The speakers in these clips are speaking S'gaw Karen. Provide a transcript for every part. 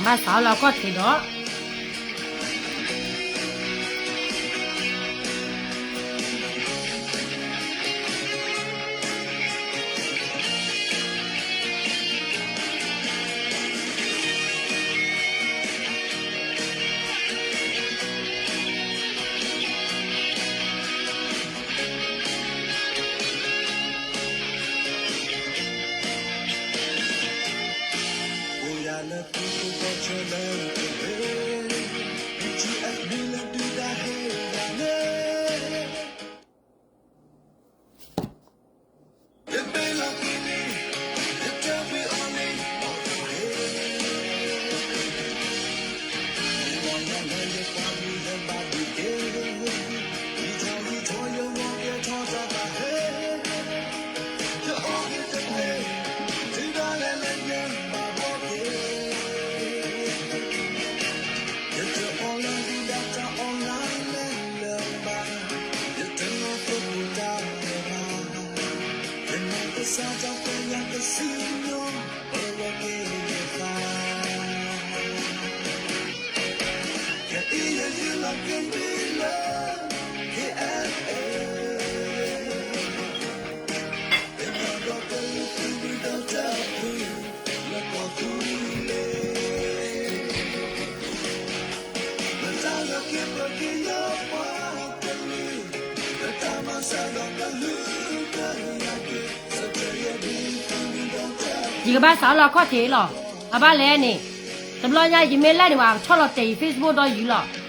ဘၣ်စးလီၤခီၣ်ထံးဒီး ယကဘၣ်စးလီၤခီၣ်ထံးလီၤ. အဘၣ်လဲၣ်န့ၣ်, တဘျီညါယမ့ၢ်လဲၣ်န့ၣ် ပှၤဆီၣ်လီၤတဲာ်ယ Facebook ဒီးယုၤလီၤ.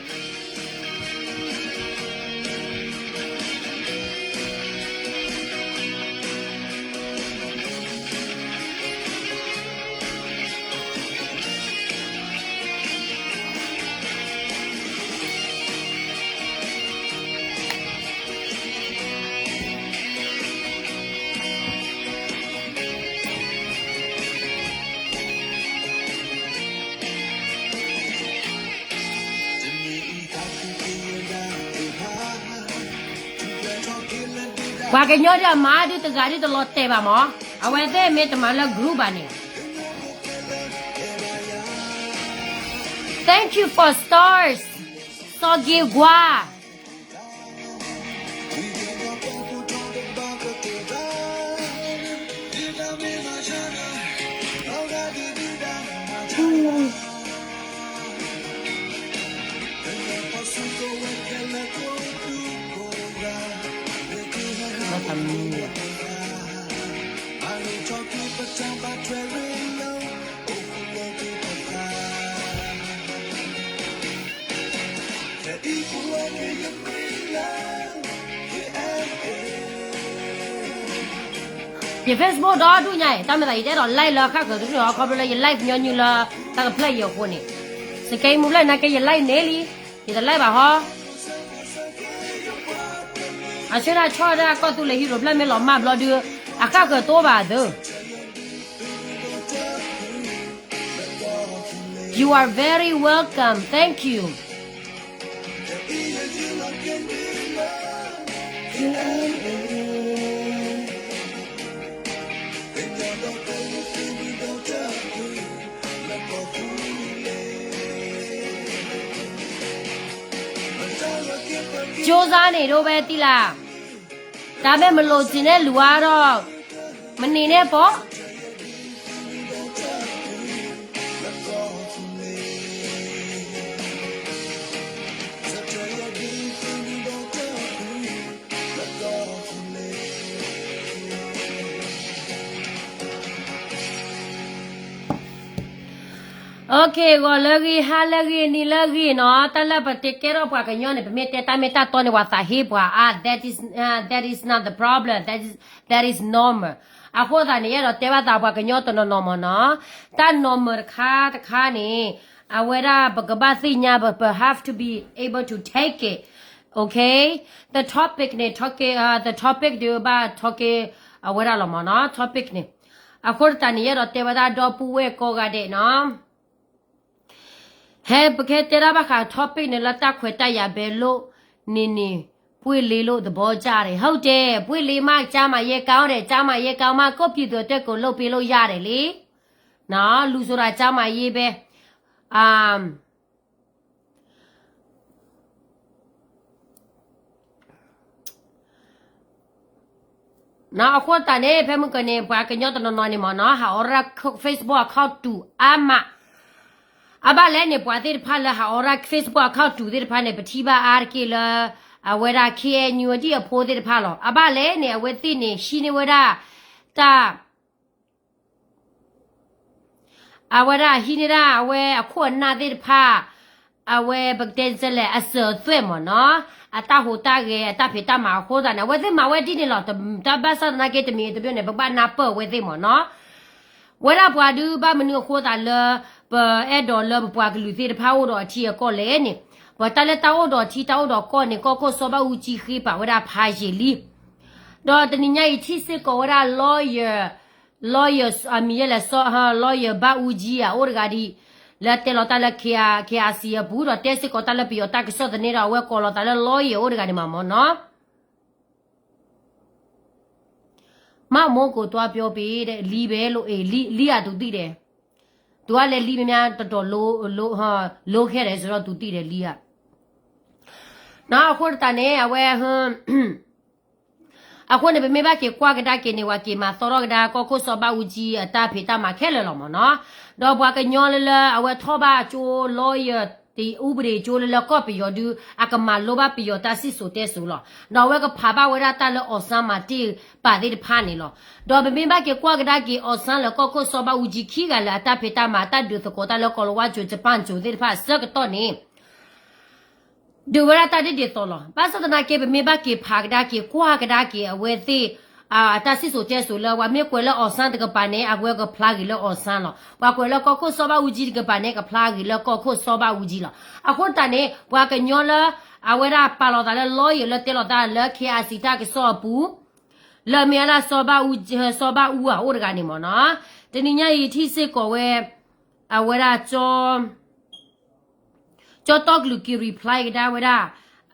ပှၤကညီဒ်အမါဒုတဂၤဒုတလီၤတဲာ်ဘၣ်မး, အဝဲသ့ၣ်မ့ၢ်တမၤလၢ group ဘၣ်န့ၣ်. Thank you for stars, စီၤက့ၤကွၢ်. ယ Facebook ဒီဒူၣ်ညါအံၤ တၢ်မၤသးယတဲဒီး live လၢဃၣ်ဃၢၤတရူၢ်ဟီ ခီဖျိလၢယ live ညီနုၢ်လၢတၢ်ကဖျၢၣ်ယိာ်အဃိန့ၣ်, စကဲမူဖျၢၣ်နာ်က့ယ live န့ၣ်လံ, ယတ live ဘၣ်ဟီ. အဆၢဒၣ်ဆီၣ်ဒၣ်ကီၢ်သူလ့ၤ hero ဖျၢၣ်မ့ၢ်လီၤမၢ်ဘျီဒုး, အဃၣ်ဃၢၤတအိၣ်ဘၣ်သၢ. You are very welcome, thank you. ကၠိစါန့ၣ်ဒိဝဲသံလၢ်, တၢ်မ့ၢ်မလိာ်စံးန့ၣ်လူၤအါဒီး, မနံၤန့ၣ်ပိာ် Okay, ဂီၤလၢဂ့ၤ, ဟါလၢဂ့ၤ, နံၤလၢဂ့ၤနီၤ, တၢ်လၢပတဲကဲထီၣ်ပှၤကညီန့ၣ် ပမ့ၢ်တဲတၢ်မ့ၢ်တၢ်တီန့ၣ် ပှၤသးဟ့ပှၤအါ, that is, uh, that is not the problem, that is, that is normal. အဃိသတးန့ၣ် ယအဲၣ်ဒိးတဲဘၣ်သးပှၤကညီတနီၤနီၤမးနီၤ, တၢ် normal တခါတခါန့ၣ်, အဝဲဒၣ်ပကဘၣ်သ့ၣ်ညါ, ပ have to be able to take it, okay? The topic န့ၣ် talking, uh, the topic ဒုးဘၣ် talking အဝဲဒၣ်လီၤမးနီၤ, topic န့ၣ်. အဃိသတးန့ၣ် ယအဲၣ်ဒိးတဲဝဲဒၣ်ဒီပုၢ်ဝဲၢ်ကိးဂၤဒဲးနီၤ, ဟဲပကတဲဒၣ်ဘၣ်ဃး topic န့ၣ်လၢတၢ်ခွဲးတၢ်ယာ်ဘဲလိၣ်, န့ၣ်န့ၣ်, ပွ့ၢ်လ့လိၣ်သဘီကၢ်န့ၣ်, ဟုတ်တယ်, ပွ့ၢ်လ့မး ကျန်းမာရေးကောင်းတယ်, ကျန်းမာရေးကောင်းမှ ကိုယ့်ပြည်သူအတွက်ကို လုပ်ပေးလို့ရတယ်လေ. နော်, လူဆိုတာ ကျန်းမာရေးပဲ. အဃိသတးန့ၣ် ဖဲမုၢ်ကန့ၣ် ပှၤကညီတနီၤနီၤန့ၣ်မ့ၢ်နီၤ ဟးအိးရၣ် Facebook account တူာ်အါမး, အဘၣ်လဲၣ်န့ၣ် ပှၤသ့ၣ်တဖၣ်လၢဟးအိးရၣ် Facebook account တူာ်သ့ၣ်တဖၣ်န့ၣ် ပထံၣ်ဘၣ်အါတက့ၢ်လၢ အဝဲဒၣ် KNU ဒ်အဖိသ့ၣ်တဖၣ်လီၤ. အဘၣ်လဲၣ်န့ၣ် အဝဲသ့ၣ်န့ၣ် ဟံးန့ၢ်ဝဲဒၣ် တၢ် အဝဲဒၣ်ဟံးန့ၢ်ဒၣ် အဝဲအခိၣ်အနၢ်သ့ၣ်တဖၣ်, အဝဲပကတဲလဲၣ် အစၢၤအသွဲၣ်မ့ၢ်နီၤ, အတၢ်ဟူးတၢ်ဂဲၤ အတၢ်ဖံးတၢ်မၤအဃိသတးန့ၣ် အဝဲသ့ၣ်မၤဝဲဒ်န့ၣ်လီၤ. တၢ်ဘၣ်ဆၣ်သနာ်က့ တမံၤတမံၤန့ၣ် ပကဘၣ်နၢ်ပၢၢ်အဝဲသ့ၣ်မ့ၢ်နီၤ. ဝဲဒၣ်ပှၤဒုးဘၣ်မနုၤအဃိသတးလၢ ပအဲၣ်ဒိးလၢပပှၤကလုာ်သ့ၣ်တဖၣ်အိၣ်ဒီးအထံအကီၢ်လဲၣ်န့ၣ်, ပတၢ်လၢတၢ်အိၣ်ဒီးထံတၢ်အိၣ်ဒီးကီၢ်န့ၣ် ကီၢ်ခိၣ်စီၤဘၣ်အူကၠံဃ့ပာ်ဝဲဒၣ်ဖးယံာ်လံ. ဒီးတနံၤညါအံၤထံၣ်စ့ၢ်ကီးဝဲဒၣ် lawyer, lawyer အမံၤယဲလဲၣ် lawyer ဘၣ်အူကၠံဧါ အိၣ်တဂၤဒံး လၢတဲလီၤတၢ်လၢ K R, K R C အပူၤ ဒီးတဲစ့ၢ်ကီးတၢ်လၢပယီၤတၢ်ကစီၣ်သန့ဒီး အဝဲကိးလီၤသးလၢ lawyer အိၣ်တဂၤန့ၣ်မ့ၢ်နီၤ. မၢ်မိၢ်ကိးတွါပျီပ့ၤ လံဘဲလိအ့ၣ် လံဧါ တူၢ်သံဒဲး, တုၤအလဲၤလံမ့ၢ်မ့ၢ်တတီၤ လိခဲဒဲးစ့ၢ်ဒီးတူၢ်သံဒဲးလံဧါ. အဃိသတးန့ၣ် အဝဲ အဃိန့ၣ် ပမ့ၢ်ဘၣ်က့ၤကွၢ်ကဒါက့ၤန့ၣ် ပှၤက့ၤမၤသီထီၣ်ကဒါ ကီၢ်ခိၣ်စီၤဘၣ်အူကၠံအတၢ်ဖံးတၢ်မၤခဲလၢာ်လီၤမ့ၢ်နီၤ. ဒီးပှၤကညီလၢလၢ အဝဲထီၣ်ဘၣ်ကၠိ lawyer တံၤ ဥပဒေကၠိလၢလၢကီၢ်ပယီၤဒု အကမၤလိဘၣ်ပယီၤတၢ်စံၣ်စိၤတဲစိၤလီၤ. ဒီးအဝဲကဖးဘၣ်ဝဲဒၣ်တၢ်လၢ အောင်ဆန်း မၤတ့ၢ်ပာ်သ့ၣ်တဖၣ်န့ၣ်လီၤ. ဒီးပမ့ၢ်ဘၣ်က့ၤကွၢ်ကဒါက့ၤ အောင်ဆန်း လၢကီၢ်ခိၣ်စီၤဘၣ်အူကၠံခံဂၤလၢအတၢ်ဖံးတၢ်မၤ အတၢ်ဒုးသကိးတၢ်လၢကီၤလၤဝါကၠိ ယပၣ်ကၠိသ့ၣ်တဖၣ်အဆၢကတီၢ်န့ၣ် ဒုးဝဲဒၣ်တၢ်ဒ်ဒ်သိးလီၤ. ဘၣ်ဆၣ်သနာ်က့ ပမ့ၢ်ဘၣ်က့ၤဖးကဒါက့ၤ ကွၢ်ကဒါက့ၤအဝဲသ့ၣ် အတၢ်စံၣ်စိၤတဲစိၤလၢ ပှၤမ့ၢ်ကွဲးလၢ အောင်ဆန်း တကပၤန့ၣ် အဝဲကဖျါဂ့ၤလၢ အောင်ဆန်း လီၤ. ပှၤကွဲးလၢကီၢ်ခိၣ်စီၤဘၣ်အူကၠံတကပၤန့ၣ် ကဖျါဂ့ၤလၢကီၢ်ခိၣ်စီၤဘၣ်အူကၠံလီၤ. အဃိသတးန့ၣ် ပှၤကညီလၢ အဝဲဒၣ်ပာ်လီၤသးလၢ lawyer လၢတဲလီၤတၢ်လၢ K R C တၢ်ကစီၣ်အပူၤ လၢမ့ၢ်ဝဲဒၣ် စီၤဘၣ်အူ, စီၤဘၣ်အူဧါ အိၣ်တဂၤန့ၣ်မ့ၢ်နီၤ. တနံၤညါအံၤထံၣ်စ့ၢ်ကီးဝဲ အဝဲဒၣ် ကၠီတီကလုာ်က့ၤ reply ကဒါဝဲဒၣ် ကၠီတ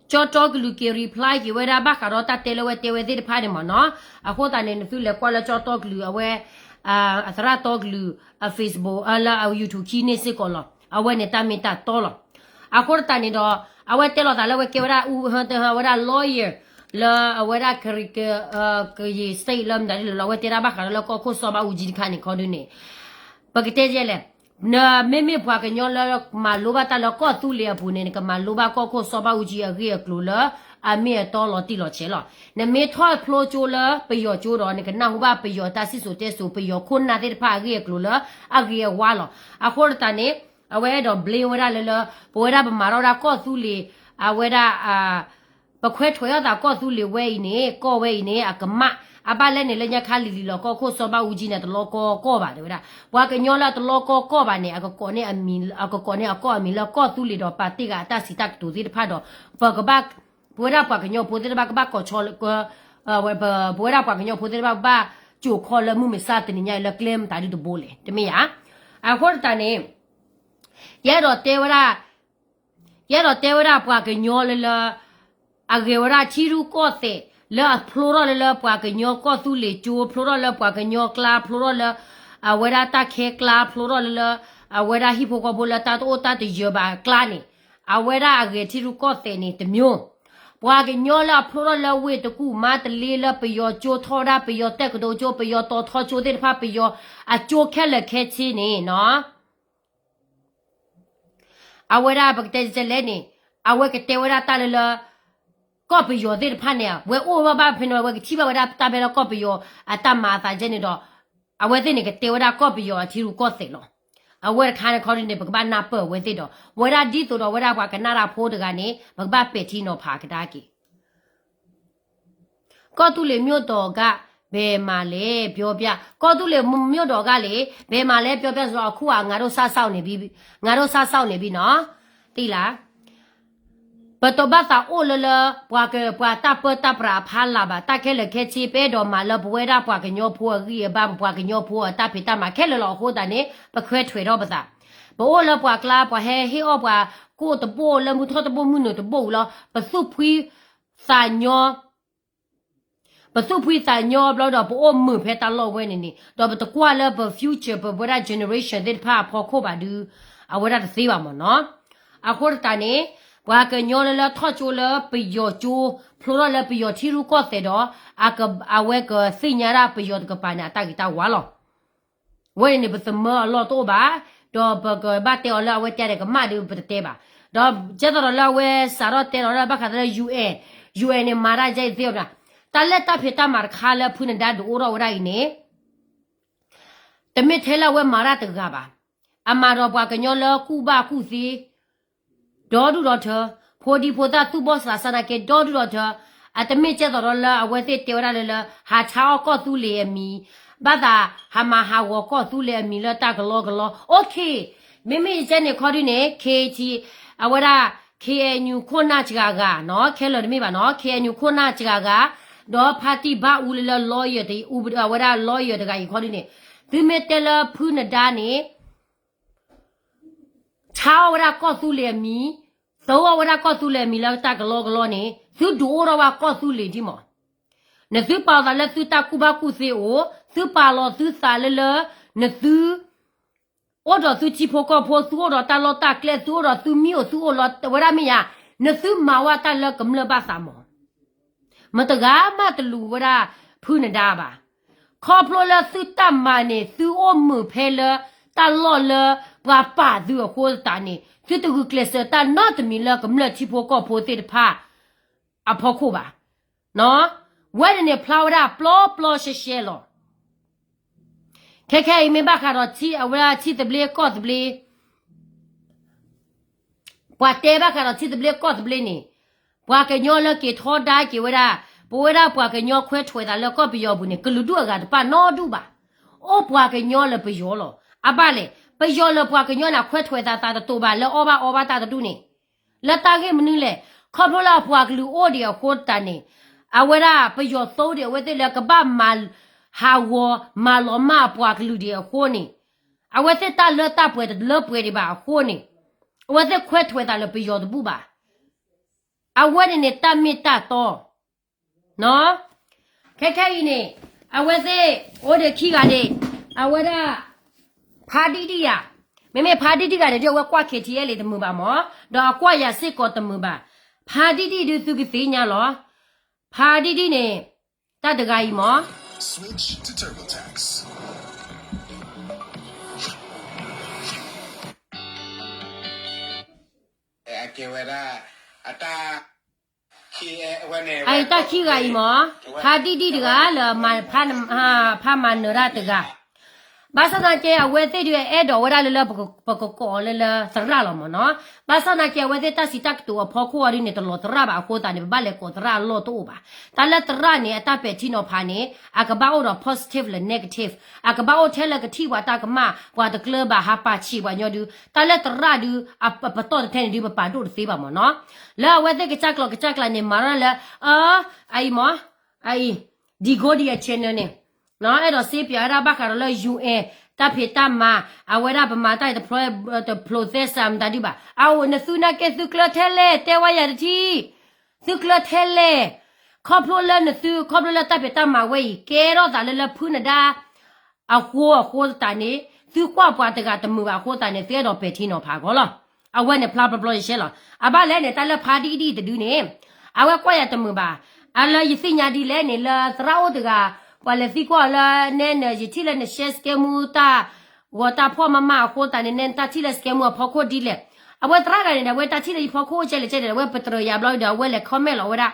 ီကလုာ်က့ၤ reply က့ၤဝဲဒၣ် ဘၣ်ဃးဒီးတၢ်တဲလၢဝဲတဲဝဲသ့ၣ်တဖၣ်န့ၣ်မ့ၢ်နီၤ. အဃိသတးန့ၣ် နသုလဲၤကွၢ်လၢကၠီတီကလုာ်အဝဲ အသရၣ်တီကလုာ်အ Facebook လၢအ YouTube ခံန့ၣ်စ့ၢ်ကီးလီၤ. အဝဲန့ၣ်တၢ်မ့ၢ်တၢ်တီလီၤ. အဃိသတးန့ၣ်ဒီး အဝဲတဲလီၤသးလၢဝဲကဲဝဲဒၣ် အဝဲဒၣ် lawyer လၢအဝဲဒၣ် ကရ့ၣ် ကယ့ၤ state လၢမတၤဒ်လဲၣ်လီၤ. အဝဲတဲဒၣ်ဘၣ်ဃးဒီးလၢကီၢ်ခိၣ်စီၤဘၣ်အူကၠံတခါန့ၣ်ခီဒုန့ၣ် ပကတဲယဲလဲၣ်, နမ့မ့ၢ်ပှၤကညီလၢမၤလိဘၣ်တၢ်လၢကီၢ်သူလ့ၤအပူၤန့ၣ် နကမၤလိဘၣ်ကီၢ်ခိၣ်စီၤဘၣ်အူကၠံအဂ့ၢ်အကျိၤလၢ အမ့ၢ်အတီလီၤတံၢ်လီၤဆဲးလီၤ. နမ့ၢ်ထီၣ်ဖျိကၠိလၢပယီၤကၠိဒီး နကနၢ်ဟူဘၣ်ပယီၤတၢ်စံၣ်စိၤတဲစိၤ ပယီၤခိၣ်နၢ်သ့ၣ်တဖၣ်အဂ့ၢ်အကျိၤလၢအဂ့ၤအဝါလီၤ. အဃိသတးန့ၣ် အဝဲအဲၣ်ဒိး blame ဝဲဒၣ်လၢလၢ ပဝဲဒၣ်ပမၤထီၣ်ဝဲဒၣ်ကီၢ်သူလ့ၤ အဝဲဒၣ် ပခွဲးထွဲးထီၣ်သးကီၢ်သူလ့ၤဝဲအံၤန့ၣ် ကီၢ်ဝဲအံၤန့ၣ် အကမၣ် အဘၣ်လဲၣ်န့ၣ် လၢညါခါလံၤလံၤလီၤ ကီၢ်ခိၣ်စီၤဘၣ်အူကၠံန့ၣ် တလီကီကီၢ်ဘၣ် တဲဝဲဒၣ်. ပှၤကညီလၢအတလီကီကီၢ်ဘၣ်န့ၣ် အကကိးန့ၢ်အမံၤ အကကိးန့ၢ်အကီၢ်အမံၤလၢကီၢ်သူလ့ၤဒီး ပာ်တ့ၢ်ဃာ်အတၢ်စံးတၢ်ကတိၤသ့ၣ်တဖၣ်ဒီး ပကဘၣ် ပဝဲဒၣ်ပှၤကညီဖိသ့ၣ်တဖၣ်ကဘၣ်ကိးဆီ ပဝဲဒၣ်ပှၤကညီဖိသ့ၣ်တဖၣ်ဘၣ်ကိးဆီလၢမုၢ်မဆါတနံၤညါအံၤလၢကျဲမတၤဒ်တဘိလဲၣ် တမ့ၢ်ဧါ. အဃိသတးန့ၣ် ယအဲၣ်ဒိးတဲဝဲဒၣ် ယအဲၣ်ဒိးတဲဝဲဒၣ်ပှၤကညီလၢလၢ အဂ့ၤဝဲဒၣ်ထံရူၢ်ကီၢ်သဲး လၢအဖျိထီၣ်လၢလၢပှၤကညီကီၢ်သူလ့ၤကၠိ ဖျိထီၣ်လၢပှၤကညီကျါ ဖျိထီၣ်လၢ အဝဲဒၣ်တၢ်ခဲကျါ ဖျိထီၣ်လၢလၢ အဝဲဒၣ်ဟံၣ်ဖိဃီဖိလၢတၢ်တအိၣ်တၢ်တယၢၤဘၣ်အကျါန့ၣ် အဝဲဒၣ်အဂ့ၤထံရူၢ်ကီၢ်သဲးန့ၣ်တမျိုး ပှၤကညီလၢအဖျိထီၣ်လၢဝ့ၢ်တကူၣ်မါတလ့လၢပယီၤကၠိထီၣ်ဝဲဒၣ် ပယီၤတက္ကသိုလ်ကၠိ ပယီၤတီၤထီကၠိသ့ၣ်တဖၣ် ပယီၤအကၠိခဲလၢာ်ခဲဆ့န့ၣ်နီၤ အဝဲဒၣ်ပကတဲလဲၣ်န့ၣ် အဝဲကတဲဝဲဒၣ်တၢ်လၢလၢ ကီၢ်ပယီၤသ့ၣ်တဖၣ်န့ၣ် ဝဲအိၣ်ဘၣ်ဘၣ်ဖဲန့ၣ် ဝဲကထံၣ်ဘၣ်ဝဲဒၣ်တၢ်ဖဲလၢကီၢ်ပယီၤအတၢ်မၤအသးကဲန့ၣ်ဒီး အဝဲသ့ၣ်န့ၣ်ကတဲဝဲဒၣ်ကီၢ်ပယီၤအထံရူၢ်ကီၢ်သဲးလီၤ. အဝဲတခါန့ၣ်ခီဒ်န့ၣ် ပကဘၣ်နၢ်ပၢၢ်အဝဲသ့ၣ်ဒီး ဝဲဒၣ်ဒ်သိးဒီးဝဲဒၣ်ပှၤကနၣ်တၢ်ဖိတဂၤန့ၣ် ပကဘၣ်ပဲာ်ထံနီၤဖးကဒါက့ၤ ကီၢ်သူလ့ၤ မြို့တော်က ဘယ်မှာလဲ ပြောပြ ကီၢ်သူလ့ၤ မြို့တော်က လဲၣ် ဘယ်မှာလဲ ပြောပြ ဆိုတော့ အခုက ငါတို့ စစောင့်နေပြီ ငါတို့ စစောင့်နေပြီနော် သိလား ပတဘၣ်သးအိၣ်လၢလၢ ပှၤက ပှၤတၢ်ပၢတၢ်ပြးအဖီလာ်ဘၣ် တၢ်ခဲလၢာ်ခဲဆ့ ပအဲၣ်ဒိးမၤလၢပဝဲဒၣ်ပှၤကညီဖိအဂံၢ်အဘါ ပှၤကညီဖိအတၢ်ဖံးတၢ်မၤခဲလၢာ်လီၤ. အဃိသတးန့ၣ် ပခွဲးထွဲးထီၣ်ပသး ပအိၣ်လၢပှၤကျါ ပှၤဟဲဟ့ၣ်အီၣ်ပှၤကိၣ်တဘိၣ်လၢမုၢ်ထီၣ်တဘိၣ်မုၢ်နုာ်တဘိၣ်ဝံၤလီၤ. ပသူၣ်ဖှံသးညီ ပသူၣ်ဖှံသးညီဘျီဒီး ပအိၣ်မုာ်ဖဲတၢ်လီၢ်ဝဲန့ၣ်န့ၣ် ဒီးပတကွၢ်လၢပ future ပဝဲဒၣ် generation သ့ၣ်တဖၣ်အဖီခိၣ်ဘၣ်ဒုး အဝဲဒၣ်တသ့ဘၣ်မ့ၢ်နီၤ. အဃိသတးန့ၣ် ပှၤကညီလၢလၢထီၣ်ကၠိလၢပယီၤကၠိ ဖျိထီၣ်လၢပယီၤထံရူၢ်ကီၢ်သဲးဒီး အက အဝဲကသ့ၣ်ညါဒၣ်ပယီၤတကပၤန့ၣ် အတၢ်ဂ့ၤတၢ်ဝါလီၤ. ဝဲန့ၣ်န့ၣ် ပသမၢအလီၢ်တအိၣ်ဘၣ်, ဒီးပကဘၣ်တဲအီၤလၢအဝဲတဲန့ၣ်ကမၣ်ဒီးပတတဲဘၣ်. ဒီးကဲသိးဒီးလၢအဝဲစးထီၣ်တဲလီၤလၢဘၣ်ဃးလၢ ယူၢ်အဲၣ်, ယူၢ်အဲၣ်န့ၣ် မၤတၢ်ကဲအံၤသ့အီၤဘၣ်. တၢ်လၢတၢ်ဖံးတၢ်မၤတခါလၢဖုနဒါဒုးအိၣ်ထီၣ်ဝဲဒၣ်အံၤန့ၣ် တမ့ၢ်ထဲလၢအဝဲမၤတၢ်တဂၤဘၣ်. အမၤဒီးပှၤကညီလၢကူၣ်ဘၣ်ကူၣ်သ့ ဒီဒူၣ်ဒီထၢ, ဖိဒံဖိသၣ်သူၣ်ဘီၣ်သးစၢ်နာ်က့ ဒီဒူၣ်ဒီထၢ, အတမ့ၢ်ကဲသိးဒီးလၢအဝဲသ့ၣ်တဲဝဲဒၣ်လၢလၢ ဟးဆါအီၣ်ကီၢ်သူလ့ၤအမံၤ, ဘၣ်သးဟးမၤဟးဂီၤကီၢ်သူလ့ၤအမံၤလၢတၢ်ကလီကလီ, OK, မ့မ့ၢ်ယကဲန့ၣ်ခီဒုန့ၣ် KT အဝဲဒၣ် KNU ခိၣ်နၢ်စှၤဂၤနီၤ, ခဲလၢာ်တမ့ၢ်ဘၣ်နီၤ, KNU ခိၣ်နၢ်စှၤဂၤ, ဒီးဖါတံၢ်ဘၣ်အူလၢလၢ lawyer တ အဝဲဒၣ် lawyer တဂၤအံၤခီဒုန့ၣ်, သုမ့ၢ်တဲလၢဖုနဒါန့ၣ် ဆါအီၣ်ဝဲဒၣ်ကီၢ်သူလ့ၤအမံၤ, သၢအီၣ်ဝဲဒၣ်ကီၢ်သူလ့ၤအမံၤလၢတၢ်ကလီကလီန့ၣ် သုဒုးအိၣ်ထီၣ်ဝဲကီၢ်သူလ့ၤဒ်မး. နသုပာ်လီၤသးလၢသုတၢ်ကူၣ်ဘၣ်ကူၣ်သ့အိၣ်, သုပာ်လီၤသုသးလၢလၢ နသု အိၣ်ဒီးသုထံဖိကီၢ်ဖိ, သုအိၣ်ဒီးတၢ်လီၢ်တၢ်ကျဲ, သုအိၣ်ဒီးသုမံၤအိၣ်သုအိၣ်လီၤဝဲဒၣ်မ့ၢ်ယါ, နသုမၤဝဲတၢ်လၢကမျၢၢ်ဘၣ်သးမး. မတဂၤမးတလူၤဝဲဒၣ်ဖုနဒါဘၣ်. ခီဖျိလၢသုတၢ်မၤန့ၣ် သုအိၣ်မုာ်ဖဲလၢတၢ်လီၢ်လၢပှၤပာ်သုအဃိသတးန့ၣ် သုတဂုာ်ကျဲးစၢးတၢ်နီတမံၤလၢကမျၢၢ်ထံဖိကီၢ်ဖိသ့ၣ်တဖၣ်အဖီခိၣ်ဘၣ်. ဝဲန့ၣ်န့ၣ်ဖျါဝဲဒၣ်ပျီပျီရှဲရှဲလီၤ. ခဲခဲအံၤမ့ၢ်ဘၣ်ဃးဒီးထံ အဝဲဒၣ်ထံသဘျ့ကီၢ်သဘျ့ ပှၤတဲဘၣ်ဃးဒီးထံသဘျ့ကီၢ်သဘျ့န့ၣ်, ပှၤကညီလၢက့ၤထီဒါက့ၤဝဲဒၣ်, ပဝဲဒၣ်ပှၤကညီခွဲးထွဲးသးလၢကီၢ်ပယီၤပူၤန့ၣ် ကလုာ်ဒူၣ်အဂၤတဖၣ်နီတဒူၣ်ဘၣ်. အိၣ်ပှၤကညီလၢပယီၤလီၤ. အဘၣ်လဲၣ်, ပယီၤလၢပှၤကညီန့ၣ် ခွဲးထွဲးသးသးတတိာ်ဘၣ်လၢအီၣ်ဘၣ်အီဘၣ်တၢ်တဒူၣ်န့ၣ်, လၢတၢ်ဂ့ၢ်မနုၤလဲၣ်, ခီဖျိလၢအပှၤကလုာ်အိၣ်ဒံးအဃိတၢ်န့ၣ်, အဝဲဒၣ်ပယီၤသိဒံးအဝဲသ့ၣ်လၢကဘၣ်မၤဟးဂီၤမၤလီၤမၢ်အပှၤကလုာ်ဒံးအဃိန့ၣ်, အဝဲသ့ၣ်တၢ်လၢတၢ်ပှဲၤတလၢပှဲၤဒံးဘၣ်အဃိန့ၣ်, အဝဲသ့ၣ်ခွဲးထွဲးသးလၢပယီၤတဘူၣ်ဘၣ်. အဝဲန့ၣ်န့ၣ်တၢ်မ့ၢ်တၢ်တီ ခဲခဲအံၤန့ၣ်, အဝဲသ့ၣ်အိၣ်ဒံးခံဂၤဒံး, အဝဲဒၣ် ဖါဒံၣ်ဒံၣ်ယၤ, မ့မ့ၢ်ဖါဒံၣ်ဒံၣ်ဂၤန့ၣ်ဒီး အဝဲကွၢ် KTLA တမုာ်ဘၣ်မး, ဒီးအကွၢ်ယၤစ့ၢ်ကီးတမုာ်ဘၣ်. ဖါဒံၣ်ဒံၣ်ဒုးသုကသ့ၣ်ညါလီၤ. ဖါဒံၣ်ဒံᣣ်န့ၣ်, တၢ်တဂၤအံၤမး အတၢ်ခံဂၤအံၤမး, ဖါဒံၣ်ဒံၣ်တဂၤလၢ ဖါမၤနၢၤတၢ်တဂၤ, ဘၣ်ဆၣ်သနာ်က့ အဝဲသ့ၣ်ဒုးအဲၣ်ဒိးဝဲဒၣ်လၢလၢ ပကကိးအီၤလၢလၢသရၣ်လီၤမးနီၤ, ဘၣ်ဆၣ်သနာ်က့ အဝဲသ့ၣ်တၢ်စံးတၢ်ကတိၤအဖီခိၣ်အီၤဒ်န့ၣ် တလီၤသရၣ်ဘၣ်အဃိသတးန့ၣ် ပဘၣ်လဲၤကိးသရၣ်အလီၢ်တအိၣ်ဘၣ်. တၢ်လၢသရၣ်န့ၣ် အတၢ်ပဲာ်ထံနီၤဖးန့ၣ် အကဘၣ်အိၣ်ဒီး positive လၢ negative, အကဘၣ်အိၣ်ထဲလၢကထံၣ်ပှၤတၢ်ကမၣ် ပှၤတကျၢၤဘၣ် ဟးပာ်ဆံးပှၤညီဒုး, တၢ်လၢသရၣ်ဒုး အပတီၢ်တထဲန့ၣ်ဒုး ပပာ်ဒိၣ်တသ့ဘၣ်မးနီၤ. လၢအဝဲသ့ၣ်ကစၢ်ကျိာ်ကစၢ်ကျါန့ၣ် မၤရၣ်လၢ အ အအံၤမး, အအံၤ ဒံကိဒံအ channel န့ၣ်, အဲၣ်ဒိးစ့ပၠးဝဲဒၣ်ဘၣ်ဃးဒီးလၢ ယူၢ်အဲၣ် တၢ်ဖံးတၢ်မၤ, အဝဲဒၣ်ပမၤတၢ်အံၤတဖျိ တဖျိသဲစးမတၤဒုးဘၣ်. အအိၣ် နသုနာ်က့သုကျၢၤထဲလဲၣ် တဲဝဲယၤတထံၣ်, သုကျၢၤထဲလဲၣ်, ခီဖျိလၢနသု ခီဖျိလၢတၢ်ဖံးတၢ်မၤဝဲအံၤ ကဲထီၣ်သးလၢလၢဖုနဒါ အဃိအဃိသတးန့ၣ် သုကွၢ်ပှၤတဂၤတမုာ်ဘၣ်အဃိသတးန့ၣ် သုအဲၣ်ဒိးပဲာ်ထံနီၤဖးအဂီၢ်လီၤ. အဝဲန့ၣ်ဖျါပျီပျီယဲၢ်လီၤ. အဘၣ်လဲၣ်န့ၣ် တၢ်လၢဖါဒံၣ်ဒံၣ်တဒုန့ၣ် အဝဲကွၢ်ယၤတမုာ်ဘၣ်. အလၢယသ့ၣ်ညါဒ်လဲၣ်န့ၣ် လၢသရၣ်အိၣ်တဂၤ ပှၤလဲၤသံကွၢ်အီၤလၢနဲန့ၣ် ယထံၣ်လၢန share စကဲမူတၢ် ဂီၤတၢ်ဖှီၣ်မးမးအဃိသတးန့ၣ် နဲတၢ်ထံၣ်လၢစကဲမူအဖီခိၣ်ဒ်လဲၣ်. အဝဲသရၣ်တဂၤန့ၣ် အဝဲတၢ်ထံၣ်လၢယဖီခိၣ်ကဲလဲၣ်ကဲလဲၣ် အဝဲပတြၢၤယၤဘျီဒီး အဝဲလဲၤ comment လီၤဝဲဒၣ်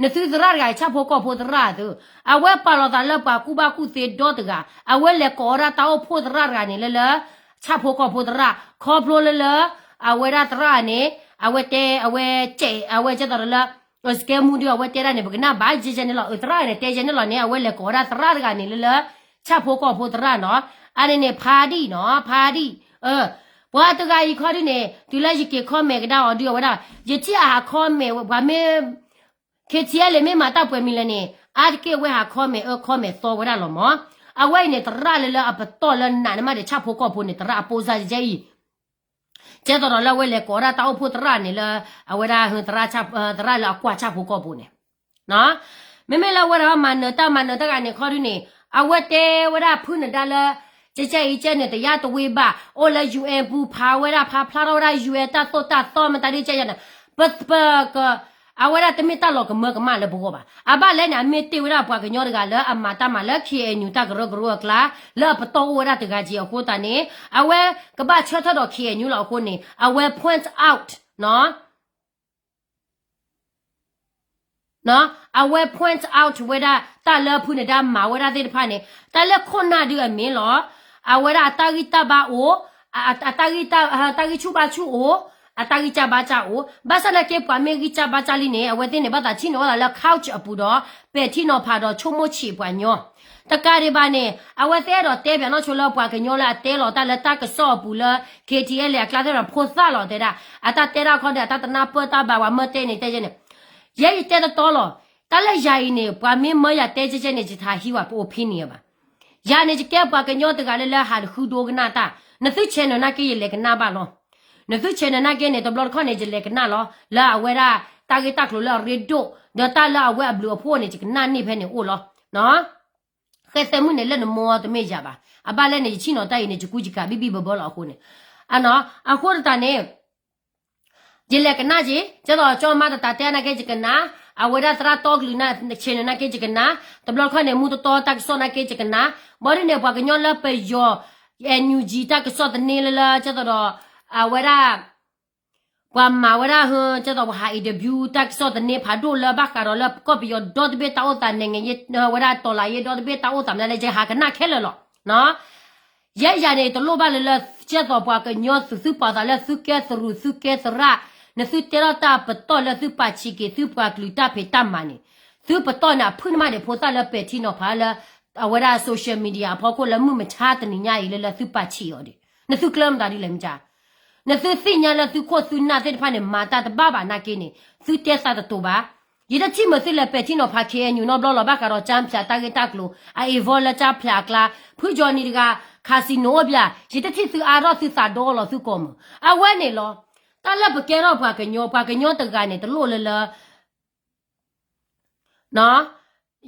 နသုသရၣ်တဂၤအံၤ ဆၣ်ဖိကီၢ်ဖိသရၣ်အသိး, အဝဲပာ်လီၤသးလၢပှၤကူၣ်ဘၣ်ကူၣ်သ့ဒီတဂၤ, အဝဲလဲၤကိးဝဲဒၣ်တၢ်အိၣ်ဖှိၣ်သရၣ်တဂၤန့ၣ်လၢလၢ ဆၣ်ဖိကီၢ်ဖိသရၣ်, ခီဖျိလၢလၢ အဝဲဒၣ်သရၣ်န့ၣ် အဝဲတဲ အဝဲကဲ အဝဲကဲသိးဒီးလၢ စကဲမူဒုး အဝဲတဲဒၣ်န့ၣ် ပကနၣ်ဘၣ်ယဲၢ်ယဲၢ်န့ၣ်လီၤ. အသရၣ်န့ၣ်တဲယဲၢ်န့ၣ်လီၤန့ၣ် အဝဲလဲၤကိးဝဲဒၣ်သရၣ်တဂၤန့ၣ်လၢလၢ ဆၣ်ဖိကီၢ်ဖိသရၣ်နီၤ, အန့ၣ်န့ၣ် ဖါဒံၣ်နီၤ ဖါဒံၣ်, ပှၤတဂၤအံၤခီဒုးန့ၣ် တုၤလၢယက့ၤ comment ကဒါအီၤဒုးအဝဲဒၣ် ယထံၣ်အဟး comment ဝဲပှၤမ့ၢ် KTLA မ့ၢ်မၤတၢ်ပှဲၤမံၤလဲၣ်န့ၣ် အါတက့ၢ်ဝဲဟး comment အၢ comment သီဝဲဒၣ်လီၤမး. အဝဲအံၤန့ၣ် သရၣ်လၢလၢအပတီၢ်လၢနးန့ၣ်မးဒီး ဆၣ်ဖိကီၢ်ဖိန့ၣ် သရၣ်အပိစါယဲၢ်အံၤ ကဲသိးဒီးလၢအဝဲလဲၤကိးဝဲဒၣ်တၢ်အိၣ်ဖှိၣ်သရၣ်န့ၣ်လၢ အဝဲဒၣ် သရၣ်လၢအကွၢ်ဆၣ်ဖိကီၢ်ဖိန့ၣ်, မ့မ့ၢ်လၢအဝဲဒၣ်မၤနၢၤတၢ်မၤနၢၤတၢ်ဂၤန့ၣ်ခီဒုန့ၣ် အဝဲတဲဝဲဒၣ်ဖုနဒါလၢ ကဲကဲအံၤကဲန့ၣ် တယါတဝ့ဘၣ် အိၣ်လၢ ယူၣ်အ့ၣ် ပူၤဖးဝဲဒၣ် ဖးဖျါထီၣ်ဝဲဒၣ် ယူၣ်အ့ၣ် တၢ်သိၣ်တၢ်သီမတၤဒ်ကဲယၤန့ၣ် ပ ပက အဝဲဒၣ်တမ့ၢ်တၢ်လီၤကမၢကမၣ်လၢပဂီၢ်ဘၣ်. အဘၣ်လဲၣ်န့ၣ် အမ့ၢ်တ့ၢ်ဝဲဒၣ်ပှၤကညီတဂၤလၢအမၤတၢ်မၤလၢ ခ့ၣ်အဲၣ်ယူၣ် တၢ်ကရၢကရိအကျါ လၢအပတီၢ်အိၣ်ဝဲဒၣ်တဂၤက့ၤအဃိသတးန့ၣ် အဝဲကဘၣ်ဆၢထၢၣ်ဒီး ခ့ၣ်အဲၣ်ယူၣ် လီၤအဃိန့ၣ် အဝဲ point out နီၤ အဝဲ point out ဝဲဒၣ် တၢ်လၢဖုနဒါမၤဝဲဒၣ်သ့ၣ်တဖၣ်န့ၣ် တၢ်လၢခိၣ်နၢ်ဒုအမ့ၢ်လီၤ. အဝဲဒၣ်အတၢ်ဂံၢ်တၢ်ဘါအိၣ်, အတၢ်ဂံၢ်ဆူၣ်ဘါဆူၣ်အိၣ်, အတၢ်ဂံၢ်စၢ်ဘါစၢ်အိၣ်, ဘၣ်ဆၣ်သနာ်က့ ပှၤမ့ၢ်ဂံၢ်စၢ်ဘါစၢ်လံန့ၣ် အဝဲသ့ၣ်န့ၣ် ဘၣ်သးဆ့ၣ်နီၤဝဲဒၣ်လၢ couch အပူၤဒီး ပဲာ်ထံနီၤဖးဒီးဆိကမိၣ်ဆံးပှၤညီ တကးဒံးဘၣ်န့ၣ် အဝဲသ့ၣ်အဲၣ်ဒိးတဲပၠးနီၢ်ဆိလၢပှၤကညီလၢအတဲလီၤတၢ်လၢတၢ်ကစီၣ်အပူၤလၢ ခ့ၣ်ထံအဲလ့ၣ် အကျါသ့ၣ်တဖၣ်ဖိသၣ်လီၤတဲဒၣ် အတၢ်တဲတၢ်ခီန့ၣ် အတၢ်တနၢ်ပၢၢ်တၢ်ဘၣ် ပှၤမၢတဲန့ၣ်တဲယဲန့ၣ် ယဲယတဲတတီလီၤ. တၢ်လၢယၤအံၤန့ၣ် ပှၤမ့ၢ်မၢယၤတဲကဲကဲန့ၣ် ယထးဟံးဝဲပ opinion ဘၣ်. ယၤန့ၣ် ယကဲပှၤကညီတဂၤလၢလၢဟးတဃုဒိကနၣ်တၢ်, နသု channel နာ်က့ ယလဲၤကနၣ်ဘၣ်လီၤ. နသု channel နာ်က့န့ၣ် တဘျီတခီၣ်န့ၣ် ယလဲၤကနၣ်လီၤ လၢအဝဲဒၣ် တၢ်ဂ့ၢ်တၢ်ကျိၤလၢအရ့ဒိၣ် ဒီးတၢ်လၢအဝဲအဘျုးအဖှိၣ်န့ၣ် ယကနၣ်န့ၢ်ဖဲန့ၣ်အိၣ်လီၤ. ဃဲသဲမုၣ်န့ၣ် လၢနမိၢ်တမ့ၢ်ယၤဘၣ်. အဘၣ်လဲၣ်န့ၣ် ယဆ့ၣ်နီၤတၢ်အံၤန့ၣ် ယကူယကၤဘံၣ်ဘံၣ်ဘၢဘၢလီၤအဃိန့ၣ်, အနီၤ အဃိသတးန့ၣ် ယလဲၤကနၣ်က့ၤ ကဲသိးကၠီမါတတးတဲနာ်က့ ယကနၣ်, အဝဲဒၣ်သရၣ်တီကလုာ်နၢ် channel နာ်က့ ယကနၣ်, တဘျီတခီၣ်န့ၣ် မူတတီတၢ်ကစီၣ်နာ်က့ ယကနၣ်, ဘၣ်ဒ်န့ၣ် ပှၤကညီလၢပယီၤ NUG တၢ်ကစီၣ်သန့လၢလၢ ကဲသိးဒီး အဝဲဒၣ် ပှၤမၤဝဲဒၣ်ဟၢ ကဲသိးပှၤဟး interview တၢ်ကစီၣ်သန့ဖးဒိၣ်လၢဘၣ်ဃးဒီးလၢကီၢ်ပယီၤဒီတဘ့ၣ်တၢ်အိၣ်သး နဲၣ်ငဲၤယ့ ဝဲဒၣ်တီၤလၤယ့ဒီတဘ့ၣ်တၢ်အိၣ်သးမနုၤလဲၣ် ယဟးကနၣ်ခဲလၢာ်လီၤ. ယဲယၤန့ၣ် တလိၣ်ဘၣ်လၢလၢ ကဲသိးပှၤကညီသုးသုပာ်သးလၢသုကဲသရူးသုကဲသရၣ်, နသုတဲထီၣ်တၢ်ပတီၢ်လၢသုပာ်ဆံးက့ၤသုပှၤကလုာ်တၢ်ဖံးတၢ်မၤန့ၣ်, သုပတီၢ်န့ၣ် အဖုၣ်နမးဒံးဖိသၣ်လၢပဲာ်ထံနီၤဖးလၢ အဝဲဒၣ် social media အဖီခိၣ်လၢမုၢ်မဆါတနံၤညါအံၤလၢလၢသုပာ်ဆံးအီၤဒံး, နသုကျၢၢ်မတၤဒ်လဲၣ်မ့ၢ်ကါ နသုသ့ၣ်ညါလၢသုခိၣ်သုနၢ်သ့ၣ်တဖၣ်န့ၣ် မၤတၢ်တဘၣ်ဘၣ်နာ်က့န့ၣ် သုတဲသးတတိၤဘၣ်. ယတထံၣ်မုာ်သုလဲၤပဲာ်ထံနီၤဖး ခ့ၣ်အဲၣ်ယူၣ် နီတဘျီလီၤ ဘၣ်ဃးဒီးကၠါဖၠးတၢ်ဂ့ၢ်တၢ်ကျိၤ အ involve လၢကၠါဖၠးအကျါ, ဖုကၠီနံၤတဂၤ casino အိၣ်ဘၣ်, ယတထံၣ်သုအါထီၣ်သုသးဒီလီၤသုကိာ်မုာ်. အဝဲန့ၣ်လီၤ. တၢ်လၢပကဲထီၣ်ပှၤကညီ ပှၤကညီတဂၤန့ၣ် တလိၣ်လၢလၢ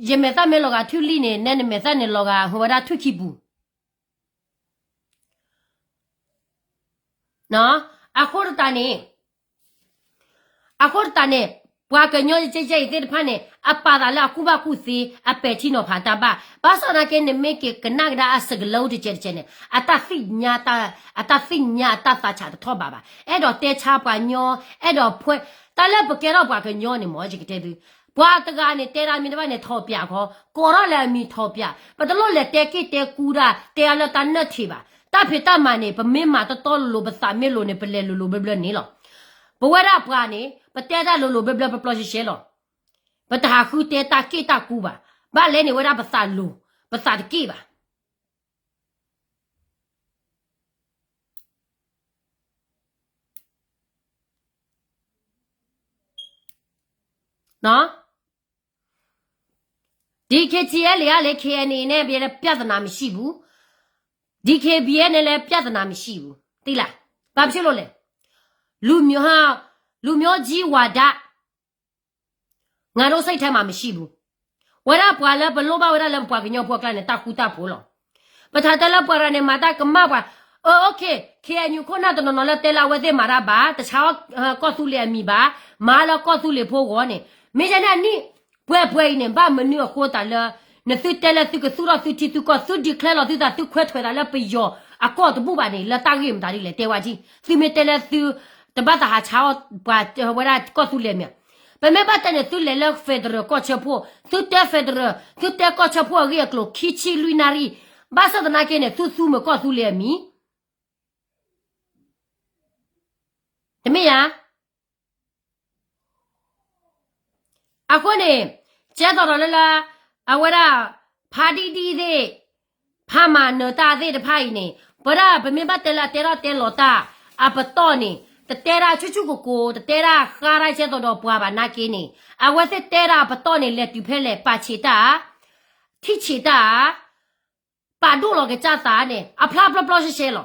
ယမဲာ်သၣ်မ့ၢ်လီၤဂာ်ထွံၣ်လံၣ်န့ၣ် နဲနမဲာ်သၣ်န့ၣ်လီၤဂာ်ဟူးဝဲဒၣ်ထွံၣ်ခံပူၤ. အဃိသတးန့ၣ်, အဃိသတးန့ၣ်, ပှၤကညီကဲကဲအံၤသ့ၣ်တဖၣ်န့ၣ် အပာ်သးလၢအကူၣ်ဘၣ်ကူၣ်သ့ အပဲာ်ထံနီၤဖးတၢ်ဘၣ်. ဘၣ်ဆၣ်သနာ်က့ နမ့ၢ်က့ၤကနၣ်ကဒါအစကလၢတကဲတကဲန့ၣ် အတၢ်သ့ၣ်ညါ, အတၢ်သ့ၣ်ညါအတၢ်သးဆးတထီၣ်ဘးဘၣ်. အဲၣ်ဒိးတဲဆါပှၤညီ, အဲၣ်ဒိးဖှဲ, တၢ်လၢပကဲထီၣ်ပှၤကညီန့ၣ်မ့ၢ် ယကတဲသု, ပှၤတဂၤန့ၣ် တဲဒၣ်မ့ၢ်တဘၣ်န့ၣ် ထီၣ်ပၠးခီ, ကိးထီၣ်လၢအမံၤထီၣ်ပၠး, ပတလိၣ်လဲၤတဲက့ၢ်တဲကူဒၣ် တဲအါလၢတၢ်နၢၣ်ထံးဘၣ်. တၢ်ဖံးတၢ်မၤန့ၣ် ပမ့ၢ်မၤတီတီလိၤလိၤ ပသးမ့ၢ်လိၤန့ၣ် ပလဲၤလိၤလိၤဘျၢဘျၢန့ၣ်လီၤ. ပဝဲဒၣ်ပှၤန့ၣ် ပတဲတၢ်လိၤလိၤဘျၢဘျၢပျီပျီရှဲရှဲလီၤ. ပတဟးဃုတဲတၢ်က့ၢ်တၢ်ကူဘၣ်. ဘၣ်လဲၣ်န့ၣ် ဝဲဒၣ်ပသးလိၤ, ပသးတက့ၢ်ဘၣ်. ဒီး DKTLA ကလည်း KNA နဲ့ ပြဿနာမရှိဘူး, DKBA နဲ့လည်း ပြဿနာမရှိဘူး, သိလား. ဘာဖြစ်လို့လဲ. လူမျိုးဟာ, လူမျိုးကြီးဝါဒ ငါတို့စိတ်ထဲမှာမရှိဘူး. ဝဲဒၣ်ပှၤလၢပလိၣ်ဘၣ်ဝဲဒၣ်လၢပပှၤကညီဖိအကျါန့ၣ် တၢ်ဃူတၢ်ဖိးလီၤ. ပထးတဲလၢပှၤတဂၤန့ၣ် မၤတၢ်ကမၣ်ပှၤ, အ OK, KNU ခိၣ်နၢ်တနီၤနီၤလၢတဲလၢအဝဲသ့ၣ်မၤတၢ်ဘၣ်, တဆါအီၣ်ကီၢ်သူလ့ၤအမံၤဘၣ်, မၤလၢကီၢ်သူလ့ၤဖိဂီၢ်န့ၣ်, မ့ၢ်ယဲန့ၣ်အနံၣ်, ပှဲၤပှဲၤအံၤန့ၣ် ဘၣ်မနုၤအဃိသတးလၢ နသုတဲလၢသုကသူၣ်ထီၣ်သုထံသုကီၢ် သု declare လီၤသုသး သုခွဲးထွဲးသးလၢပယီၤအကီၢ်တဘူၣ်ဘၣ်န့ၣ် လၢတၢ်ဂ့ၢ်မတၤဒ်လဲၣ် တဲဝဲဒၣ်, သုမ့ၢ်တဲလၢသု တဘၣ်သးဟးဆါအီၣ်ပှၤဝဲဒၣ်ကီၢ်သူလ့ၤမ့ၢ်, ပမ့ၢ်ဘၣ်တဲန့ၣ် သုလဲၤလၢ federal ကီၢ်ဆၢဖှိၣ်, သုတဲ federal, သုတဲကီၢ်ဆၢဖှိၣ်အဂ့ၢ်အကျိၤ ခံဆံလွံၢ်နၣ်ရံၣ်, ဘၣ်ဆၣ်သနာ်က့န့ၣ် သုသူမုာ်ကီၢ်သူလ့ၤအမံၤ, တမ့ၢ်ဧါ. အဃိန့ၣ်, ကဲသိးဒီးလၢလၢ, အဝဲဒၣ်, ဖါဒံဒံသ့ၣ်, ဖါမၤနၢၤတၢ်သ့ၣ်တဖၣ်အံၤန့ၣ်, ပဝဲဒၣ်ပမ့ၢ်ဘၣ်တဲလၢအတဲထီၣ်တဲလီၤတၢ်, အပတီၢ်န့ၣ်, တတဲဒၣ်ဆူၣ်ဆူၣ်ကိၢ်ကိၢ်, တတဲဒၣ်ဃါဒၣ်ကဲသိးဒီးပှၤဘၣ်နာ်က့န့ၣ်, အဝဲသ့ၣ်တဲဒၣ်အပတီၢ်န့ၣ် လဲၤတုၤဖဲလဲၣ် ပာ်ဆံးတၢ်ဧါ, ထံၣ်ဆံးတၢ်ဧါ ပာ်ဒိၣ်လီၤကစၢ်သးန့ၣ် အဖျါပျီပျီရှဲရှဲလီၤ.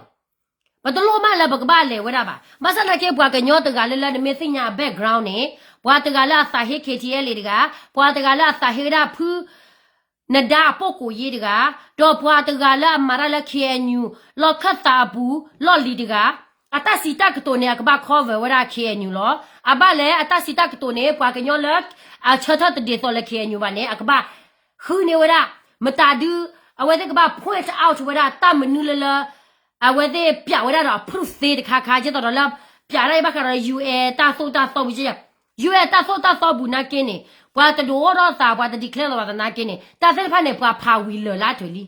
ပတလိၣ်မးလၢပကဘၣ်လဲၤဝဲဒၣ်ဘၣ်. ဘၣ်ဆၣ်သနာ်က့ ပှၤကညီတဂၤလၢ်လၢ် နမ့ၢ်သ့ၣ်ညါအ background န့ၣ်, ပှၤတဂၤလၢအသးဟ့ K T L A တဂၤ, ပှၤတဂၤလၢအသးဟ့ဝဲဒၣ်ဖု နဒါအပိာ်ကိးယ့တဂၤ, ဒီးပှၤတဂၤလၢအမၤတၢ်လၢ K N U လီၢ်ခၢၣ်သးအပူၤ လီၢ်လံၤတဂၤ, အတၢ်စံးတၢ်ကတိၤန့ၣ် အကဘၣ် cover ဝဲဒၣ် K N U လီၤ. အဘၣ်လဲၣ် အတၢ်စံးတၢ်ကတိၤန့ၣ် ပှၤကညီလၢအဆၢထၢၣ်တဒ်သိးလၢ K N U ဘၣ်န့ၣ် အကဘၣ်ဃုန့ၢ်ဝဲဒၣ် မတၤဒု အဝဲသ့ၣ်ကဘၣ် point out ဝဲဒၣ်တၢ်မနုၤလၢလၢ အဝဲသ့ၣ်ပျးဝဲဒၣ်ဒီးအ proof သ့တခါခါ ဒ်သိးဒီးလၢ ပျးတၢ်အံၤဘၣ်ဃးဒီး UN တၢ်သိၣ်တၢ်သီပူၤကဲ UN တၢ်သိၣ်တၢ်သီပူၤနာ်က့န့ၣ် ပှၤတဒုးအိၣ်ထီၣ်သး ပှၤတ declare လိာ်သးသနာ်က့န့ၣ် တၢ်သ့ၣ်တဖၣ်န့ၣ် ပှၤဖးဝံၤလၢာ်လၢအထၢၣ်လံ.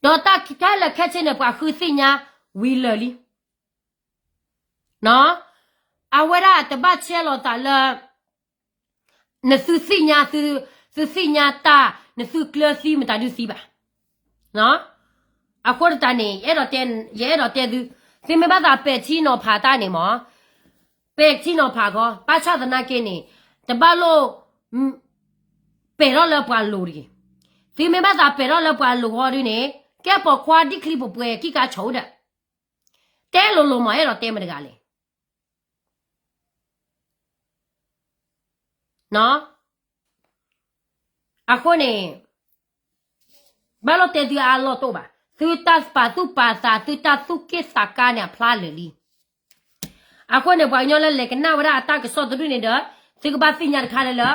ဒီးတၢ်ခဲလၢာ်ခဲဆ့န့ၣ် ပှၤဃုသ့ၣ်ညါဝံၤလၢာ်လံ. အဝဲဒၣ်တဘၣ်ဆဲးလိာ်သးလၢ နသုသ့ၣ်ညါ, သုသ့ၣ်ညါတၢ်, နသုကျၢၤသံ မတၤဒုသံဘၣ်. အဃိသတးန့ၣ် ယအဲၣ်ဒိးတဲသု, သုမ့ၢ်ဘၣ်သးပဲာ်ထံနီၤဖးတၢ်န့ၣ်မ့ၢ်, ပဲာ်ထံနီၤဖးခီ, ဘၣ်ဆၣ်သနာ်က့န့ၣ် တဘၣ်လိၣ်ပဲာ်ထီၣ်လၢပှၤလိၤတဂ့ၤ. သုမ့ၢ်ဘၣ်သးပဲာ်ထီၣ်လၢပှၤလိၤဃီဒုန့ၣ် ကဲပိာ်ခွါဒံချံပှဲၤပှဲၤ ကံၢ်ကါဆိးဒီး တဲလိၤလိၤမ့ၢ် အဲၣ်ဒိးတဲမတၤတဂၤလဲၣ်. အဃိန့ၣ် ဘၣ်လိၣ်တဲသုအါလီၢ်တအိၣ်ဘၣ်. သုတၢ်ပာ်သူၣ်ပာ်သး သုတၢ်သူၣ်က့ၣ်သးကါန့ၣ် အဖျါလၢာ်လံ. အဃိန့ၣ် ပှၤကညီလၢလဲၤကနၣ်ဝဲဒၣ်အတၢ်ကစီၣ်တဒူၣ်န့ၣ်ဒီး သုကဘၣ်သ့ၣ်ညါတခါလၢလၢ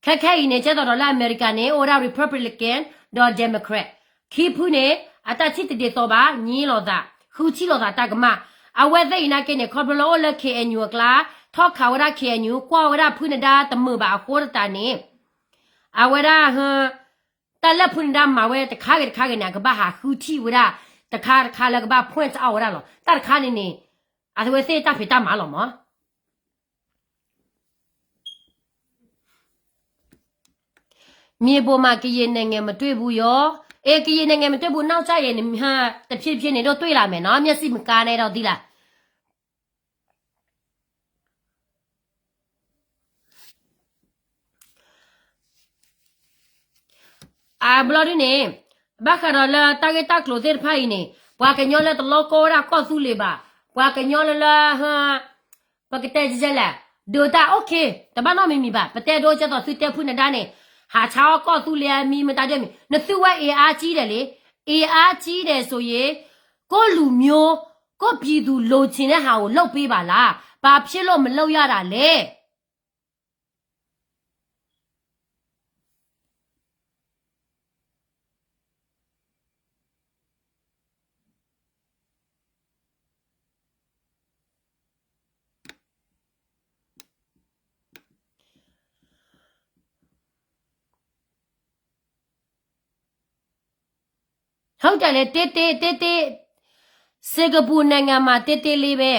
ခဲခဲအံၤန့ၣ် ကဲသိးဒီးလၢအမဲရကၤန့ၣ် အိၣ်ဝဲဒၣ် Republican ဒီး Democrat ခံဖုန့ၣ် အတၢ်ထံၣ်တဒ်သိးဘၣ် ငြီလိာ်သး ဃုထံၣ်လိာ်သးတၢ်ကမၣ်. အဝဲသ့ၣ်အံၤနာ်က့န့ၣ် ခီဖျိလၢအိၣ်လၢ K N U အကျါ ထီၣ်ခးဝဲဒၣ် K N U ကွၢ်ဝဲဒၣ်ဖုနဒါတမုာ်ဘၣ်အဃိသတးန့ၣ် အဝဲဒၣ် တၢ်လၢဖုနဒါမၤဝဲတခါဂ့ၤတခါဂ့ၤန့ၣ် အကဘၣ်ဟးဃုထံၣ်ဝဲဒၣ် တခါတခါလၢကဘၣ် point out ဝဲဒၣ်လီၤ. တၢ်တခါန့ၣ်န့ၣ် အဝဲသ့ၣ်တၢ်ဖံးတၢ်မၤလီၤမး. မြေပေါ်မှာ ကရင်နိုင်ငံမတွေ့ဘူးရော. အေး ကရင်နိုင်ငံမတွေ့ဘူး နောက်ကျရင် တဖြည်းဖြည်းနဲ့တော့ တွေ့လာမယ်နော် မျက်စိမကန်းနဲ့တော့ သိလား. အဘျီဒ်န့ၣ် ဘၣ်ဃးဒီးလၢတၢ်ဂ့ၢ်တၢ်ကျိၤသ့ၣ်တဖၣ်အံၤန့ၣ် ပှၤကညီလၢတလီကီဝဲဒၣ်ကီၢ်သူလ့ၤဘၣ်, ပှၤကညီလၢလၢ ပကတဲလဲၣ်, ဒုးတၢ် okay တဘၣ်နီတမံၤမံၤဘၣ်, ပတဲဒိကဲသိးသုတဲဖုနဒါန့ၣ် ဟးဆါအီၣ်ကီၢ်သူလ့ၤအမံၤမတၤဒ်မံၤ နသုဝဲအင်အားကြီးတယ်လေ, အင်အားကြီးတယ်ဆိုရင် ကိုယ့်လူမျိုး ကိုယ့်ပြည်သူ လိုချင်တဲ့ဟာကို လုပ်ပေးပါလား, ဘာဖြစ်လို့ မလုပ်ရတာလဲ. ဟုတ်တယ်လေ, တေးသေး, တေးသေး, စင်ကာပူနိုင်ငံမှာ တေးသေးလေးပဲ,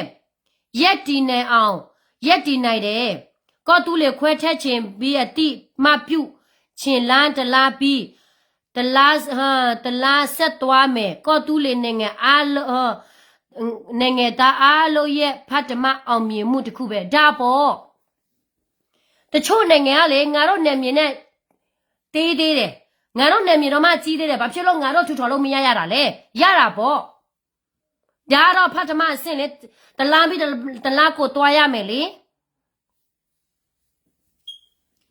ရပ်တည်နိုင်အောင်, ရပ်တည်နိုင်တယ်. ကော့တူးလေခွဲထွက်ချင်ပြီး အသိမှတ်ပြုချင်လမ်းတစ်လမ်းပြီး တစ်လမ်း, တစ်လမ်းဆက်သွားမယ်. ကော့တူးလေနိုင်ငံအားလုံး, နိုင်ငံသားအားလုံးရဲ့ ပထမအောင်မြင်မှုတစ်ခုပဲ. ဒါပေါ့. တချို့နိုင်ငံကလေ, ငါတို့နယ်မြေနဲ့ သေးသေးတယ်. ငါတို့နယ်မြေတော့မှ ကြီးသေးတယ်. ဘာဖြစ်လို့ ငါတို့ ထူထောင်လို့ မရရတာလဲ. ရတာပေါ့. ဒါကတော့ ပထမအဆင့်လေ. တစ်လမ်းပြီး တစ်လမ်းကို သွားရမယ်လေ.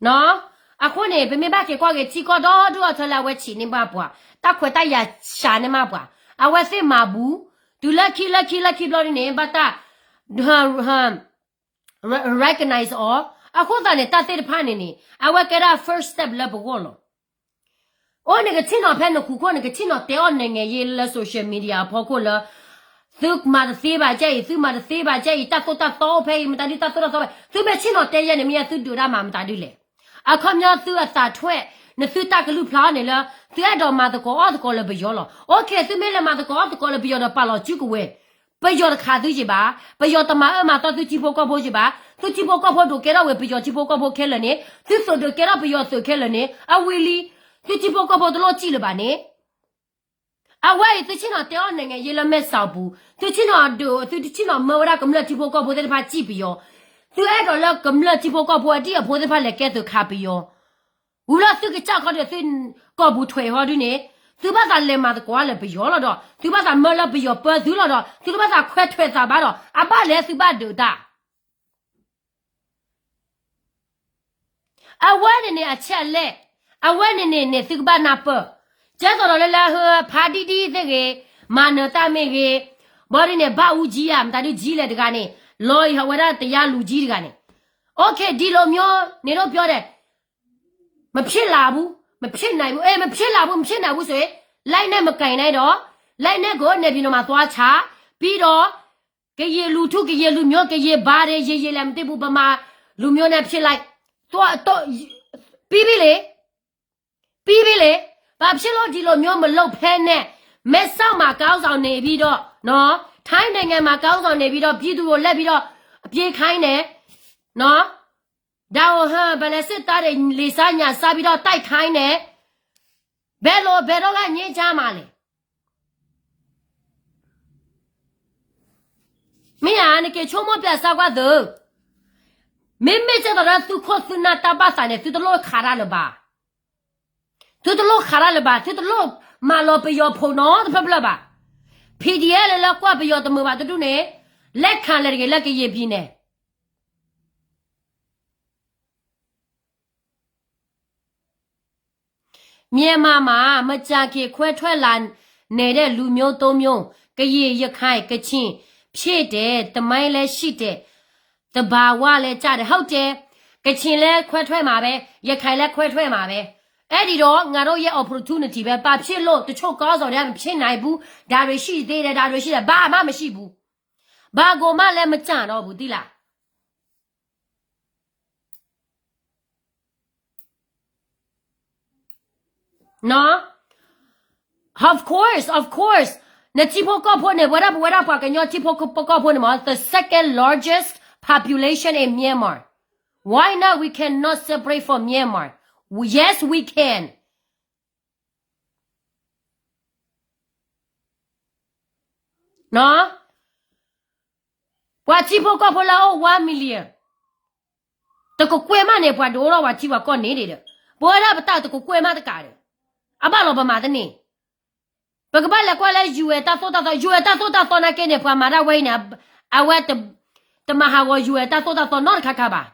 နော်. အဃိန့ၣ် ပမ့ၢ်ဘၣ်က့ၤကွၢ်က့ၤ ထံကီၢ်ဒီဒူၣ်အီၤထဲလၢအဝဲဆံးန့ၢ်ဘၣ်ပှၤ, တၢ်ခွဲးတၢ်ယာ်စှၤန့ၢ်ဘၣ်ပှၤ, အဝဲသ့ၣ်မၤဘူး, တုၤလၢခံလၢခံလၢခံဘျီဒ်န့ၣ် ဘၣ်တၢ် recognize အီၤ, အဃိသတးန့ၣ် တၢ်သ့ၣ်တဖၣ်န့ၣ်န့ၣ် အဝဲကဲဒၣ် first step လၢပဂီၢ်လီၤ. အိၣ်နကဆ့ၣ်နီၤဖဲနဃူခိၣ် နကဆ့ၣ်နီၤတဲအီၣ် နိုင်ငံရေး လၢ social media အဖီခိၣ်လၢ သုမၤတသ့ဘၣ်ကဲအံၤ, သုမၤတသ့ဘၣ်ကဲအံၤ, တၢ်သိၣ်တၢ်သီအိၣ်ဖဲအံၤ, မတၤဒုတၢ်သိၣ်တၢ်သီဖဲ, သုမ့ၢ်ဆ့ၣ်နီၤတဲယဲန့ၣ် မ့ၢ်သုဒုးတၢ်မၤမတၤဒုလဲၣ်. အခီပညီသုအသးထွဲ, နသုတၢ်ကလုၢ်ဖျါအီၤန့ၣ်လၢ သုအဲၣ်ဒိးမၤသကိးအီၣ်သကိးလၢပယီၤလီၤ. Okay သုမ့ၢ်လဲၤမၤသကိးအီၣ်သကိးလၢပယီၤဒီး ပာ်လီၤစုကဝဲၤ ပယီၤတခးသုယံၤဘၣ်, ပယီၤတမၤအၢမၤသီသုထံဖိကီၢ်ဖိယံၤဘၣ်, သုထံဖိကီၢ်ဖိဒိးကဲထီၣ်ဝဲပယီၤထံဖိကီၢ်ဖိခဲလၢာ်န့ၣ်, သုသုးဒုးကဲထီၣ်ပယီၤသုးခဲလၢာ်န့ၣ်, အဝံၤလံ, သုထံဖိကီၢ်ဖိတလိၣ်စံၣ်လၢၤဘၣ်န့ၣ်, အဝဲအံၤသုဆ့ၣ်နီၤတဲအီၣ် နိုင်ငံရေး လၢမဲၢ်စီၤပူၤ, သုဆ့ၣ်နီၤဒုး, သုဆ့ၣ်နီၤမၢဝဲဒၣ်ကမျၢၢ်ထံဖိကီၢ်ဖိသ့ၣ်တဖၣ်စံၣ်ပယီၤ, သုအဲၣ်ဒိးလၢကမျၢၢ်ထံဖိကီၢ်ဖိအတံၤအဖိသ့ၣ်တဖၣ်လဲၤကဲသုးခးပယီၤ ဝံၤလီၤသုကစၢ်ခီဒီးသု ကီၢ်ပူၤထွဲဟီဒုန့ၣ်, သုဘၣ်သးလဲၤမၤသကိးလၢပယီၤလီၤဒီး သုဘၣ်သးမၢလၢပယီၤပၢသုလီၤဒီး သုတဘၣ်သးခွဲးထွဲးသးဘၣ်ဒီး အဘၣ်လဲၣ်သုဘၣ်ဒုးတၢ် အဝဲန့ၣ်န့ၣ်အဆဲးလဲၣ်, အဝဲန့ၣ်န့ၣ်န့ၣ်သုကဘၣ်နၢ်ပၢၢ်, ကဲသိးဒီးလၢလၢဟၢဖးဒံဒံသ့ၣ်ဂ့ၤ, မၤနၢၤတၢ်မ့ၢ်ဂ့ၤ, ဘၣ်ဒ်န့ၣ် ဘၣ်အူကၠံဧါ, မတၤဒုကၠံလဲၣ်တဂၤန့ၣ်, လီၤအံၤဟးဝဲဒၣ်တယါလူၤကၠံတဂၤန့ၣ်, အိၣ်ခ့ ဒ်လိာ်မျိန့ၣ်ဒိၣ်ပျီဒဲး, မဖြစ်လာဘူး, မဖြစ်နိုင်ဘူး, အဲ မဖြစ်လာဘူး, မဖြစ်နိုင်ဘူးဆိုရင်, လက်နက်မကိုင်နဲ့တော့, လက်နက်ကိုနေပြည်တော်မှာသွားချ, ပြီးတော့ ကရင်လူထု, ကရင်လူမျိုး, ကရင်ဘာသာ, ရေရေလမ်းမသိဘူး, ဗမာလူမျိုးနဲ့ဖြစ်လိုက်, သွားတော့, ပြီးပြီလေ, ပြီးပြီလေ, ဘာဖြစ်လို့ဒီလိုမျိုးမလုပ်ဖဲနဲ့, မဲဆောက်မှာခေါင်းဆောင်နေပြီးတော့, နော်, ထိုင်းနိုင်ငံမှာခေါင်းဆောင်နေပြီးတော့, ပြည်သူကိုလှည့်ပြီးတော့, အပြေးခိုင်းတယ်, နော်, ဒါကိုဟမ်, ဘယ်လဲစစ်သားတွေလီဆါညါဆါပြီးတော့တိုက်ခိုင်းတယ်, ဘယ်လို, ဘယ်တော့ကငြိမ်းချမ်းမှာလဲ မ့ၢ်ဧါ, နက့ၤဆိကမိၣ်ပျးစၢကွၢ်သု, မ့မ့ၢ်ကဲသိးဒီးသုခိၣ်သုနၢ်တၢ်ဘၣ်သးန့ၣ် သုတလိၣ်ခးတၢ်လၢၤဘၣ်, သုတလိၣ်ခးတၢ်လၢၤဘၣ်, သုတလိၣ်မၤလီၤပယီၤဖိနီတဖျၢၣ်ဖျၢၣ်ဘၣ်, ဖံးဒံးအဲၣ်လၢလၢကွၢ်ပယီၤတမုာ်ဘၣ်တဒူၣ်န့ၣ်, လက်ခံလဲတဂ့ၤလၢကရင်ပြည်နယ် မြန်မာမှာ မကြာခင်ခွဲထွက်လာနေတဲ့လူမျိုးသုံးမျိုး, ကရင်, ရခိုင်, ကချင် ဖြစ်တယ်, သမိုင်းလည်းရှိတယ်, သဘာဝလည်းကျတယ်, ဟုတ်တယ်, ကချင်လည်းခွဲထွက်မှာပဲ, ရခိုင်လည်းခွဲထွက်မှာပဲ, အဲ့ဒီတော့ ငါတို့ရဲ့ opportunity ပဲ, ဘာဖြစ်လို့တချို့ခေါင်းဆောင်တွေက မဖြစ်နိုင်ဘူး, ဒါတွေရှိသေးတယ်, ဒါတွေရှိတယ်, ဘာမှမရှိဘူး, ဘာကိုမှလည်းမကျန်တော့ဘူး, သိလား နော်, of course, of course, နထံဖိကီၢ်ဖိန့ၣ်, ဝဲဒၣ်ပဝဲဒၣ်ပှၤကညီထံဖိကီၢ်ဖိန့ၣ်မ့ၢ် the second largest population in Myanmar. Why not? We cannot separate from Myanmar. Yes, we can. နော်, ပှၤထံဖိကီၢ်ဖိလၢအအိၣ် one million, တကကွဲၢ်မးန့ၣ် ပှၤဒုးအိၣ်ထီၣ်ပှၤထံပှၤကီၢ်န့ၣ်ဒီး, ပဝဲဒၣ်ပတၢ်တကကွဲၢ်မးတကးဒီး, အဘၣ်လီၤပမၤတန့ၢ်, ပကဘၣ်လဲၤကွၢ်လၢ UN တၢ်သိၣ်တၢ်သီ, UN တၢ်သိၣ်တၢ်သီနာ်က့န့ၣ် ပှၤမၤတၢ်ဝဲအံၤန့ၣ်, အဝဲတမၤဟးဂီၤ UN တၢ်သိၣ်တၢ်သီနီတခါခါဘၣ်.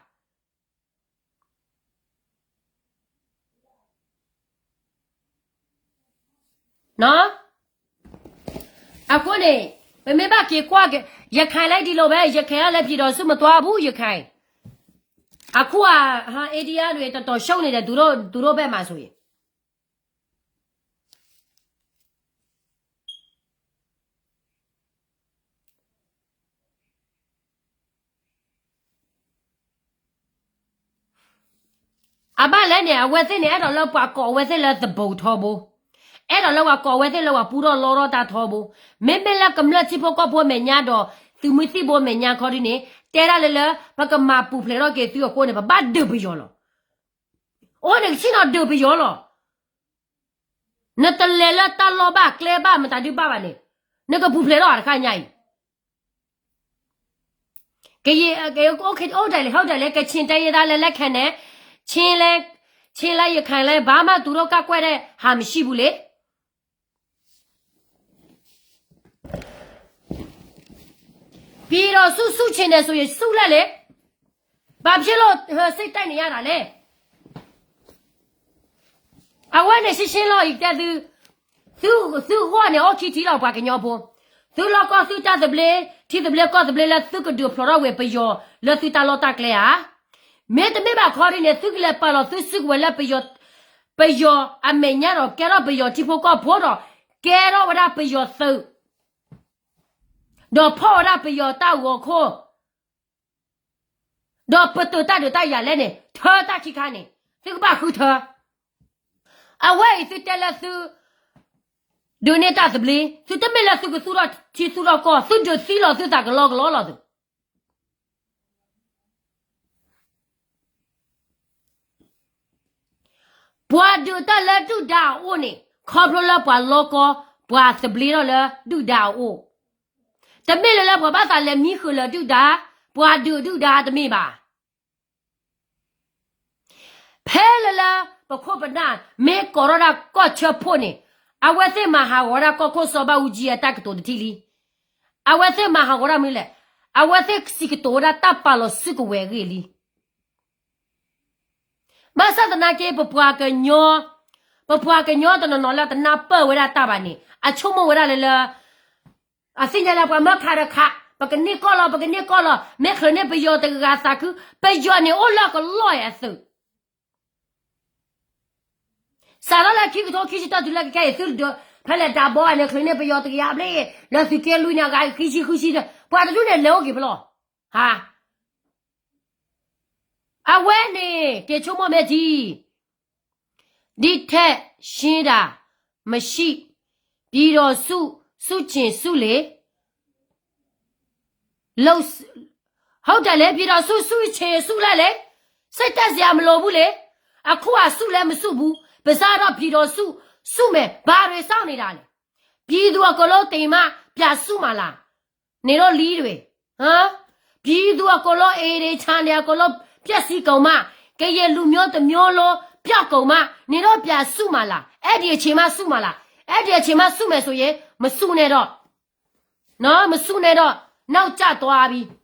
နော်, အဃိန့ၣ်, ပမ့ၢ်ဘၣ်က့ၤကွၢ်က့ၤ, ရခိုင်လည်းဒီလိုပဲ, ရခိုင်ကလည်းပြည်ထောင်စုမသွားဘူး, ရခိုင်, အခုက ဟ India တွေ တော်တော်ရှုံးနေတယ်, သူတို့, သူတို့ဘက်မှာဆိုရင်. အဘၣ်လဲၣ်န့ၣ် အဝဲသ့ၣ်န့ၣ် အဲၣ်ဒိးလၢပှၤကိးအဝဲသ့ၣ်လၢသဘိထီဘိ, အဲၣ်ဒိးလၢပှၤကိးအဝဲသ့ၣ်လၢပှၤပူထီၣ်လီထီၣ်တၢ်ထီဘိ, မ့မ့ၢ်လၢကမျၢၢ်ထံဖိကီၢ်ဖိအမဲာ်ညါဒီး သုးမုၢ်သံၣ်ဘိအမဲာ်ညါခီဒ်န့ၣ် တဲဒၣ်လၢလၢ ပကမၤပူၤဖျဲးထီၣ်က့ၤသုအဃိန့ၣ် ပဘၣ်ဒုးပယီၤလီၤ. အိၣ်န့ၣ်ကဆ့ၣ်နီၤဒုးပယီၤလီၤ. နတလဲၤလၢတၢ်လီၢ်ဘၣ်ကျဲဘၣ်မတၤဒုးဘၣ်ဘၣ်န့ၣ်, နကပူၤဖျဲးထီၣ်တခါညါအံၤ ကယဲၢ်, အိၣ်ဒၣ်လဲာ် ဟီၣ်ဒၣ်လဲာ် ကချင်တိုင်းရင်းသားလက်နက်ကိုင်နဲ့ ချင်းလဲ, ချင်းလဲ ရခိုင်လဲ ဘာမှသူတို့ကန့်ကွက်တဲ့ဟာမရှိဘူးလေ. ပြည်ထောင်စု ဆူၣ်ချင်တယ်ဆိုရင် ဆူၣ်လိုက်လေ. ဘာဖြစ်လို့ ဟို စိတ်တိုက်နေရတာလဲ. အဝဲန့ၣ်ရှင်းရှင်းလီၤအံၤတဲသု, သု, သုဂီၢ်န့ၣ် အိၣ်ခံထံလီၤပှၤကညီဖိ, သုလီၢ်ကီၢ်သုတၢ်သဘျ့, ထံသဘျ့ကီၢ်သဘျ့လၢသုကဒုးဖျိးထီၣ်ဝဲပယီၤလၢသုတၢ်လီၢ်တၢ်ကျဲဧါ. မ့တမ့ၢ်ဘၣ်ခီဒ်န့ၣ် သုကလဲၤပာ်လီၤသုစုကဝဲၤလၢပယီၤ, ပယီၤအမဲာ်ညါဒီး ကဲထီၣ်ပယီၤထံဖိကီၢ်ဖိဒီး ကဲထီၣ်ဝဲဒၣ်ပယီၤသုး ဒီးဖီၣ်ဝဲဒၣ်ပယီၤတၢ်ဂီၤခိၣ်, ဒီးပတုာ်တၢ်ဒုးတၢ်ယၤလဲၣ်န့ၣ် ထၢတၢ်ခံခါန့ၣ် သုကဘၣ်ဃုထၢ. အဝဲအံၤသုတဲလၢသု ဒုးန့ၢ်တၢ်သဘျ့, သုတမ့ၢ်လၢသုကသူၣ်ထီၣ်ထံသူၣ်ထီၣ်ကီၢ်, သုဒုးသံလီၤသုသးကလီကလီလီၤသု. ပှၤဒုးတၢ်လၢဒုၣ်ဒါအအိၣ်န့ၣ် ခီဖျိလၢပှၤလီၢ်ကီၢ်, ပှၤသဘျ့ထီၣ်လၢဒုၣ်ဒါအအိၣ်, တမ့ၢ်လၢလၢပှၤဘၣ်သးလဲၤမံဃုာ်လၢဒုၣ်ဒါ, ပှၤဒုးဒုၣ်ဒါတမ့ၢ်ဘၣ်. ဖဲလၢလၢပခိၣ်ပနၢ်မ့ၢ်ကိးထီၣ်ဒၣ်ကီၢ်ဆၢဖှိၣ်န့ၣ်, အဝဲသ့ၣ်မၤဟးဂီၤဝဲဒၣ်ကီၢ်ခိၣ်စီၤဘၣ်အူကၠံအတၢ်ကတိၤတထံၣ်လံ. အဝဲသ့ၣ်မၤဟးဂီၤဒၣ်မနုၤလဲၣ်. အဝဲသ့ၣ်စံးကတိၤဝဲဒၣ်တၢ်ပာ်လီၤစုကဝဲၤအဂ့ၢ်လံ. ဘၣ်ဆၣ်သနာ်က့ ပပှၤကညီ, ပပှၤကညီတနီၤနီၤလၢတနၢ်ပၢၢ်ဝဲဒၣ်တၢ်ဘၣ်န့ၣ် အဆိကမိၣ်ဝဲဒၣ်လၢလၢ အသ့ၣ်ညါလၢပှၤမၢခးဒီးခး, ပကန့ၢ်ကီၢ်လီၤ, ပကန့ၢ်ကီၢ်လီၤ, မ့ၢ်ချုးန့ၢ်ပယီၤတဂၤသးခု, ပယီၤန့ၣ်အိၣ်လၢကလီၢ်အံၤအသုး စးထီၣ်လၢခံကထိခံဆံတၢတုၤလၢကခဲအံၤ သုတဒုး ဖဲလဲၣ်ဒၣ်ဘီန့ၣ် ချုးန့ၢ်ပယီၤတကယၤဘျ့, လၢသုးက့လွံၢ်န့ၣ် အဂၤဃံဆံဃုဆံ, ပှၤတဒုန့ၣ်လဲၤအိၣ်က့ၤဖဲလဲၣ်. ဟါ အဝဲန့ၣ် က့ၤဆိကမိၣ်မ့ၢ်ထံ ဒ်ထဲရှင်းတာ မရှိ, ပြည်ထောင်စု ဆုချင်ဆုလေ, ဟုတ်တယ်လေ, ပြည်ထောင်စု ဆုချင်ဆုလိုက်လေ, စိတ်တက်စရာမလိုဘူးလေ, အခုက ဆုလည်းမဆုဘူး, ပါစားတော့ ပြည်ထောင်စု ဆုမယ်, ဘာတွေစောင့်နေတာလဲ, ပြည်သူအကုန်လုံးသေမှ ပြန်ဆုမှာလား, နေတော့လီးတွေ ပြည်သူအကုန်လုံး အိမ်တွေ ခြံတွေ အကုန်လုံး ပျက်စီးကုန်မှ ကရင်လူမျိုးတစ်မျိုးလုံး ပျောက်ကုန်မှ နေတော့ပြန်ဆုမှာလား, အဲ့ဒီအချိန်မှဆုမှာလား, အဲ့ဒီအချိန်မှဆုမယ်ဆိုရင် မဆုနဲ့တော့, နော်, မဆုနဲ့တော့, နောက်ကျသွားပြီ.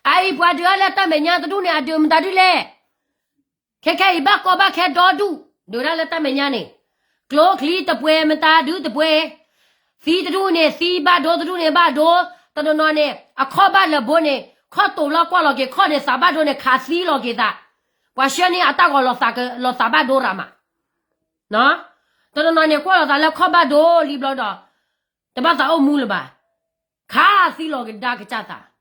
အအံၤပှၤဒုးတၢ်လၢတၢ်မဲာ်ညါတဒူၣ်န့ၣ် အဒုးမတၤဒုလဲၣ်. ခဲခဲအံၤဘၣ်ကီဘၣ်ခဲဒီဒူၣ်, ဒုးတၢ်လၢတၢ်မဲာ်ညါန့ၣ်, ကျိချံတပှဲၤမတၤဒုတပှဲၤ, သံတဒူၣ်န့ၣ်သံ, ဘၣ်ဒိတဒူၣ်န့ၣ်ဘၣ်ဒိ, တနီၤနီၤန့ၣ် အခီၣ်ဘၣ်လၢာ်ဘိန့ၣ် ခီၣ်တိာ်လီၤကွၢ်လီၤက့ၤခီၣ်န့ၣ် သးဘၣ်ဒိန့ၣ် ခးသံလီၤက့ၤသး, ပှၤဆှၢန့ၢ်အတၢ်ဂီၤလီၤသးဘၣ်ဒိရၤမး, တနီၤနီၤန့ၣ် ကွၢ်လီၤသးလၢခီၣ်ဘၣ်ဒိလံဘျီဒီး တဘၣ်သးအိၣ်မူလၢၤဘၣ်, ခးသံလီၤကဒါကစၢ်သး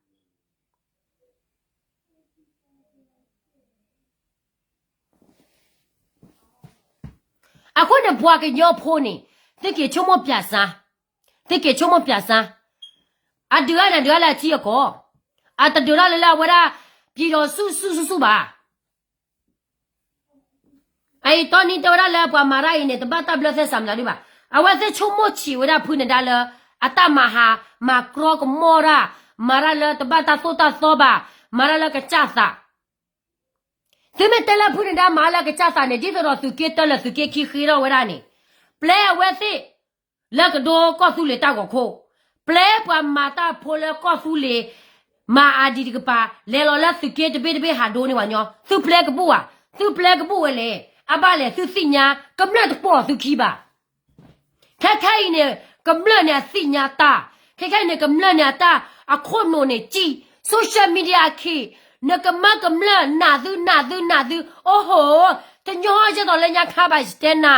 အဃိန့ၣ် ပှၤကညီဖိန့ၣ် သုက့ၤဆိကမိၣ်ပၠးစါ, သုက့ၤဆိကမိၣ်ပၠးစါ, အဒုးတၢ်န့ၣ်ဒုးတၢ်လၢအထံအကီၢ်, အတဒုးတၢ်လၢလၢအဝဲဒၣ် ပြည်ထောင်စု ဆု ဆု ဆု ဘၣ်. အအံၤတီနံတဲဝဲဒၣ်လၢပှၤမၤတၢ်အံၤန့ၣ် တဘၣ်တၢ်ဘျၢသဲစးမတၤဒုဘၣ်. အဝဲသ့ၣ်ဆိကမိၣ်ဆံးဝဲဒၣ်ဖုနဒါလၢ အတၢ်မၤဟး မၤကြီကမီၣ်တၢ်, မၤတၢ်လၢတဘၣ်တၢ်သိၣ်တၢ်သီဘၣ်, မၤတၢ်လၢကစၢ်သး သုမ့ၢ်တဲလၢဖုနဒါမၤလၢကစၢ်သးန့ၣ် ဒ်သိးဒီးသုးက့တၢလၢာ်သုးက့ခံဃ့ထီၣ်ဝဲဒၣ်န့ၣ်, ပျဲအဝဲသ့ၣ်လၢကဒိကီၢ်သူလ့ၤတၢ်ဂီၤခိၣ်, ပျဲပှၤမၤတၢ်ဖိလၢကီၢ်သူလ့ၤ, မၤအၤဒံးတကပၤ လဲၤလီၤလၢသုးက့တဘ့ၣ်တဘ့ၣ်ဟးဒိန့ၢ်ပှၤကညီ, သုပျဲကဘူၣ်ဧါ, သုပျဲကဘူၣ်ဝဲလဲၣ်, အဘၣ်လဲၣ်သုသ့ၣ်ညါ, ကမျၢၢ်တပိာ်သုခံဘၣ်. ခဲခဲအံၤန့ၣ် ကမျၢၢ်န့ၣ်အသ့ၣ်ညါတၢ်, ခဲခဲအံၤန့ၣ် ကမျၢၢ်န့ၣ်အတၢ်အခိၣ်နူာ်န့ၣ် ကံၣ် social media အခံ, နကမၢကမျၢၢ် နးသု နးသု နးသု, အိၣ်ဟိ, တညီယဲၢ်သိးလၢညါခါဘၣ်ယတဲနၤ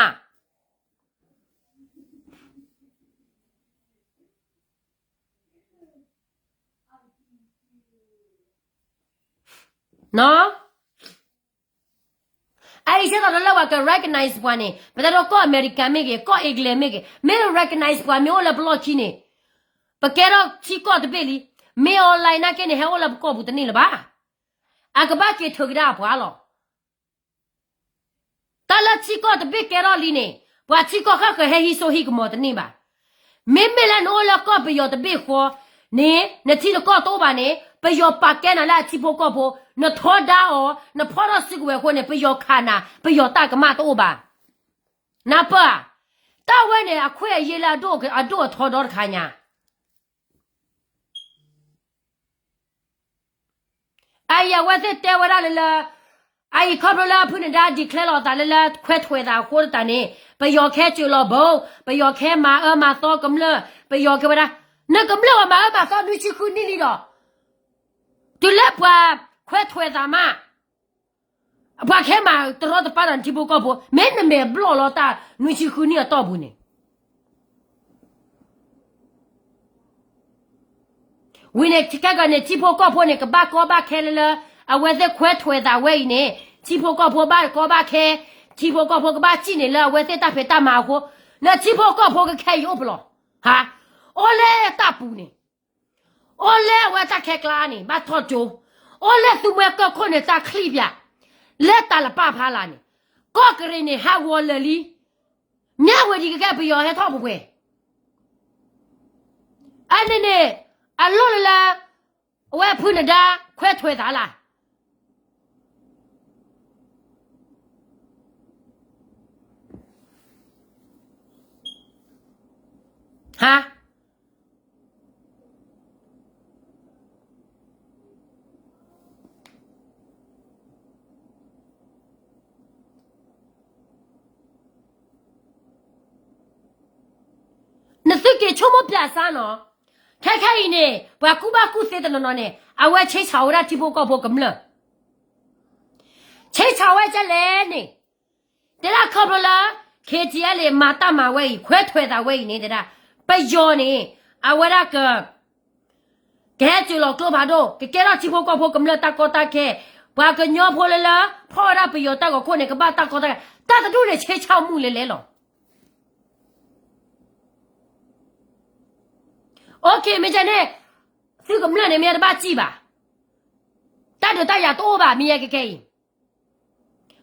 အအံၤယဲၢ်သိးလၢပှၤက recognize ပှၤန့ၣ် ပတၢ်ဒိကီၢ်အမဲရကၤမ့ၢ်ဂ့ၤ, ကီၢ် England မ့ၢ်ဂ့ၤ, မ့ၢ် recognize ပှၤမ့ၢ်အိၣ်လၢပလီၢ်ခံန့ၣ်, ပကဲထီၣ်ထံကီၢ်တဘ့ၣ်လံ, မ့ၢ် online နာ်က့န့ၣ် ဟဲအိၣ်လၢပကီၢ်ပူၤတန့ၢ်လၢၤဘၣ်. အကဘၣ်က့ၤထုးကဒါအပှၤလီၤ. တၢ်လၢထံကီၢ်တဘ့ၣ်ကဲထီၣ်လံန့ၣ် ပှၤထံကီၢ်ဃၣ်ဃၢၤဟဲဟံးစိဟံးကမီၤတန့ၢ်ဘၣ်. မ့မ့ၢ်လၢနအိၣ်လၢကီၢ်ပယီၤတဘ့ၣ်ဃီန့ၣ် နထံနကီၢ်တအိၣ်ဘၣ်န့ၣ် ပယီၤပာ်ကဲနၤလၢအထံဖိကီၢ်ဖိ, နထီဒါအီၤ, နဖီထီၣ်စုကဝဲၤအဃိန့ၣ် ပယီၤခးနၤ, ပယီၤတၢ်ကမၣ်တအိၣ်ဘၣ်. နၢ်ပၢၢ်ဧါ, တၢ်ဝဲန့ၣ် အခွဲးအယာ်လၢအဒိၣ်အထီဒီတခါညါ အအံၤအဝဲသ့ၣ်တဲဝဲဒၣ်လၢလၢ, အအံၤခီဖျိလၢဖုနဒါ declare လီၤအသးလၢလၢခွဲးထွဲးသးအဃိသတးန့ၣ် ပယီၤခဲစၢၤလီၤဘိ, ပယီၤခဲမၤအၢမၤသီကမျၢၢ်, ပယီၤခဲဝဲဒၣ်, နကမျၢၢ်ပှၤမၤအၢမၤသီနွံဆံဃုနံၣ်လံဒီး, တုၤလၢပှၤခွဲးထွဲးသးမး ပှၤခဲမၤတရီတပါဒီးနထံဖိကီၢ်ဖိ, မ့ၢ်နမဲာ်ဘျီၣ်လီၤတၢ်နွံဆံဃုနံၣ်အတီၢ်ပူၤန့ၣ် ဝံၤန့ၣ် ခဲကီးန့ၣ် ထံဖိကီၢ်ဖိန့ၣ် ကဘၣ်ကီဘၣ်ခဲလၢလၢ အဝဲသ့ၣ်ခွဲးထွဲးသးဝဲအံၤန့ၣ် ထံဖိကီၢ်ဖိဘၣ်ကီဘၣ်ခဲ, ထံဖိကီၢ်ဖိကဘၣ်စံၣ်န့ၣ်လၢအဝဲသ့ၣ်တၢ်ဖံးတၢ်မၤအဃိ, နထံဖိကီၢ်ဖိကခဲအံၤအိၣ်ပလီၢ်, ဟါ, အိၣ်လၢတၢ်ပူၤန့ၣ် အိၣ်လၢအဝဲတၢ်ခဲကျါန့ၣ် ဘၣ်ထီၣ်ကၠိ, အိၣ်လၢသူမှဲကီၢ်ခိၣ်န့ၣ် တၢ်ချံၣ်ပၠး, လၢတၢ်လပၢ်ဖးလာ်န့ၣ်, ကီၢ်ကရ့ၣ်န့ၣ် ဟးဂီၤလၢာ်လံ, မ့ၢ်ဝဲဒ်ကကဲပယီၤဟဲထီၣ်ပှဲၤပှဲၤ, အန့ၣ်န့ၣ် အလီၢ်လၢလၢ အဝဲဖုနဒါခွဲးထွဲးသးလၢ် ဟါ နသုက့ၤဆိကမိၣ်ပျးစါနီၤ, ခဲခဲအံၤန့ၣ် ပှၤကူၣ်ဘၣ်ကူၣ်သ့တနီၤနီၤန့ၣ် အဝဲဆ့ဆၣ်ဝဲဒၣ်ထံဖိကီၢ်ဖိကမျၢၢ်, ဆ့ဆၣ်ဝဲကဲလဲၣ်န့ၣ်, တဲဒၣ်ခီဖျိလၢ ခ့ၣ်ထံၣ်အဲလ့ၣ် မၤတၢ်မၤဝဲအံၤ ခွဲးထွဲးသးဝဲအံၤန့ၣ် တဲဒၣ် ပယီၤန့ၣ် အဝဲဒၣ်က ကဟဲစၢၤလီၤကျိဖးဒိၣ် ကကဲထီၣ်ထံဖိကီၢ်ဖိကမျၢၢ်တၢ်ကီတၢ်ခဲ, ပှၤကညီဖိလၢလၢ ဖီၣ်ဝဲဒၣ်ပယီၤတၢ်ဂီၤခိၣ်န့ၣ် ကဘၣ်တၢ်ကီတၢ်ခဲ, တၢ်တဒူၣ်န့ၣ် ဆ့ဆၣ်မုၢ်လဲၤလဲၤလီၤ. အိၣ်ခ့ မ့ၢ်ကဲန့ၣ် သုကမျၢၢ်န့ၣ် မ့ၢ်တဘၣ်စံၣ်ဘၣ်, တၢ်ဒုးတၢ်ယၤတအိၣ်ဘၣ် မ့ၢ်ယဲကကဲအံၤ,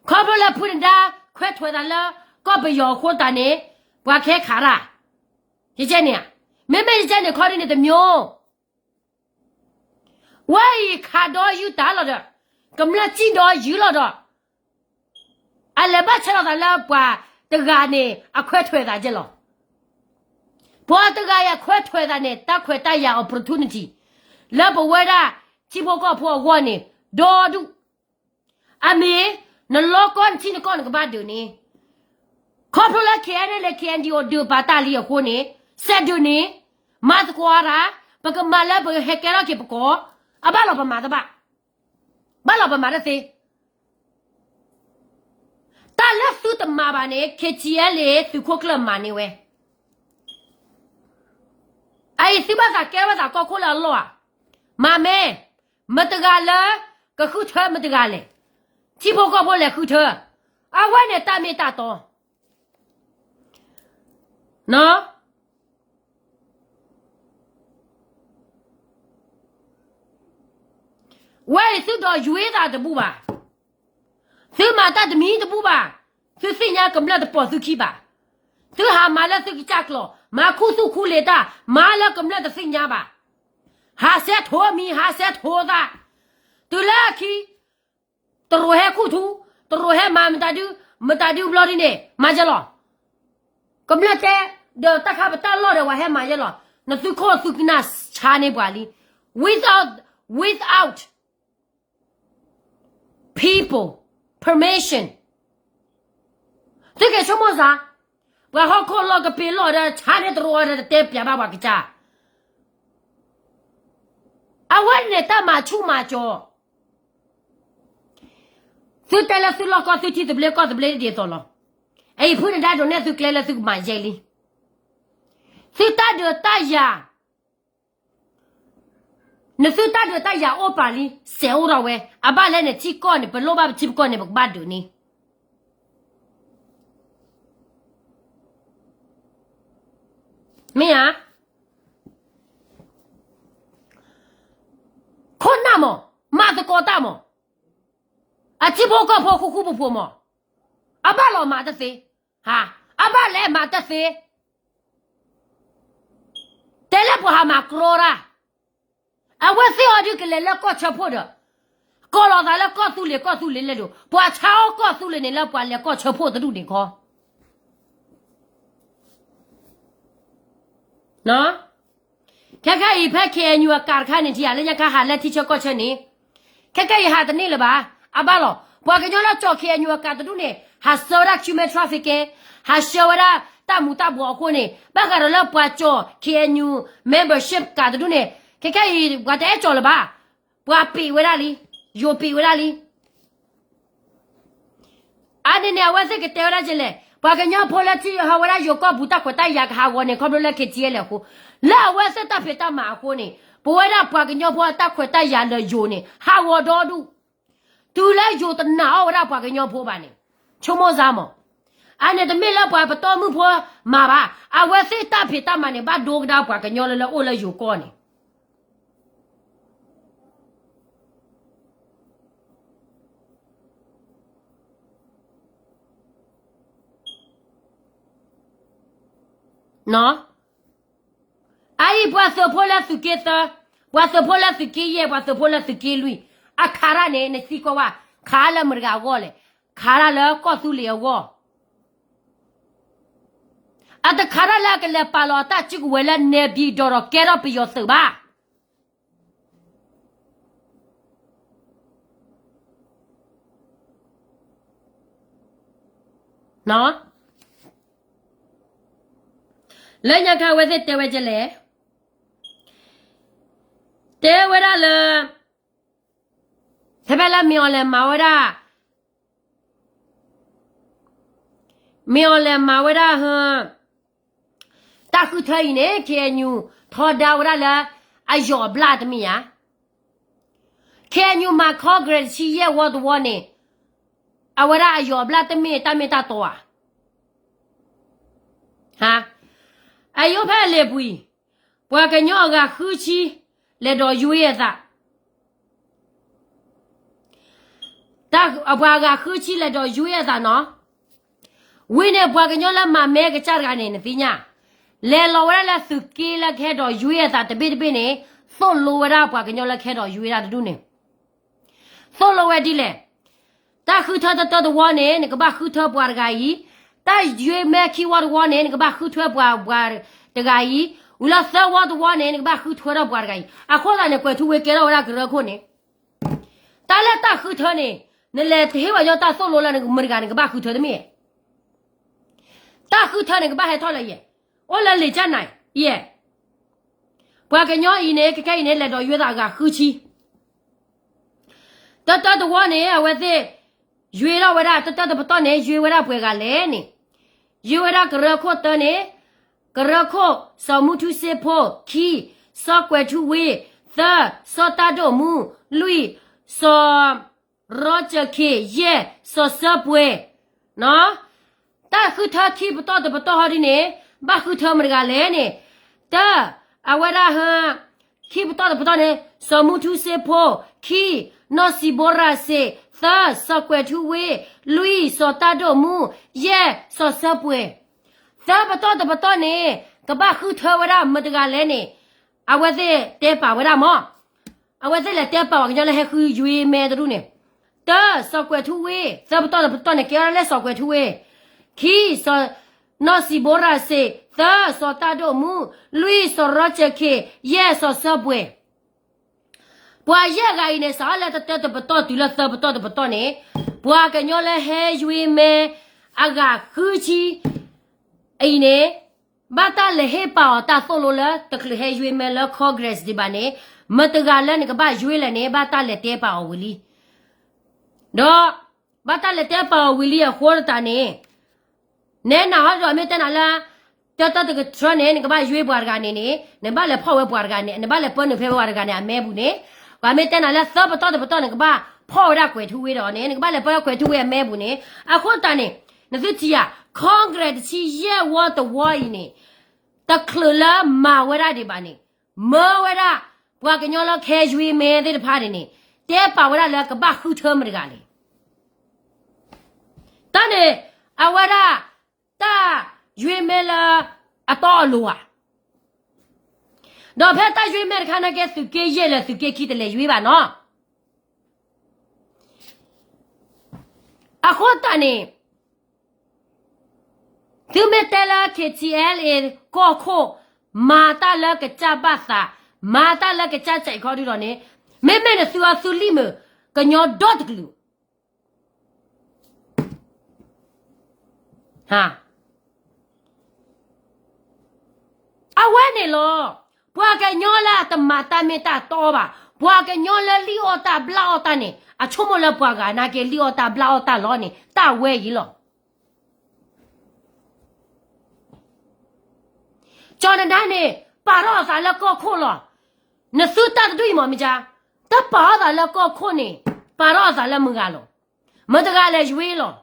ခီဖျိလၢဖုနဒါ ခွဲးထွဲးသးလၢ ကီၢ်ပယီၤအဃိသတးန့ၣ် ပှၤကဟဲခးတၢ်, ယကဲန့ၣ်ဧါ, မ့မ့ၢ်ယကဲန့ၣ် ခီဒ်န့ၣ်တမျိုး ဝဲအံၤခးဒီးယုၢ်တၢ်လီၤဒီး ကမျၢၢ်စံၣ်ဒီးယုၢ်လီၤဒီး အလဲၤဘၣ်ဆဲးလီၤသးလၢပှၤတဂၤန့ၣ် အခွဲးထွဲးသးကဲလီၤ. ပှၤတဂၤအံၤအခွဲးထွဲးသးန့ၣ် တၢ်ခွဲးတၢ်ယာ် opportunity လၢပဝဲဒၣ် ထံဖိကီၢ်ဖိအဂီၢ်န့ၣ် ဒီဒူၣ် အမ့ၢ် နလီကီနထံနကီၢ်နကဘၣ်ဒုးန့ၣ်, ခီဖျိလၢ KNLA KNDO ဒုးပာ်တၢ်လံအဃိန့ၣ် စဲးဒုးန့ၣ် မၤသကိးတၢ်, ပကမၤလၢပဟဲကဲထီၣ်က့ၤပကီၢ်, အဘၣ်လီၤပမၤတဘၣ်, ဘၣ်လီၤပမၤတသ့, တၢ်လၢသုတမၤဘၣ်န့ၣ် KTLA သုးခိၣ်ကျၢၢ်မၤန့ၢ်ဝဲ အအံၤသုဘၣ်သးကဲထီၣ်ဝဲသးကီၢ်ခိၣ်လၢအလီၢ်ဧါ, မၤမ့ၢ်, မတဂၤလၢ ကဃုထၢမတဂၤလဲၣ်, ထံဖိကီၢ်ဖိလဲၤဃုထၢ, အဝဲန့ၣ်တၢ်မ့ၢ်တၢ်တီ, ဝဲအံၤသုဒီးယွၤသးတဘူၣ်ဘၣ်, သုမၤတၢ်တမံၤတဘူၣ်ဘၣ်, သုသ့ၣ်ညါကမျၢၢ်တပိာ်သုခံဘၣ်, သုဟးမၤလၢသုကစၢ်ကျိာ် မၤခူသူၣ်ခူလ့ၤတၢ် မၤလၢကမျၢၢ်တသ့ၣ်ညါဘၣ်, ဟးဆဲးထိးမံၤ ဟးဆဲးထိးသး, တုၤလၢအခံ တရူးဟဲခူၣ်ထူ, တရူးဟဲမၤမတၤဒု, မတၤဒုဘျီဒ်န့ၣ် မၤယဲလီၤ, ကမျၢၢ်တဲ, ဒီးတၢ်ခါပတၢ်လီၢ်ဒီးပှၤဟဲမၤယဲလီၤ, နသုခိၣ်သုကနၣ်ဆါန့ၢ်ပှၤလံ, without, without people permission, သုကဆိကမိၣ်စ့ၢ်, ပှၤဟီၣ်ခိၣ်လီၢ်ကပ့ၤလီၢ်ဒီး ဆါန့ၢ်တရူးအီၤဒီး တတဲပျးဘၣ်ပှၤကစၢ်, အဝဲန့ၣ်တၢ်မၤဆူၣ်မၤစီၤ, သုတဲလၢသုလီၢ်ကီၢ်သုထံသဘျ့ကီၢ်သဘျ့ဒ်သိးလီၤ, အအံၤဖုနဒါဒိးနဲၣ်သုကျဲလၢသုကမၤယဲလံ, သုတၢ်ဒုးတၢ်ယၤ နသုတၢ်ဒုးတၢ်ယၤအိၣ်ပာ်လံ, စဲးအိၣ်ထီၣ်ဝဲ, အဘၣ်လဲၣ်န့ၣ် ထံကီၢ်န့ၣ် ပလိၣ်ဘၣ်ပထံပကီၢ်န့ၣ် ပကဘၣ်ဒုးန့ၣ်, မ့ၢ်ဧါ, ခိၣ်နၢ်မး, မၤသကိးတၢ်မး, အထံဖိကီၢ်ဖိဃူဃူဖိးဖိးမး, အဘၣ်လီၤမၤတသ့, ဟါ, အဘၣ်လဲၤမၤတသ့, တဲလၢပှၤဟးမၤကြီတၢ်, အဝဲသ့ၣ်အီၤဒုးကလဲၤလၢကီၢ်ဆၢဖှိၣ်ဒီး, ကိးလီၤသးလၢကီၢ်သူလ့ၤ ကီၢ်သူလ့ၤလဲၣ်ဒိး, ပှၤဆါအီၣ်ကီၢ်သူလ့ၤန့ၣ် လၢပှၤလဲၤကီၢ်ဆၢဖှိၣ်တဒူၣ်န့ၣ်ခီ ခဲခဲအံၤဖဲ K N U အကးတခါန့ၣ် ထံၣ်ယၤလၢညါခါ ဟးလၢထံဆၢကီၢ်ဆၢန့ၣ်, ခဲခဲအံၤဟးတန့ၢ်လၢၤဘၣ်, အဘၣ်လီၤ, ပှၤကညီလၢကၠီၣ် K N U အကးတဒူၣ်န့ၣ် ဟးဆှၢဝဲဒၣ် human trafficking, ဟးဆှၢဝဲဒၣ်တၢ်မူၤတၢ်ဘှီးအဃိန့ၣ် ဘၣ်ဃးဒီးလၢပှၤကၠီၣ် K N U membership ကးတဒူၣ်န့ၣ် ခဲခဲအံၤ ပှၤတအဲၣ်ကၠီၣ်လၢၤဘၣ်, ပှၤပံးဝဲဒၣ်လံ, ယိၤပံးဝဲဒၣ်လံ အန့ၣ်န့ၣ် အဝဲသ့ၣ်ကတဲဝဲဒၣ်ကလဲၣ်, ပှၤကညီဖိလၢထံၣ်ဟးဝဲဒၣ်ယိၤကီၢ်ပူၤ တၢ်ခွဲးတၢ်ယာ်ကဟးဂီၤန့ၣ် ခီဖျိလၢ K T L အဃိ, လၢအဝဲသ့ၣ်တၢ်ဖံးတၢ်မၤအဃိန့ၣ် ပဝဲဒၣ်ပှၤကညီဖိအတၢ်ခွဲးတၢ်ယာ်လၢယိၤန့ၣ် ဟးဂီၤဒီဒူၣ်, တုၤလၢယိၤတနာ်အီၣ်ဝဲဒၣ်ပှၤကညီဖိဘၣ်န့ၣ်, ဆိကမိၣ်စ့ၢ်မး, အန့ၣ်တမ့ၢ်လၢပှၤပတီၢ်မုၢ်ဖိမၤဘၣ်, အဝဲသ့ၣ်တၢ်ဖံးတၢ်မၤန့ၣ် ဘၣ်ဒိကဒါပှၤကညီလၢလၢအိၣ်လၢယိၤကီၢ်န့ၣ် အအံၤပှၤသုးဖိလၢသုးက့သၢ, ပှၤသုးဖိလၢသုးက့ယဲၢ်, ပှၤသုးဖိလၢသုးက့လွံၢ်, အခးတၢ်န့ၣ် နသံကွၢ်ဝဲ, ခးလၢမတၤတဂၤအဂီၢ်လဲၣ်, ခးတၢ်လၢကီၢ်သူလ့ၤအဂီၢ် အတခးတၢ်လၢအကလဲၤပာ်လီၤအတၢ်စုကဝဲၤလၢနဲၣ်ပၠံၣ်တီၤဒီးကဲထီၣ်ပယီၤသုးဘၣ်. လၢညါခါအဝဲသ့ၣ်တဲဝဲဒ်လဲၣ်, တဲဝဲဒၣ်လၢ ဖဲဖဲလၢမ့ၢ်အီၤလဲၤမၤဝဲဒၣ် မ့ၢ်အီၤလဲၤမၤဝဲဒၣ်ဟ တၢ်ဃုထၢအံၤန့ၣ် KNU ထီဒါဝဲဒၣ်လၢ အယီၢ်အဘျၣ်တမ့ၢ်ဧါ. KNU မၤ Congress တဆံယဲၢ်ဝီတဝီန့ၣ် အဝဲဒၣ်အယီၢ်အဘျၣ်တမ့ၢ်တၢ်မ့ၢ်တၢ်တီဧါ. အယိဖဲအလံာ်ပူၤအံၤ ပှၤကညီအဂၤဃုဆံ လဲၤဒီးယွ့အသး ပှၤအဂၤဃုဆံလဲၤဒီးယွ့အသးနီၤ. ဝံၤန့ၣ် ပှၤကညီလၢမၤမဲကစၢ်တဂၤန့ၣ် နသ့ၣ်ညါ, လဲၤလီၤဝဲဒၣ်လၢသုးက့လၢကဟဲဒီးယွ့အသးတဘ့ၣ်တဘ့ၣ်န့ၣ် သိၣ်လိဝဲဒၣ်ပှၤကညီလၢကဟဲဒီးယွ့ဒၣ်တဒူၣ်န့ၣ် သိၣ်လိဝဲဒ်လဲၣ်. တၢ်ဃုထၢတတၢတဝီန့ၣ် နကဘၣ်ဃုထၢပှၤတဂၤအံၤ, တၢ်ယွ့မဲခံဝီတဝီန့ၣ် နကဘၣ်ဃုထၢပှၤ ပှၤတဂၤအံၤ, ဝံၤလီၤသၢဝီတဝီန့ၣ် နကဘၣ်ဃုထၢထီၣ်ပှၤတဂၤအံၤ. အဃိသတးန့ၣ် ကွဲၤထူဝ့ကဲထီၣ်ဝဲဒၣ်ကရၢခိၣ်န့ၣ် တၢ်လၢတၢ်ဃုထၢန့ၣ် နလဲၤတဟ့ၣ်ဝဲညီတၢ်သိၣ်လိလၢမတၤတဂၤန့ၣ် ကဘၣ်ဃုထၢတမ့ၢ်ဧါ. တၢ်ဃုထၢန့ၣ်ကဘၣ်ဟဲထီၣ်လၢယဲၢ်, အိၣ်လၢလံာ်ကၢ်နၤယဲၢ်. ပှၤကညီအံၤန့ၣ် ခဲခဲအံၤန့ၣ် လဲၤဒီးယွ့သးအဂၤဃုဆံ တတၢတဝီန့ၣ် အဝဲသ့ၣ်ယွ့ထီၣ်ဝဲဒၣ် တတၢတပတီၢ်န့ၣ် ယွ့ဝဲဒၣ်ပှဲၤဂၤလဲၣ်န့ၣ်, ယွ့ဝဲဒၣ်ကရၢခိၣ်တၢန့ၣ်, ကရၢခိၣ် စီၤမူထူစ့ဖိ, ခံ, စီၤကွဲၤထူဝ့, သၢ, စီၤတၢ်ဒိၣ်မူ, လွံၢ်, စီၤ ရီကၠၢၣ်ခ့ၣ်, ယဲၢ်, စီၤစၢပှဲၤ တၢ်ဃုထၢခံပတီၢ်တပတီၢ်ဟီဒ်န့ၣ် ဘၣ်ဃုထၢမတၤတဂၤလဲၣ်န့ၣ်, တၢ, အဝဲဒၣ်ဟ ခံပတီၢ်တပတီၢ်န့ၣ် စီၤမူထူစ့ဖိ, ခံ, နီၢ်စံဘိရၤစ့, သၢ, စီၤကွဲၤထူဝ့, လွံၢ်, စီၤတၢ်ဒိၣ်မူ, ယဲၢ်, စီၤစၢပှဲၤ. သၢပတီၢ်တပတီၢ်န့ၣ် ကဘၣ်ဃုထၢဝဲဒၣ်မတၤတဂၤလဲၣ်န့ၣ် အဝဲသ့ၣ်တဲပာ်ဝဲဒၣ်မး. အဝဲသ့ၣ်လဲၤတဲပာ်ပှၤကညီလၢဟဲဃုယွ့မဲတဒူၣ်န့ၣ်, တၢ, စီၤကွဲၤထူဝ့, သၢပတီၢ်တပတီၢ်န့ၣ် ကဲထီၣ်လၢစီၤကွဲၤထူဝ့, ခံ, စီၤ, နီၢ်စံဘိရၤစ့, သၢ, စီၤတၢ်ဒိၣ်မူ, လွံၢ်, စီၤရီကၠၢၣ်ခ့ၣ်, ယဲၢ်, စီၤစၢပှဲၤ. ပှၤယဲၢ်ဂၤအံၤန့ၣ် စးထီၣ်လၢတတၢတပတီၢ်တုၤလၢသၢပတီၢ်တပတီၢ်န့ၣ်, ပှၤကညီလၢဟဲယွ့မဲ အဂၤဃုဆံ အံၤန့ၣ် ဘၣ်တၢ်လဲၤဟ့ၣ်ပာ်အီၤတၢ်သိၣ်လိလၢ တချုးဟဲယွ့မဲလၢ Congress ဒံးဘၣ်န့ၣ်, မတၤတဂၤလၢနကဘၣ်ယွ့လဲၣ်န့ၣ် ဘၣ်တၢ်လဲၤတဲပာ်အီၤဝံၤလံ. ဒီး ဘၣ်တၢ်လဲၤတဲပာ်အီၤဝံၤလံအဃိသတးန့ၣ်, နဲနၤဟီဒီးမ့ၢ်တဲနၤလၢ တၢတၢတကထြၢန့ၣ် နကဘၣ်ယွ့ပှၤတဂၤန့ၣ်န့ၣ် နဘၣ်လဲၤဖီၣ်ဝဲပှၤတဂၤန့ၣ် နဘၣ်လဲၤပၢနုာ်ဖဲပှၤတဂၤန့ၣ်အမဲပူၤန့ၣ်, ပှၤမ့ၢ်တဲနၤလၢသၢပတီၢ်တပတီၢ်န့ၣ် နကဘၣ်ဖီၣ်ဝဲဒၣ်ကွဲၤထူဝ့ဒီးန့ၣ် နကဘၣ်လဲၤပၢကွဲၤထူဝ့အမဲပူၤန့ၣ်, အဃိသတးန့ၣ် နသုထံၣ်ဧါ, Congress တဆံယဲၢ်ဝီတဝီအံၤန့ၣ် တချုးလၢမၤဝဲဒၣ်ဒံးဘၣ်န့ၣ်, မၢဝဲဒၣ် ပှၤကညီလၢကဟဲယွ့မဲသ့ၣ်တဖၣ်န့ၣ်န့ၣ် တဲပာ်ဝဲဒၣ်လၢကဘၣ်ဃုထၢမတၤတဂၤလဲၣ်. တၢ်န့ၣ် အဝဲဒၣ် တၢ်ယွ့မဲလၢ အတီအလိၤဧါ. ဒီးဖဲတၢ်ယွ့မဲတခါန့ၣ်က့ သုးက့ယဲၢ်လၢသုးက့ခံတလဲၤယွ့ဘၣ်နီၤ. အဃိသတးန့ၣ် သုမ့ၢ်တဲလၢ KTLA ကီၢ်ခိၣ် မၤတၢ်လၢကစၢ်ဘၣ်သး, မၤတၢ်လၢကစၢ်စဲးခီဒုဒီးန့ၣ်, မ့မ့ၢ်နသုအီၤသုလံၣ်မုာ် ကညီဒီတကလုာ် အဝဲန့ၣ်လီၤ. ပှၤကညီလၢအတမၤတၢ်မ့ၢ်တၢ်တီဘၣ်, ပှၤကညီလၢလံၣ်အီၣ်တၢ်ဘျၣ်အီၣ်တၢ်န့ၣ် အဆိကမိၣ်လၢပှၤဂၤနာ်က့လံၣ်အီၣ်တၢ်ဘျၣ်အီၣ်တၢ်လီၤန့ၣ် တၢ်ဝဲအံၤလီၤ. ကၠီၤနဒါန့ၣ် ပာ်ထီၣ်အသးလၢကီၢ်ခိၣ်လီၤ. နသုတၢ်တဒူၣ်အံၤမ့ၢ်မ့ၢ်ကါ, တပာ်ထီၣ်အသးလၢကီၢ်ခိၣ်န့ၣ် ပာ်ထီၣ်အသးလၢမုၢ်ဂၤလီၤ. မတၤတဂၤလဲၤယွ့လီၤ.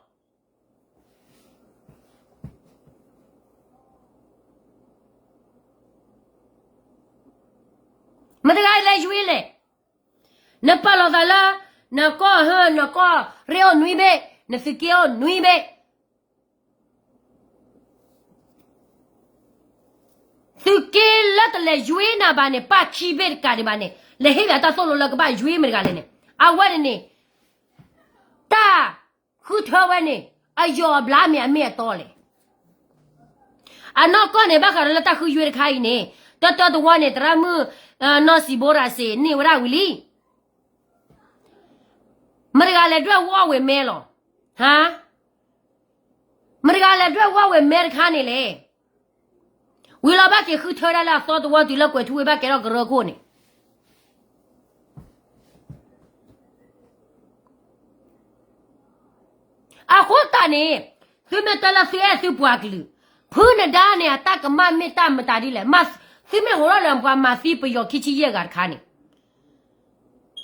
မတၤတဂၤလဲၤယွ့လဲၣ်. နပာ်လီၤသးလၢ နကီၢ်ဟၢ နကီၢ်ရ့အိၣ်နွံဘ့ၣ်, နသုးက့အိၣ်နွံဘ့ၣ်. သုးက့လၢတလဲၤယွ့နၤဘၣ်န့ၣ် ပာ်ခံဘ့ၣ်တကးဒံးဘၣ်န့ၣ် လဲၤဟ့ၣ်ပှၤတၢ်သိၣ်လိလၢကဘၣ်ယွ့မတၤတဂၤလဲၣ်န့ၣ်, အဝဲန့ၣ်န့ၣ် တၢ်ဃုထၢဝဲန့ၣ် အယီၢ်အဘျါမ့ၢ်အမ့ၢ်အတီလဲၣ်. အနီၢ်ကီၢ်န့ၣ် ဘၣ်ဃးဒီးလၢတၢ်ဃုယွ့တခါအံၤန့ၣ် တၢတၢတဝီန့ၣ် သရၣ်မုၣ် နီၢ်စံးဘိရၤစ့ၣ်န့ၢ်ဝဲဒၣ်ဝံၤလံ. မတၤတဂၤလဲၤဒွဲၣ်ဝီဝဲမဲလီၤ. ဟါ, မတၤတဂၤလဲၤဒွဲၣ်ဝီဝဲမဲတခါန့ၣ်လဲၣ်. ဝံၤလီၤဘၣ်က့ၤဃုထၢဒၣ်လၢအသီတဝီတုၤလၢကွဲၤထူဝ့ဘၣ်ကဲထီၣ်ကရၢခိၣ်န့ၣ် အဃိသတးန့ၣ် သုမ့ၢ်တဲလၢသုအဲၣ်သုပှၤကလုာ်, ဖုနဒါန့ၣ် အတၢ်ကမၣ်မ့ၢ်တၢ်မတၤဒ်လဲၣ်, သုမ့ၢ်ဟးထီၣ်လၢပှၤမၤသံပယီၤခံဆံယဲၢ်ဂၤတခါန့ၣ်,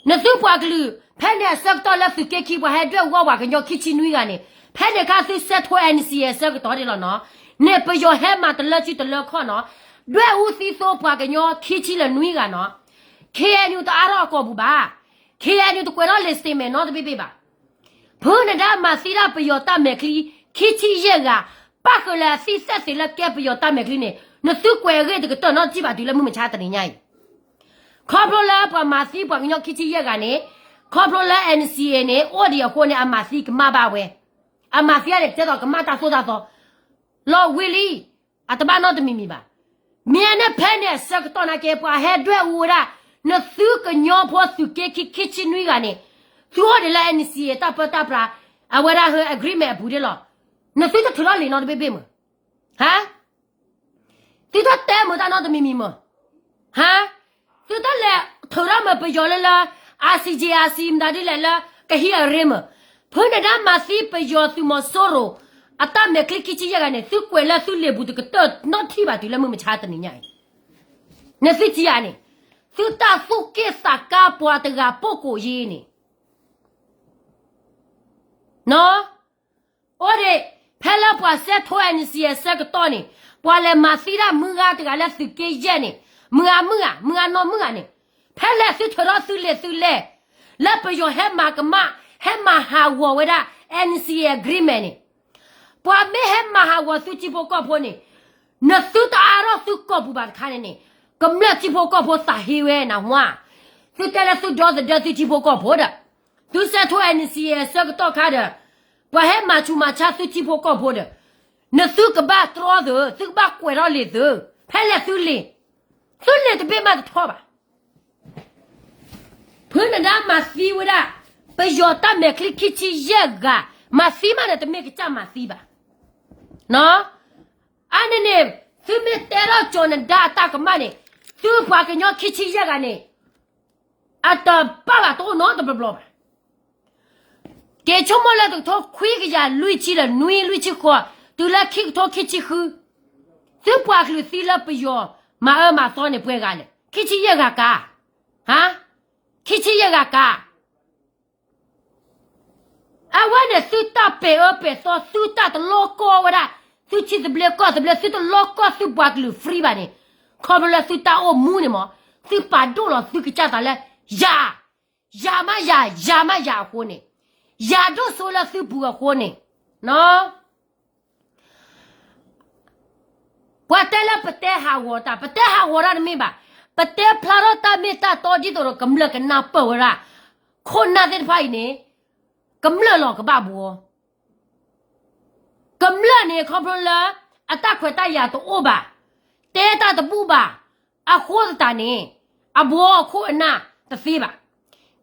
နသုပှၤကလုာ် ဖဲန့ၣ်အဆၢကတီၢ်လၢသုးက့ခံပှၤဟဲဒွဲၣ်ဝီပှၤကညီခံဆံနွံဂၤန့ၣ်, ဖဲန့ၣ်အခါသုစဲးထိ N C A အဆၢကတီၢ်ဒ်လီၤနီၤ, န့ၣ်ပယီၤဟဲမၤတလၢစုတလၢခီၣ်နီၤ, ဒွဲၣ်အူသံသိပှၤကညီခံဆံလၢနွံဂၤနီၤ, K N U တအါထီၣ်အကိာ်ပူၤဘၣ်, K N U တကွဲးထီၣ်လံာ် statement နီတဘ့ၣ်ဘ့ၣ်ဘၣ်. ဖုနဒါမၤသံဒၣ်ပယီၤတၢ်မဲာ်ချံ ခံဆံယဲၢ်ဂၤ, ပၣ်ဃုာ်လၢအသံသဲသ့လၢကဲပယီၤတၢ်မဲာ်ချံန့ၣ် နသုကွဲးအဂ့ၢ်တကတၢၢ်နီတစဲးဘၣ်တုၤလၢမုၢ်မဆါတနံၤညါအံၤ. ခီဖျိလၢပှၤမၤသံပှၤကညီခံဆံယဲၢ်ဂၤန့ၣ်, ခီဖျိလၢ N C A န့ၣ် အိၣ်ဒံးအဃိန့ၣ် အမၤသံကမၣ်ဘၣ်ဝဲ, အမၤသံန့ၣ် တဲသိးကမၣ်တၢ်သိၣ်တၢ်သီ လီၤဝံၤလံ, အတဘၣ်နီတမံၤမံၤဘၣ်. မ့ၢ်အန့ၣ်ဖဲန့ၣ်အဆၢကတီၢ်နာ်က့ ပှၤဟဲဒွဲၣ်အူဝဲဒၣ် နသုကညီဖိသုးက့ခံခံဆံနွံဂၤန့ၣ်, သုအိၣ်ဒံးလၢ N C A တၢ်ပၢတၢ်ပြး, အဝဲဒၣ်ဟဲ agreement အပူၤဒ်လီၤ. နသုတထုးထီၣ်လံာ်နီတဘ့ၣ်ဘ့ၣ်မး, ဟါ သုတတဲမုာ်တၢ်နီတမံၤမံၤမး, ဟါ, သုတလဲၤထုးထီၣ်မုာ်ပယီၤလၢလၢ R C J R C မတၤဒ်လဲၣ်လၢကဟံးအရ့မး, ဖုနဒါမၤသံပယီၤသုးမီၤစိရိၤ အတၢ်မဲာ်ချံခံဆံယဲၢ်ဂၤန့ၣ် သုကွဲးလၢသုလံာ်ပူၤတကတၢၢ်နီတထံၣ်ဘၣ်တုၤလၢမုၢ်မဆါတနံၤညါအံၤ, နသုထံၣ်ဧါန့ၣ်, သုတၢ်သူၣ်က့ၣ်သးကါပှၤတဂၤပိာ်ကိးယ့ၢ်န့ၣ် နီၢ်, အိၣ်ဒံး, ဖဲလၢပှၤစဲးထိ N C A အဆၢကတီၢ်န့ၣ်, ပှၤလဲၤမၤသံဒၣ်မုၢ်ဂၤတဂၤလၢသုးက့ယဲၢ်န့ၣ်, မုၢ်ဂၤမုၢ်ဂၤ, မုၢ်ဂၤနီၢ်မုၢ်ဂၤန့ၣ်, ဖဲလဲၣ်သုထုးထီၣ်သုလံာ်သုလဲၢ်, လၢပယီၤဟဲမၤကမၣ်, ဟဲမၤဟးဂီၤဝဲဒၣ် N C A agreement န့ၣ်, ပှၤမ့ၢ်ဟဲမၤဟးဂီၤသုထံဖိကီၢ်ဖိန့ၣ်, နသုတအါထီၣ်သုကီၢ်ပူၤဘၣ်တခါန့ၣ်န့ၣ်, ကမျၢၢ်ထံဖိကီၢ်ဖိသးဟ့ဝဲနဟါ, သုတဲလၢသုဒီသဒၢသုထံဖိကီၢ်ဖိဒီး, သုစဲးထိ N C A အဆၢကတီၢ်ခါဒီး, ပှၤဟဲမၤဆူးမၤဆါသုထံဖိကီၢ်ဖိဒီး, နသုကဘၣ်တြီသု, သုကဘၣ်ကွဲးထီၣ်လံာ်သု, ဖဲလဲၣ်သုလံာ်, သုလံာ်တဘ့ၣ်မးတထီဘၣ်. ဖုနဒါမၤသံဝဲဒၣ်, ပယီၤတၢ်မဲာ်ချံခံဆံယဲၢ်ဂၤ, မၤသံမးန့ၣ် တမ့ၢ်ကစၢ်မၤသံဘၣ်. အန့ၣ်န့ၣ်, သုမ့ၢ်တဲထီၣ်ကၠီၤနဒါအတၢ်ကမၣ်န့ၣ်, သုပှၤကညီခံဆံယဲၢ်ဂၤန့ၣ်, အတပာ်ဘၣ်တအိၣ်နီတဘျီဘျီဘၣ်. က့ၤဆိကမိၣ်လၢတကထိခွံကယၤလွံၢ်ဆံဒီးနွံလွံၢ်ဆံဃိး, တုၤလၢခံကထိခံဆံဃု, သုပှၤကလုာ်သံလၢပယီၤမၤအၢမၤသီန့ၣ်ပှဲၤဂၤလဲၣ်, ခံဆံယဲၢ်ဂၤကါ, ဟါ, ခံဆံယဲၢ်ဂၤကါ. အဝဲန့ၣ်သုတၢ်ပဲာ်အၢပဲာ်သီ, သုတၢ်တလီကီဝဲဒၣ်, သုထံသဘျ့ကီၢ်သဘျ့, သုတလီကီသုပှၤကလုာ် free ဘၣ်န့ၣ်, ခီဖျိလၢသုတၢ်အိၣ်မူန့ၣ်မး, သုပာ်ဒိၣ်လီၤသုကစၢ်သးလၢ, ယၤ, ယၤမးယၤ, ယၤမးယၤအဃိန့ၣ်, ယၤဒိၣ်စိလၢသုပူၤအဃိန့ၣ်, နီၢ် ပှၤတဲလၢပတဲဟးဂီၤတၢ်, ပတဲဟးဂီၤတၢ်တမ့ၢ်ဘၣ်, ပတဲဖျါထီၣ်တၢ်မ့ၢ်တၢ်တီဒ်သိးဒီးကမျၢၢ်ကနၢ်ပၢၢ်ဝဲဒၣ်, ခိၣ်နၢ်သ့ၣ်တဖၣ်အံၤန့ၣ်, ကမျၢၢ်လီၤကဘၣ်ဘှီ, ကမျၢၢ်န့ၣ်ခီဖျိလၢ, အတၢ်ခွဲးတၢ်ယာ်တအိၣ်ဘၣ်, တဲတၢ်တဘူၣ်ဘၣ်, အဃိသတးန့ၣ်, အဘှီအခိၣ်အနၢ်တသ့ဘၣ်.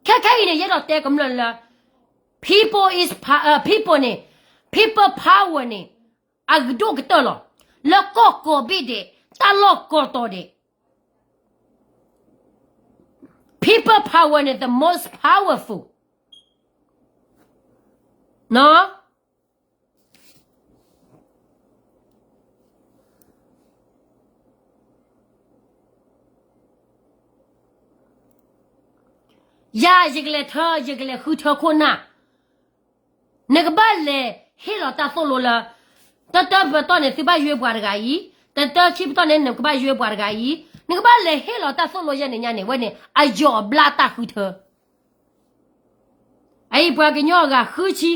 ခဲခဲအံၤန့ၣ် ယအဲၣ်ဒိးတဲကမျၢၢ်လၢ, people is, people န့ၣ်, people power န့ၣ်, အကဒိၣ်ကတၢၢ်လီၤ, လၢကီၢ်ကိးဘ့ၣ်ဒဲး, တၢ်လီၢ်ကိးတီၤဒဲး, people power န့ၣ် the most powerful, နီၢ် ယၤယကလဲၤထၢ, ယကလဲၤဃုထၢခိၣ်နၢ်, နကဘၣ်လဲၤဟ့ၣ်လီၤတၢ်သိၣ်လိလၢ, တၢတၢပတီၢ်န့ၣ် သုဘၣ်ယွ့ပှၤတဂၤအံၤ, တၢတၢခံပတီၢ်န့ၣ် နကဘၣ်ယွ့ပှၤတဂၤအံၤ, နကဘၣ်လဲၤဟ့ၣ်လီၤတၢ်သိၣ်လိယဲၢ်န့ၣ်ညါန့ၣ် ဝဲန့ၣ် အယီၢ်အဘျါတၢ်ဃုထၢ အအံၤပှၤကညီအဂၤဃုဆံ,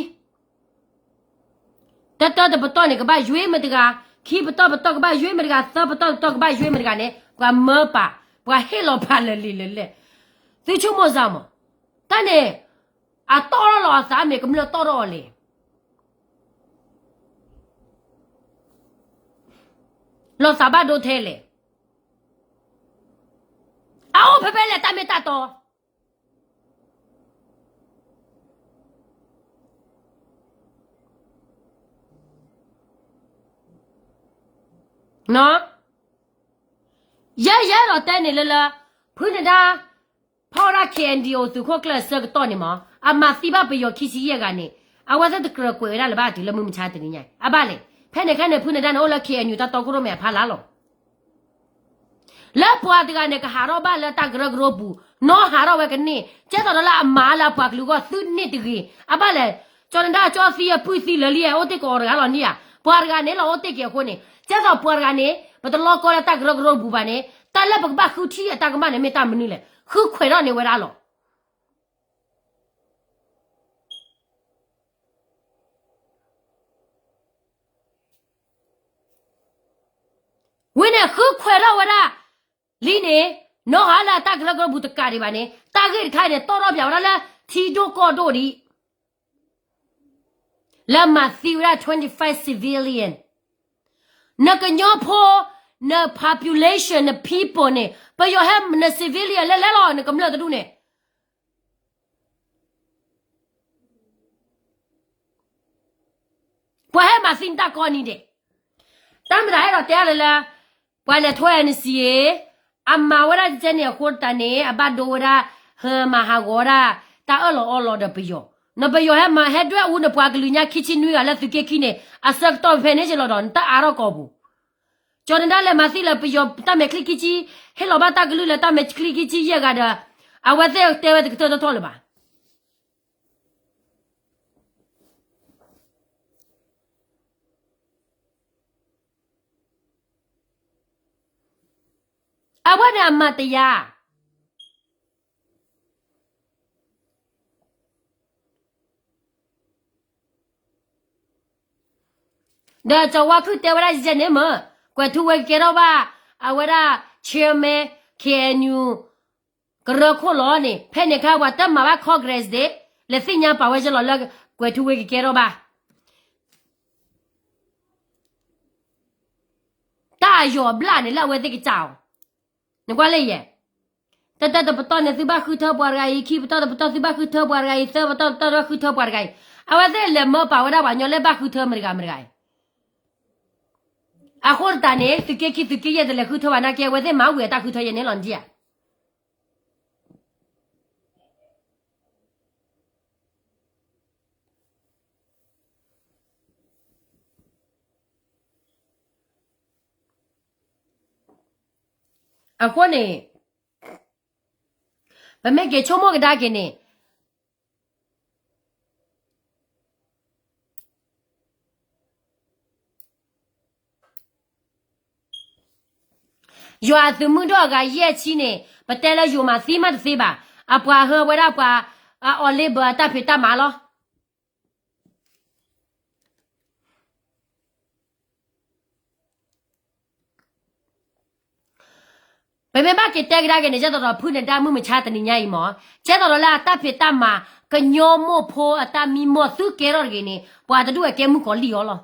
တၢတၢတပတီၢ်န့ၣ် ကဘၣ်ယွ့မ့ၢ်တဂၤ, ခံပတီၢ်ပတီၢ်ကဘၣ်ယွ့မ့ၢ်တဂၤ, သၢပတီၢ်ပတီၢ်ကဘၣ်ယွ့မ့ၢ်တဂၤန့ၣ် ပှၤမၢပာ်, ပှၤဟ့ၣ်လီၤပာ်လၢာ်လံာ်လၢလဲၣ်, သုဆိကမိၣ်စၢ်မး, တၢ်န့ၣ်, အတီၣ်ထီၣ်လီၤအသးမ့ၢ်ကမျၢၢ်တီၣ်ထီၣ်အီၤလဲၣ် လီၤသးဘၣ်ဒိထဲလဲၣ်. အအိၣ်ဖဲဖဲလဲၣ်တၢ်မ့ၢ်တၢ်တီ ယဲယဲလီၤတဲန့ၣ်လၢလၢ ဖုနဒါ ဖီၣ်ဝဲဒၣ် K N D O သုးခိၣ်ကျၢၢ်အဆၢကတီၢ်န့ၣ်မး အမၤသံဘၣ်ပယီၤခံဆံယဲၢ်ဂၤန့ၣ် အဝဲသ့ၣ်တကြၢးကွဲးဝဲဒၣ်လၢၤဘၣ်တုၤလၢမုၢ်မဆါတနံၤညါအံၤ အဘၣ်လဲၣ်. ဖဲန့ၣ်ခဲန့ၣ် ဖုနဒါန့ၣ်အိၣ်လၢ K N U တၢ်တီခိၣ်ရိၣ်မဲအဖီလာ်လီၤ. လၢပှၤတဂၤန့ၣ် ကဟးထီၣ်ဘၣ်လၢတၢ်ကရၢကရိပူၤ နီၢ်ဟးထီၣ်ဝဲကန့ၢ် ကဲသိးဒီးလၢအမၤလၢအပှၤကလုာ်အဂီၢ်သုန့ၢ်တဂ့ၤ အဘၣ်လဲၣ်. ကၠီနဒါကၠီသံအပုၢ်သံလၢာ်လံ အိၣ်တ့ၢ်က့ၤအီၤတဂၤလီၤန့ၣ်ဧါ. ပှၤတဂၤန့ၣ်လီၤအိၣ်တ့ၢ်က့ၤအဃိန့ၣ် ကဲသိးပှၤတဂၤန့ၣ် ပတလီကီလၢတၢ်ကရၢကရိပူၤဘၣ်န့ၣ် တၢ်လၢပကဘၣ်ဃုထံၣ်အတၢ်ကမၣ်န့ၣ်မ့ၢ်တၢ်မနုၤလဲၣ်. ဃုခွဲးထီၣ်န့ၢ်ဝဲဒၣ်လီၤ. ဝံၤန့ၣ် ဃုခွဲးထီၣ်ဝဲဒၣ်လံန့ၣ် နီၢ်ဟးလၢအတၢ်ကရၢကရိပူၤတကးဒံးဘၣ်န့ၣ် တၢ်ဂ့ၢ်တခါအံၤန့ၣ် တီၣ်ထီၣ်ပၠးဝဲဒၣ်လၢထံဒိၣ်ကီၢ်ဒိၣ်ဒံး လၢမၤသံဝဲဒၣ် twenty-five civilian နကညီဖိ န population န people န့ၣ် ပယီၤဟဲ န civilian လဲၤလဲၤလီၤ နကမျၢၢ်တဒူၣ်န့ၣ် ပှၤဟဲမၤသံနတၢ်ကိးနံၤဒဲး, တၢ်မတၤဟဲဒီးတဲအါလၢလၢ ပှၤလဲၤထီၣ် N C A အမၤဝဲဒၣ်ကဲန့ၣ်အဃိတၢ်န့ၣ် အဘၣ်ဒိဝဲဒၣ် ဟၢမၤဟးဂီၤဝဲဒၣ် တၢ်အၢၣ်လီၤအီလီၤဒီးပယီၤ, နပယီၤဟဲဒွဲၣ်အူနပှၤကလုာ်ညါခံဆံနွံဂၤလၢသုးက့ခံန့ၣ် အဆၢကတီၢ်ဖဲန့ၣ်က့ၤလီၤဒီး နတၢ်အါထီၣ်ကီၢ်ပူၤ, ကၠီၤနဒါလဲၤမၤသံလၢပယီၤတၢ်မဲာ်ချံခံဆံ, ဟ့ၣ်လီၤဘၣ်တၢ်ကလုၢ်လၢတၢ်မဲာ်ချံခံဆံယဲၢ်ဂၤဒီး အဝဲသ့ၣ်တဲဝဲတကတၢၢ်တထီၣ်လၢၤဘၣ်. အဝဲန့ၣ်အမၤတယၤ ဒီးကၠီၤဝါခုၣ်တဲဝဲဒၣ်ယဲန့ၣ်မ့ၢ် ကွဲးထူဝဲကကဲထီၣ်ဘၣ် အဝဲဒၣ် chairman K N U ကရၢခိၣ်လီၤန့ၣ် ဖဲန့ၣ်ခါပှၤတမၤဘၣ် Congress ဒ့ၣ် လဲၤသ့ၣ်ညါပာ်ဝဲကလီၤလၢ ကွဲးထူဝဲကကဲထီၣ်ဘၣ် တၢ်အယီၤဘျၣ်န့ၣ်လၢအဝဲသ့ၣ်ကစၢ်အီၤ, နကွၢ်လၢယဲ, တၢတၢတပတီၢ်န့ၣ်သုဘၣ်ဃုထၢပှၤတဂၤအံၤ, ခံပတီၢ်တပတီၢ်သုဘၣ်ဃုထၢပှၤတဂၤအံၤ, သၢပတီၢ်တပတီၢ်သုဘၣ်ဃုထၢပှၤတဂၤအံၤ, အဝဲသ့ၣ်လဲၤမၢပာ်ဝဲဒၣ်ပှၤညီလၢဘၣ်ဃုထၢမတၤတဂၤမတၤတဂၤအံၤ, အဃိသတးန့ၣ် သုးက့ခံသုးက့ယဲၢ်တလဲၤဃုထၢဘၣ်နာ်က့ အဝဲသ့ၣ်မၤဝံၤအတၢ်ဃုထၢယဲန့ၣ်လီၤနဒံဧါ. အဃိန့ၣ် ပမ့ၢ်က့ၤဆိကမိၣ်ကဒါက့ၤန့ၣ် ယွၤအသုးမုၢ်ဒိၣ်အဂၤယဲၢ်ဆံန့ၣ် ပတဲလၢယိၤမၤသံမးတသ့ဘၣ်, အပှၤဟၢဝဲဒၣ်ပှၤ အအီၤလ့ဘၢအတၢ်ဖံးတၢ်မၤလီၤ. ပမ့ၢ်ဘၣ်က့ၤတဲကဒါက့ၤန့ၣ် ကဲသိးဒီးဖုနဒါမုၢ်မဆါတနံၤညါအံၤမ့ၢ် ကဲသိးဒီးလၢအတၢ်ဖံးတၢ်မၤ ကညီမိၢ်ဖိအတၢ်မံမီၢ်သုကဲထီၣ်တဂ့ၤန့ၣ် ပှၤတဒူၣ်အကဲမုၣ်ကီၤလံၢ်အီၤလီၤ.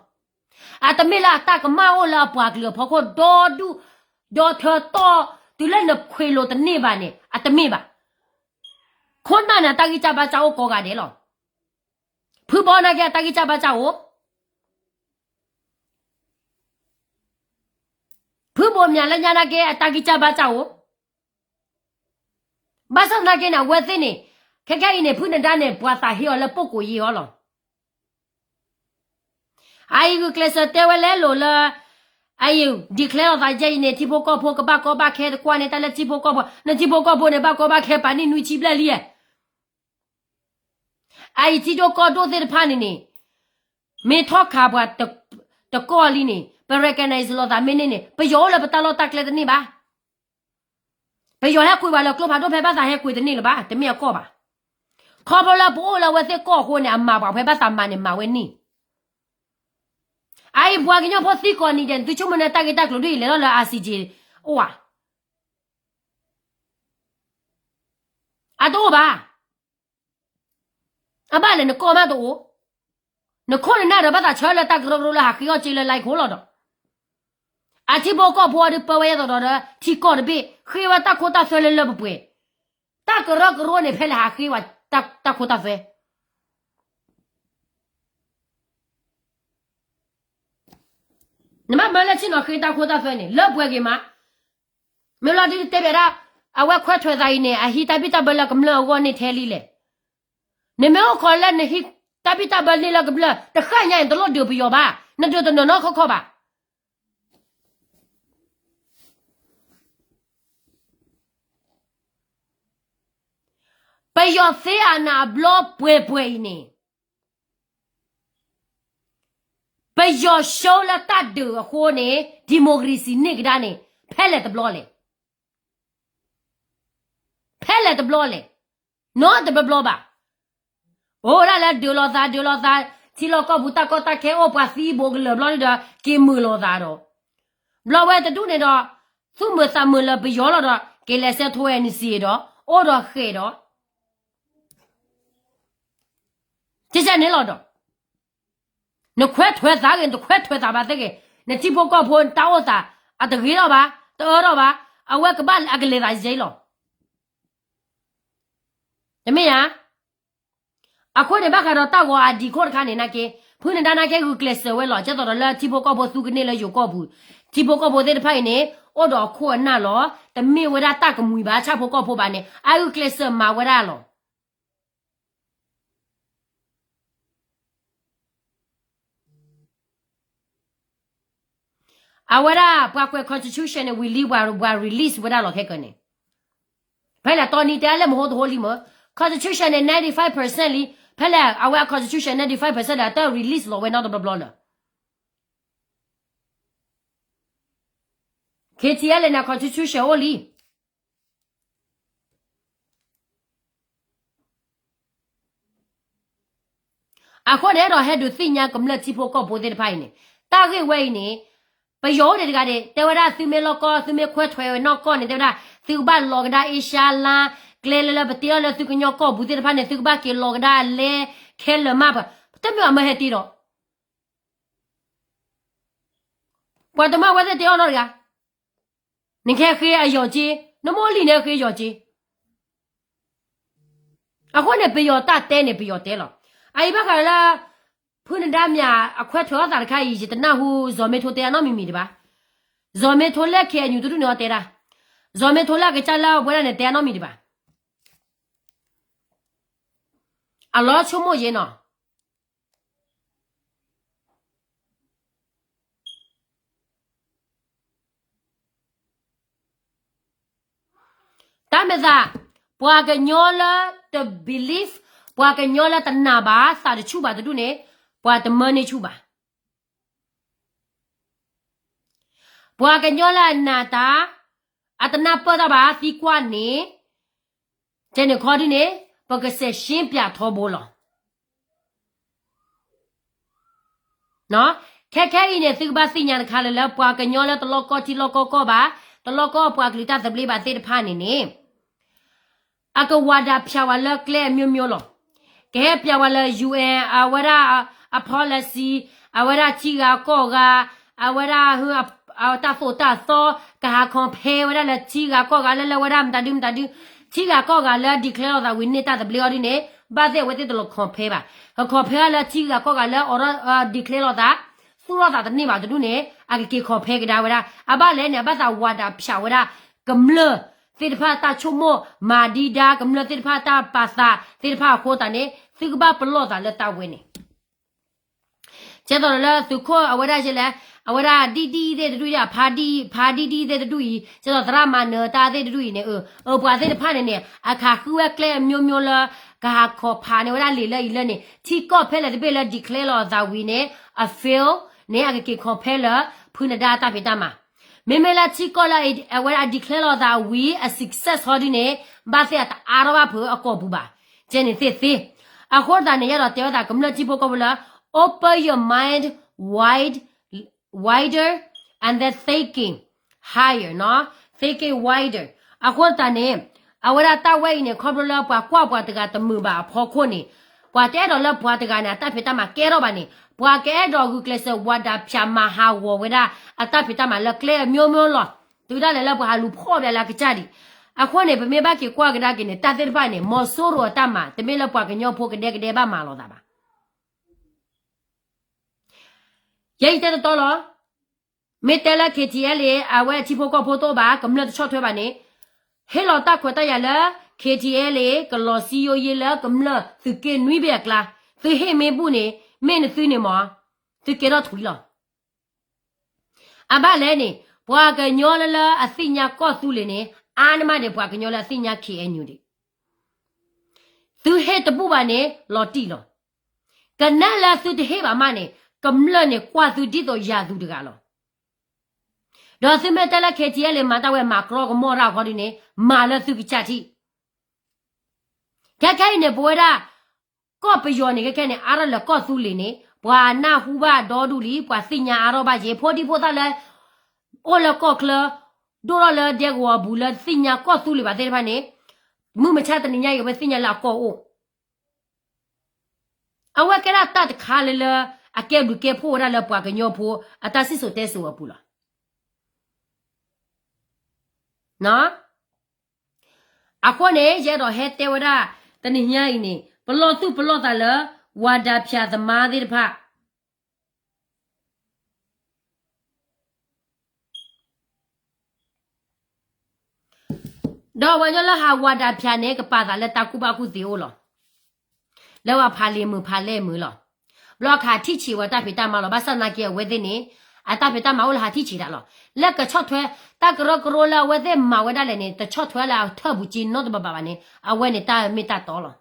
အတမ့ၢ်လၢအတၢ်ကမၣ်အိၣ်လၢအပှၤကလုာ်အဖီခိၣ် ဒီဒူၣ်ဒီထၢတီၢ် တုၤလၢနခွ့းလိာ်တန့ၢ်ဘၣ်န့ၣ် အတမ့ၢ်ဘၣ်. ခိၣ်နၢ်န့ၣ် အတၢ်ဂံၢ်စၢ်ဘါစၢ်အိၣ်ကိးဂၤဒဲးလီၤ. ဖုဘီနာ်က့ အတၢ်ဂံၢ်စၢ်ဘါစၢ်အိၣ် ဖုဘိးမၠးလၢညါနာ်က့ အတၢ်ဂံၢ်စၢ်ဘါစၢ်အိၣ်, ဘၣ်ဆၣ်သနာ်က့န့ၣ် အဝဲသ့ၣ်န့ၣ် ခဲခဲအံၤန့ၣ် ဖုနဒါန့ၣ် ပှၤသးဟ့အီၤလၢ ပုၢ်ကိးယ့အီၤလီၤ. အအံၤဂုာ်ကျဲးစၢးတဲဝဲလဲလိာ်လၢ အအံၤ declare လိာ်သးယဲအံၤန့ၣ် ထံဖိကီၢ်ဖိကဘၣ်ကီဘၣ်ခဲတကွၢ်န့ၣ် တၢ်လၢထံဖိကီၢ်ဖိ နထံဖိကီၢ်ဖိန့ၣ် ဘၣ်ကီဘၣ်ခဲပာ်န့ၢ်နွံဆံဘျဲၣ်လံဧါ. အအံၤထံဒိၣ်ကီၢ်ဒိၣ်သ့ၣ်တဖၣ်န့ၣ်န့ၣ် မ့ၢ်ထီၣ်ခးပှၤတကီၢ်လံန့ၣ် ပ recognize လိာ်သးမ့ၢ်န့ၢ်န့ၣ် ပယီၤအိၣ်လၢပတၢ်လီၢ်တၢ်ကျဲတန့ၢ်ဘၣ်. ပယီၤဟဲကွံာ်ပှၤလၢကျိဖးဒိၣ်ဖဲဘၣ်သးဟဲကွံာ်တန့ၢ်လၢၤဘၣ် တမ့ၢ်အကီၢ်ဘၣ်. ခီဖျိလၢပအိၣ်လၢအဝဲသ့ၣ်ကီၢ်အဃိန့ၣ် အမၤပှၤဖဲဘၣ်သးမၤန့ၣ်မၤဝဲန့ၣ်. အအံၤပှၤကညီဖိသံကိးနံၤဒဲး နသုဆိကမိၣ်န့ၣ် တၢ်ဂ့ၢ်တၢ်ကျိၤဒ်အံၤလဲၤထီၣ်လၢ I C J အိၣ်ဧါ. အတအိၣ်ဘၣ်. အဘၣ်လဲၣ်နကီၢ်မးတအိၣ်, နခိၣ်နနၢ်ဒီးဘၣ်သးဆၢလၢတၢ်ကရၢကရိလၢဟးဃ့အီၣ်က့လၢ like ခိၣ်လီၤဒီး, အထံဖိကီၢ်ဖိအီၤဒုးပၢဝဲယဲသိးဒီး ထံကီၢ်တဘ့ၣ် ဃ့ဝဲတၢ်ခိတၢ်သွဲလၢလၢပှဲၤပှဲၤ, တၢ်ကရၢကရိန့ၣ် ဖဲလဲၣ်ဟးဃ့ဝဲတၢ်ခိတၢ်သွဲ. နဘၣ်မၢလၢဆ့ၣ်နီၤဃ့တၢ်ခိတၢ်သွဲန့ၣ် လၢပှဲၤဂ့ၤမး. မ့ၢ်လီၤဒုးတဲဘၣ်ဒၣ် အဝဲခွဲးထွဲးသးအံၤန့ၣ် အဟံးတၢ်ဘံၣ်တၢ်ဘၢလၢကမျၢၢ်အဂီၢ်န့ၢ်ထဲလံလဲၣ်. နမ့ၢ်အိၣ်ခိးလၢနဟံးတၢ်ဘံၣ်တၢ်ဘၢန့ၢ်လၢကမျၢၢ် တဃၣ်ညါအံၤ တလိၣ်ဒုးပယီၤဘၣ်, နဒုးတနီၤနီၤခီၣ်ခီၣ်ဘၣ်. ပယီၤသ့အနၢ်အဘျီပှဲၤပှဲၤအံၤန့ၣ် ပယီၤရှုံးလၢတၢ်ဒုးအဃိန့ၣ် democracy န့ၢ်ကဒါန့ၣ် ဖဲလဲၣ်တဘျီလဲၣ်. ဖဲလဲၣ်တဘျီလဲၣ်. နီတဘျီဘျီဘၣ်. အိၣ်ဒၣ်လၢဒုးလိာ်သး ဒုးလိာ်သး, ထံလီၢ်ကီၢ်ပူၤတၢ်ကီတၢ်ခဲအိၣ် ပှၤသံဘိးကလၢာ်ဘျီဒီး က့ၤမုာ်လိာ်သးဒီး ဘျီဝဲတဒူၣ်န့ၣ်ဒီး သူၣ်မုာ်သးမုာ်လၢပယီၤလီၤဒီး က့ၤလဲၤဆဲးထိ NCA ဒီး အိၣ်ဒီးဃဲးဒီး ကဲန့ၣ်လီၤဒီး နခွဲးထွဲးသးဂ့ၤ နတခွဲးထွဲးသးဘၣ်သ့ၣ်ဂ့ၤ, နထံဖိကီၢ်ဖိတၢ်အိၣ်သး အတဂ့ၤထီၣ်ဘၣ် တအၢထီၣ်ဘၣ်, အဝဲကဘၣ်အကလဲၤသးယဲလီၤ. တမ့ၢ်ဧါ. အဃိန့ၣ်ဘၣ်ဃးဒီးတၢ်ဂီၤအဒံးခိၣ်တခါန့ၣ် နာ်က့ ဖုနဒါနာ်က့ဂုာ်ကျဲးစၢးဝဲလီၤ. ကဲသိးဒီးလၢထံဖိကီၢ်ဖိသူကန့ၢ်လၢယိၤကီၢ်ပူၤ, ထံဖိကီၢ်ဖိသ့ၣ်တဖၣ်အံၤန့ၣ် အိၣ်ဒီးအခိၣ်အနၢ်လီၤ. တမ့ၢ်ဝဲဒၣ်တၢ်ကမှံၤဘၣ် ဆၣ်ဖိကီၢ်ဖိဘၣ်န့ၣ် အဂုာ်ကျဲးစၢးမၤဝဲဒၣ်လီၤ. အဝဲဒၣ်ပှၤကွဲး constitution န့ၣ် ဝံၤလံပှၤ ပှၤ release ဝဲဒၣ်လီၤခဲကၢန့ၣ်, ဖဲလဲၣ်တီနံၤတဲလဲၣ်မဟိတဟိလံမ့ၢ် constitution န့ၣ် ninety five percent လံ, ဖဲလဲၣ်အဝဲအ constitution ninety five percent ဒီးတ release လီၤဝဲနီတဘျီဘျီလၢ KTLA န့ၣ် constitution အိၣ်လံ. အဃိန့ၣ်ဒီးဟဲဒုးသ့ၣ်ညါကမျၢၢ်ထံဖိကီၢ်ဖိသ့ၣ်တဖၣ်အံၤန့ၣ်, တၢ်ဂ့ၢ်ဝဲအံၤန့ၣ်, ပယီၤအိၣ်ဒံးတဂၤဒံး တဲဝဲဒၣ်သုမ့ၢ်လီၢ်ကီၢ် သုမ့ၢ်ခွဲးထွဲးဝဲနီၢ်ကီၢ်န့ၣ် တဲဝဲဒၣ် သုကဘၣ်လီၤကဒါ Asia လါ, ကျဲလၢလၢပတ့အီၤလၢသုကညီကီၢ်ပူၤသ့ၣ်တဖၣ်န့ၣ် သုကဘၣ်က့ၤလီၤကဒါအလဲခဲလၢာ်မးပှၤ, တမ့ၢ်အမၢဟဲတ့ဒီး ပှၤတမၢဝဲသ့ၣ်တ့အီၤနီတဂၤ, နကဟဲဃ့အယီၤက့, နမိၢ်လံၢ်န့ၣ်ဃ့ယီၤက့. အဃိန့ၣ် ပယီၤတၢ်တဲန့ၣ် ပယီၤတဲလီၤ. အအံၤဘၣ်ဃးလၢ ဖုနဒါမၠးအခွဲးထွဲးအီၣ်သးတခါအံၤ ယတနၢ်ဟူ စီၤမ့ထိတဲအနီတမံၤမံၤဒံးဘၣ်. စီၤမ့ထိလၢ KNU တဒူၣ်န့ၣ်အီၤတဲဒၣ်, စီၤမ့ထိလၢအကစၢ်လၢအဝဲဒၣ်န့ၣ် တဲအနီတမံၤဒံးဘၣ်. အလီၤဆိကမိၣ်ယဲနီၤ တၢ်မဲာ်သး, ပှၤကညီလၢတ believe, ပှၤကညီလၢတနာ်ဘၣ်သးတဆူၣ်ဘၣ်တဒူၣ်န့ၣ်, ပှၤတမၢန့ၢ်ဆူၣ်ဘၣ်. ပှၤကညီလၢအနာ်တၢ်, အတနၢ်ပၢၢ်တၢ်ဘၣ်သံကွၢ်န့ၣ်, ကဲန့ၣ်ခီဒ်န့ၣ်, ပကစဲးရှင်းပြထီဘိလီၤ. ခဲခဲအံၤန့ၣ် သုကဘၣ်သ့ၣ်ညါတခါလၢလၢ ပှၤကညီလၢတလီၢ်ကီၢ်ထံလီၢ်ကီၢ်ကီၢ်ဘၣ်, တလီၢ်ကီၢ်ပှၤကလုာ်တၢ်သဘျ့ဘၣ်သ့ၣ်တဖၣ်န့ၣ်န့ၣ်, အကဝၤဒၣ်ဖၠးဝဲလၢကျဲအမျိုးမျိုးလီၤ. ကဟဲပၠးဝဲလၢ UN အဝဲဒၣ်အ policy, အဝဲဒၣ်ထံဂၤကီၢ်ဂၤ, အဝဲဒၣ် တၢ်သိၣ်တၢ်သီ, ကဟး compare ဝဲဒၣ်လၢထံဂၤကီၢ်ဂၤလၢလၢဝဲဒၣ်မတၤဒုမတၤဒု, ထံဂၤကီၢ်ဂၤလၢ declare လိာ်သးဝံၤန့ၢ်တၢ်သဘျ့အီၤဒ်န့ၣ်, ဘၣ်သ့ၣ်အဝဲသ့ၣ်တလီၤ compare ဘၣ်. က compare လၢထံဂၤကီၢ်ဂၤလၢ အီၤဒီး declare လိာ်သး, သူၣ်ထီၣ်သးတန့ၢ်ဘၣ်တဒူၣ်န့ၣ် အကက့ၤ compare ကဒါဝဲဒၣ်. အဘၣ်လဲၣ်န့ၣ် အဘၣ်သးဝၤဒၣ်ဖၠးဝဲဒၣ် ကမျၢၢ်သ့ၣ်တဖၣ်တၢ်ဆိကမိၣ်မၤဒံဒါ, ကမျၢၢ်သ့ၣ်တဖၣ်တၢ်ပာ်သးသ့ၣ်တဖၣ်အဃိသတးန့ၣ် သုကဘၣ်ပလီၢ်သးလၢတၢ်ဝဲန့ၣ် ကဲသိးလၢသုးခိၣ်အဝဲဒၣ်လဲၣ်, အဝဲဒၣ်ဒ်ဒ်သ့ၣ်တဒူၣ်အံၤ, ဖါဒ်ဒ်သ့ၣ်တဒူၣ်အံၤ, ကဲသိးသရၣ်မၤနၢၤတၢ်သ့ၣ်တဒူၣ်အံၤန့ၣ်, အပှၤသ့ၣ်တဖၣ်န့ၣ်န့ၣ် အခးဃုဝဲကျဲအမျိုးမျိုးလၢ ကဟး compare န့ၢ်ဝဲဒၣ်လံာ်လၢအံၤလၢန့ၣ်, ထံကီၢ်ဖဲလဲၣ်တဘ့ၣ်လၢ declare လိာ်အသးဝံၤန့ၣ် အ fail န့ၣ် အကက့ၤ compare လၢ ဖုနဒါတၢ်ဖံးတၢ်မၤ. မ့မ့ၢ်လၢထံကီၢ်လၢအဝဲဒၣ် declare လိာ်သးဝံၤ အ success ဟီဒ်န့ၣ် ဘၣ်သ့ၣ်အတအါထီၣ်ဘၣ်ဖုးအကီၢ်ပူၤဘၣ်. ကဲန့ၣ်သ့ၣ်သ့ၣ်. အဃိသတးန့ၣ် ယအဲၣ်ဒိးတဲဝဲသးကမျၢၢ်ထံဖိကီၢ်ဖိလၢ open your mind wide, wider and then thinking higher နီၤ, thinking wider. အဃိသတးန့ၣ် အဝဲဒၣ်တၢ်ဝဲအံၤန့ၣ် ခီဖျိလၢပှၤကွၢ်ပှၤတဂၤတမုာ်ဘၣ်အဖီခိၣ်န့ၣ်, ပှၤတအဲၣ်ဒိးလၢပှၤတဂၤန့ၣ် အတၢ်ဖံးတၢ်မၤကဲထီၣ်ဘၣ်န့ၣ် ပှၤကအဲၣ်ဒိးဂုာ်ကျဲးစၢးဝၤဒၣ်ဖၠးမၤဟးဂီၤဝဲဒၣ် အတၢ်ဖံးတၢ်မၤလၢကျဲအမျိုးမျိုးလီၤ. တုၤဒၣ်လဲာ်လၢပှၤဟးလူၤဖီၣ်ဘၣ်လၢအကစၢ်ဒံး. အဃိန့ၣ် ပမ့ၢ်ဘၣ်က့ၤကွၢ်ကဒါက့ၤန့ၣ် တၢ်သ့ၣ်တဖၣ်န့ၣ် မီၤစိရိၤအတၢ်မၤ တမ့ၢ်လၢပှၤကညီဖိကဒဲကဒဲဘၣ်မၤလိာ်သးဘၣ်. ယဲယတဲတတီလီၤ. မ့ၢ်တဲလၢ K T L A အဝဲထံဖိကီၢ်ဖိတအိၣ်ဘၣ် ကမျၢၢ်တဆီၣ်ထွဲဘၣ်န့ၣ် ဟ့ၣ်လီၤတၢ်ခွဲးတၢ်ယာ်လၢ K T L A ကလီၤစံယိယ့လၢကမျၢၢ်သုးက့နွံဘ့ၣ်အကျါ, သုဟ့ၣ်မ့ၢ်ဘူၣ်န့ၣ် မ့ၢ်နသုန့ၣ်မး သုကဲထီၣ်ထွံလီၤ. အဘၣ်လဲၣ်န့ၣ် ပှၤကညီလၢလၢအသ့ၣ်ညါကီၢ်သူလ့ၤန့ၣ် အါန့ၢ်မးဒံးပှၤကညီလၢအသ့ၣ်ညါ K N U ဒံး. သုဟ့ၣ်တဘူၣ်ဘၣ်န့ၣ် လီၤတံၢ်လီၤ. ကနၣ်လၢသုတဟ့ၣ်ဘၣ်မးန့ၣ် ကမျၢၢ်န့ၣ် ကွၢ်သုဒ်သိးယၤသူတဂၤလီၤ. ဒီးသုမ့ၢ်တဲလၢ K T L A မၤတၢ်ဝဲမၤကြီကမီၣ်တၢ်ဃီဒ်န့ၣ် မၤလၢသုကစၢ်ထံၣ်. ခဲခဲအံၤန့ၣ် ပဝဲဒၣ် ကီၢ်ပယီၤန့ၣ် ခဲခဲန့ၣ် အါထီၣ်လၢကီၢ်သူလ့ၤန့ၣ် ပှၤနၢ်ဟူဘၣ်ဒီဒူၣ်လံ ပှၤသ့ၣ်ညါအါထီၣ်ဘၣ်က့ၤ ဖိဒံဖိသၣ်လၢ အိၣ်လၢကီၢ်ချၢ ဒိၣ်ထီၣ်လၢဒဲကဝီၤအပူၤလၢသ့ၣ်ညါကီၢ်သူလ့ၤဘၣ်သ့ၣ်တဖၣ်န့ၣ် မုၢ်မဆါတနံၤညါအံၤ အဝဲသ့ၣ်ညါလၢအကီၢ်အိၣ် အဝဲကဲဒၣ်တၢ်တခါလၢလၢ အကဲဘျုးကဲဖှိၣ်ဝဲဒၣ်လၢပှၤကညီဖိ အတၢ်စံၣ်စိၤတဲစိၤအပူၤလီၤ. အဃိန့ၣ် ယအဲၣ်ဒိးဟဲတဲဝဲဒၣ် တနံၤညါအံၤန့ၣ် ပလီၢ်သူၣ်ပလီၢ်သးလၢ ဝၤဒၣ်ဖၠးသမားသ့ၣ်တဖၣ် ဒီးပှၤကညီလၢဟးဝၤဒၣ်ဖၠးန့ၣ် ကပာ်သးလၢတၢ်ကူၣ်ဘၣ်ကူၣ်သ့အိၣ်လီၤ. လၢပှၤဖးလံာ်မုာ်ဖးလဲၢ်မုာ်လီၤ. ဘျီခးထံၣ်ဆံးဝဲတၢ်ဖံးတၢ်မၤလီၤ. ဘၣ်ဆၣ်သနာ်က့ အဝဲသ့ၣ်န့ၣ် အတၢ်ဖံးတၢ်မၤအိၣ်လၢဟးထံၣ်ဆံးတၢ်လီၤ. လၢကဆီၣ်ထွဲ တၢ်ကရၢကရိလၢအဝဲသ့ၣ်မၤဝဲဒၣ်လဲာ်န့ၣ် တဆီၣ်ထွဲလၢအထၢၣ်ပူၤက့နီတဘးဘၣ်ဘၣ်န့ၣ် အဝဲန့ၣ်တၢ်မ့ၢ်တၢ်တီလီ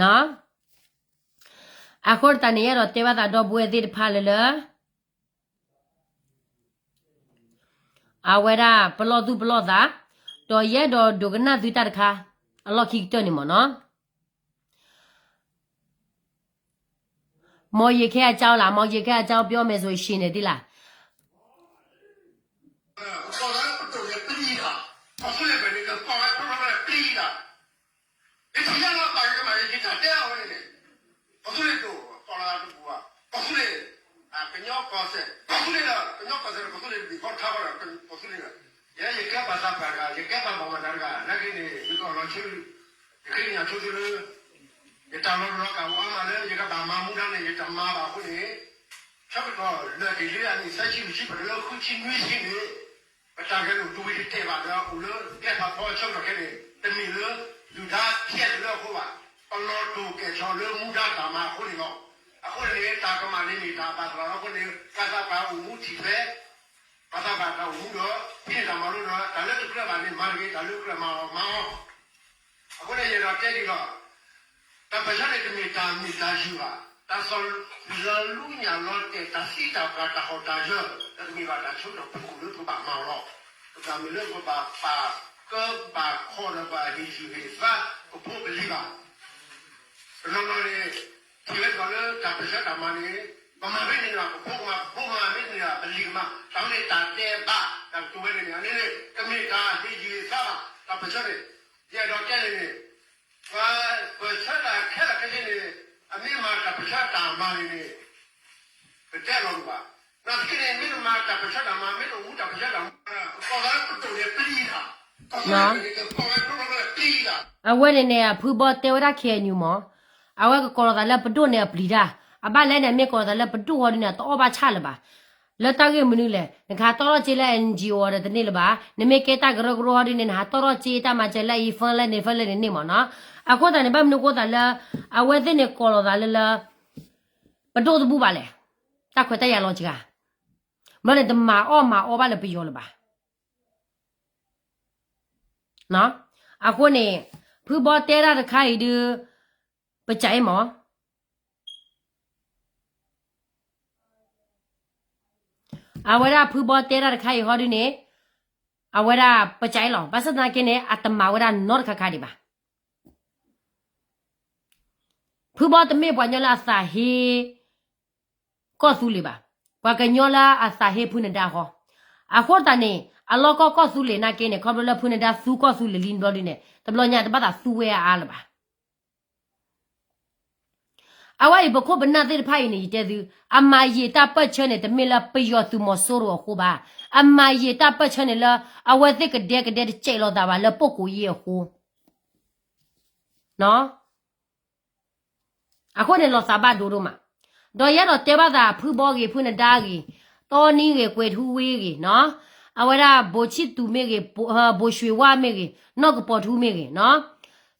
ၤ. အဃိတၢ်န့ၣ် ယအဲၣ်ဒိးတဲဘၣ်သးဒီပုၢ်ဝဲၢ်သ့ၣ်တဖၣ်လၢလၢ အဝဲဒၣ်ပလီၢ်သူၣ်ပလီၢ်သး, ဒီးယအဲၣ်ဒိးဒိကနၣ်သုတၢ်တခါ, အလီၢ်ခံကတၢၢ်န့ၣ်မ့ၢ်နီၤ, မောင်ရေခဲအကြောင်းလား, မောင်ရေခဲအကြောင်းပြောမယ်ဆိုရင် ရှည်နေသေးလား. ကီၢ်သူလ့ၤပၢၤန့ၣ် ကီၢ်ဝဲပလီၢ်ပလီၢ်ပျံၤတၢ်, ကီၢ်သူလ့ၤပၢၤန့ၣ် ကီၢ်ဝဲပလီၢ်ပျံၤတၢ်, ကီၢ်သူလ့ၤဒိၣ် ကီၢ်လၢအတပူၤဘၣ်, ကီၢ်သူလ့ၤ ကညီကီၢ်စဲၣ်, ကီၢ်သူလ့ၤလၢ ကညီကီၢ်စဲၣ် ကီၢ်သူလ့ၤတဘ့ၣ်ဃီထါဃီဒီး ကီၢ်သူလ့ၤဒီး ယဲယကဲပှၤသးပှၢ်တဂၤ, ယကဲပှၤဘၣ်မၤတၢ်တဂၤ, နာ်က့န့ၣ် ယကီၢ်လီၤဆၢ ယဃ့ကညးဆိသုလၢ ယတၢ်လီၤတရီကးအိၣ်အါမးလၢ ယကဘၣ်မၤမူဒါန့ၣ် ယတမၤဘၣ်အဃိန့ၣ် ဆၢကတီၢ်လၢတ့ၢ်လံအနံၣ်သၢဆံလွံၢ်ဆံ ပတလၢဃုဆံနွံဆံန့ၣ် ပတၢ်ဂဲၤလိာ်တဝံၤတတဲာ်ဘၣ်ဒီး အိၣ်လၢကျဲဖးဖီဆၢကတီၢ်ခဲန့ၣ် တမ့ၢ်လၢ ဒုၣ်ဒါဖျဲးတလၢအဃိဘၣ်, ပလီၤတိာ်ကဲၣ်ဆိးလၢမူဒါတၢ်မၤအဃိန့ၣ်လီၤ. အဃိန့ၣ် တၢ်ကမၣ်န့ၣ်မ့ၢ်တၢ်ဘၣ်သရၣ်လီၤအဃိန့ၣ် ပှၤသးပှၢ်အိၣ်မူထံၣ်ဖဲ ပှၤသးပှၢ်တၢ်အိၣ်မူဒီး ဖံးန့ၢ်တၢ်မၤလိဒီး တၢ်လၢတကြၢးဘၣ်န့ၣ် မၤတဂ့ၤ, တၢ်လၢကြၢးမၤအီၤမၤအီၤ အဃိန့ၣ် ယအဲၣ်ဒိးတဲဒ်လီၤ, တၢ်ပၢၢ်ဆၢန့ၣ် တမ့ၢ်တၢ်မ့ၢ်တၢ်ယုၢ်ဘၣ်, တၢ်စီၤလီၤလူညၣ်လီၤတဲာ် တၢ်သံတၢ်ပှၢ် တၢ်ဟီၣ်တၢ်ယၢၤ, တမ့ၢ်ဘၣ်တၢ်ဆၢကတီၢ်ဖုၣ်ကိာ်လၢပဘၣ်မၤအီၤလီၤ. ပတၢ်မ့ၢ်လၢပဘၣ်ပာ်ကၢဘၣ်ခီဒီး ပဘၣ်ဟ့ၣ်ယုၢ်ဟ့ၣ်သါ ပဖိပလံၤဘၣ်. တနီၤနီၤန့ၣ် ထံၣ်ဝဲဒၣ်လၢတၢ်ပၢၢ်ဆၢတၢ်မၤန့ၣ် ပမၤမ့ၢ်န့ၣ်ဒီး ပဖိကမၤ, ပဖိမၤမ့ၢ်န့ၣ်ဒီး ပလံၤကမၤ, တၢ်ဝဲန့ၣ်တၢ်တဲဘၣ် တၢ်ကတိၤဝဲန့ၣ်န့ၣ် အန့ၣ်န့ၣ် တမ့ၢ်တၢ်ဟ့ၣ်ယုၢ်ဟ့ၣ်သါဘၣ်. တၢ်ပၢၢ်ဆၢန့ၣ် ယအဲၣ်ဒိးတဲန့ၣ်န့ၣ် ပှၤပၢၢ်ဆၢတၢ်ခဲလၢာ်ခဲဆ့န့ၣ် အမ့ၢ်မၤတၢ်ပၢၢ်ဆၢတၢ်မၤန့ၣ်န့ၣ် ပတဲလီၤဒံးဘၣ်. နာ်သက့န့ၣ် မ့ၢ်တမၤတၢ်ပၢၢ်ဆၢတၢ်မၤ မ့ၢ်တအိၣ်မူတၢ်ပၢၢ်ဆၢတၢ်မၤ ကီၢ်သးလၢပဒိၣ်န့ၣ်ပျံၤတၢ်, ကီၢ်သူလ့ၤန့ၣ် ကီၢ်ဝဲပျံၤတၢ်. အဝဲန့ၣ်န့ၣ် ဖုဘီတဲဝဲဒၣ် K N U မး, အဝဲကကိးလီၤသးလၢပဒိၣ်န့ၣ်အပျံၤတၢ်, အဘၣ်လဲၣ်န့ၣ် မ့ၢ်ကိးလီၤသးလၢပဒိၣ်ဟီဒ်န့ၣ် တအီၣ်ဘၣ်ဆၣ်လၢၤဘၣ်. လၢတၢ်ဂ့ၢ်မနုၤလဲၣ်, နကဟးတီၣ်ထီၣ်စ့လၢ N G O ဒီးတန့ၢ်လၢၤဘၣ်, နမ့ၢ်ကဲတၢ်ကရၢကရိဟီဒ်န့ၣ် နဟးတီၣ်ထီၣ်စ့တၢ်မၤစၢၤလၢ အံၤ fund လၢန့ၣ် fund လၢန့ၣ်န့ၣ်မးနီၤ. အဃိသတးန့ၣ် ဘၣ်မနုၤအဃိသတးလၢ အဝဲသ့ၣ်န့ၣ်ကိးလီၤသးလၢလၢ ပဒိၣ်တဘူၣ်ဘၣ်လဲၣ်, တၢ်ခွဲးတၢ်ယာ်လီၤစှၤ, ဘျီန့ၣ်တမၤအီၣ်မၤအီဘၣ်လၢပယီၤလၢၤဘၣ်. အဃိန့ၣ် ဖုဘီတဲတၢ်တခါအံၤဒုး ပစံးမး, အဝဲဒၣ်ဖုဘီတဲတၢ်တခါအံၤဟီဒုန့ၣ် အဝဲဒၣ်ပစံးလီၤ. ဘၣ်ဆၣ်သနာ်က့န့ၣ် အတမၤဝဲဒၣ်နီတခါခါဒံးဘၣ်. ဖုဘီတမ့ၢ်ပှၤကညီလၢအသးဟ့ ကီၢ်သူလ့ၤဘၣ်, ပှၤကညီလၢအသးဟ့ဖုနဒါဃီ. အဃိသတးန့ၣ် အလီၢ်ကီၢ်ကီၢ်သူလ့ၤနာ်က့န့ၣ် ခီဖျိလၢဖုနဒါသူကီၢ်သူလ့ၤလံတဘျီဒုန့ၣ် တဘျီညါတဘၣ်သးသူဝဲအါအါလၢၤဘၣ်. အဝဲအံၤပခိၣ်ပနၢ်သ့ၣ်တဖၣ်အံၤန့ၣ် ယတဲသု, အမၤယံာ်တၢ်ပၢၢ်ဆၢန့ၣ် တမ့ၢ်လၢပယီၤသုးမီၤစိရိၤအဃိဘၣ်. အမၤယံာ်တၢ်ပၢၢ်ဆၢန့ၣ်လၢ အဝဲသ့ၣ်ကဒဲကဒဲတစဲးလိာ်သးဘၣ်လၢပိာ်ကိးယ့ၢ်အဃိ အဃိန့ၣ်လီၤသးဘၣ်ဒိဒိၣ်မး, ဒီးယအဲၣ်ဒိးတဲဘၣ်သးဖုဘီဂ့ၤ ဖုနဒါဂ့ၤ, တီနံဂ့ၤ ကွဲၤထူဝ့ဂ့ၤနီၤ, အဝဲဒၣ်ဘိးဆံၣ်သူးမ့ၢ်ဂ့ၤ, ဘိး, ဘိးရွှ့ၤဝါမ့ၢ်ဂ့ၤ, နီၢ်ကပီၤထူမ့ၢ်ဂ့ၤနီၤ,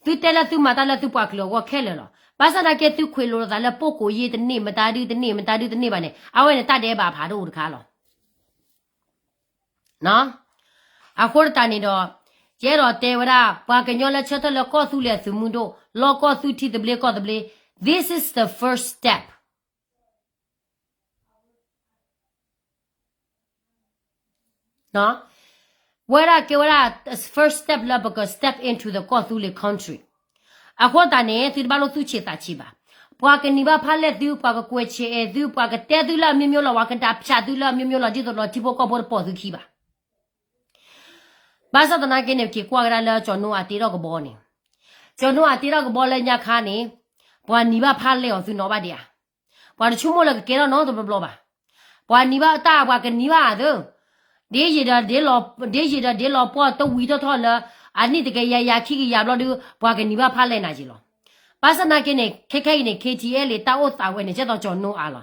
သုတဲလၢသုမၤတၢ်လၢသုပှၤကလုာ်အဂီၢ်ခဲလၢာ်လီၤ. ဘၣ်ဆၣ်သနာ်က့ သုခွဲးလိာ်သးလၢပိာ်ကိးယ့ၢ်တန့ၢ်မတၤဒုတန့ၢ် မတၤဒုတန့ၢ်ဘၣ်န့ၣ် အဝဲန့ၣ်တၢ်ဒဲးဘးဖးဒိၣ်အိၣ်တခါလီၤ. အဃိသတးန့ၣ်ဒီး ယအဲၣ်ဒိးတဲဝဲဒၣ် ပှၤကညီလၢဆၢထၢၣ်လၢကီၢ်သူလ့ၤအသုးမုၢ်ဒိၣ် လီၢ်ကီၢ်သူထံသဘျ့ကီၢ်သဘျ့, this is the first step. ဝဲဒၣ်ကဲဝဲဒၣ် first step လၢပက step into the ကီၢ်သူလ့ၤ country. အဃိသတးန့ၣ် သုတဘၣ်လိၣ်သူၣ်ဆံးသးဆံးဘၣ်. ပှၤကနံၤဘၣ်ဖးလဲၢ်သု, ပှၤကကွဲးဆဲးအဲးသု, ပှၤကတဲသုလၢအမျိုးမျိုးလီၤ, ပှၤကဒၣ်ဖၠးသုလၢအမျိုးမျိုးလီၤ, ဒ်သိးဒီးထံဖိကီၢ်ဖိတပိာ်သုခံဘၣ်. ဘၣ်ဆၣ်သနာ်က့န့ၣ် က့ၤကွၢ်ကဒါလၢကၠီၤနိအၤတ့ထီၣ်ကဘီန့ၣ်, ကၠီၤနိအၤတ့ထီၣ်ကဘီလၢညါခါန့ၣ်, ပှၤနံၤဘၣ်ဖးလဲၢ်အီၤသုနီၤဘၣ်ဒံးဧါ. ပှၤတဆိကမိၣ်လၢကကဲထီၣ်နီတဘျီဘျီဘၣ်. ပှၤနံၤဘၣ်တၢ် ပှၤကနံၤဘၣ်အသၢ, ဒ်ယံာ်ဒီးဒ်လီၤပှီၢ်တဝံၤထီၣ်ထီၣ်လၢ အနံၣ်တကယၤယၤခံကယၤဘျီဒုး ပှၤကနံၤဘၣ်ဖးလဲၢ်နၤယံာ်လီၤ. ဘၣ်ဆၣ်သနာ်က့န့ၣ် ခဲခဲအံၤန့ၣ် KTLA တၢ်အိၣ်သးဝဲန့ၣ် ကဲသိးကၠီၤနိအၤလီၤ.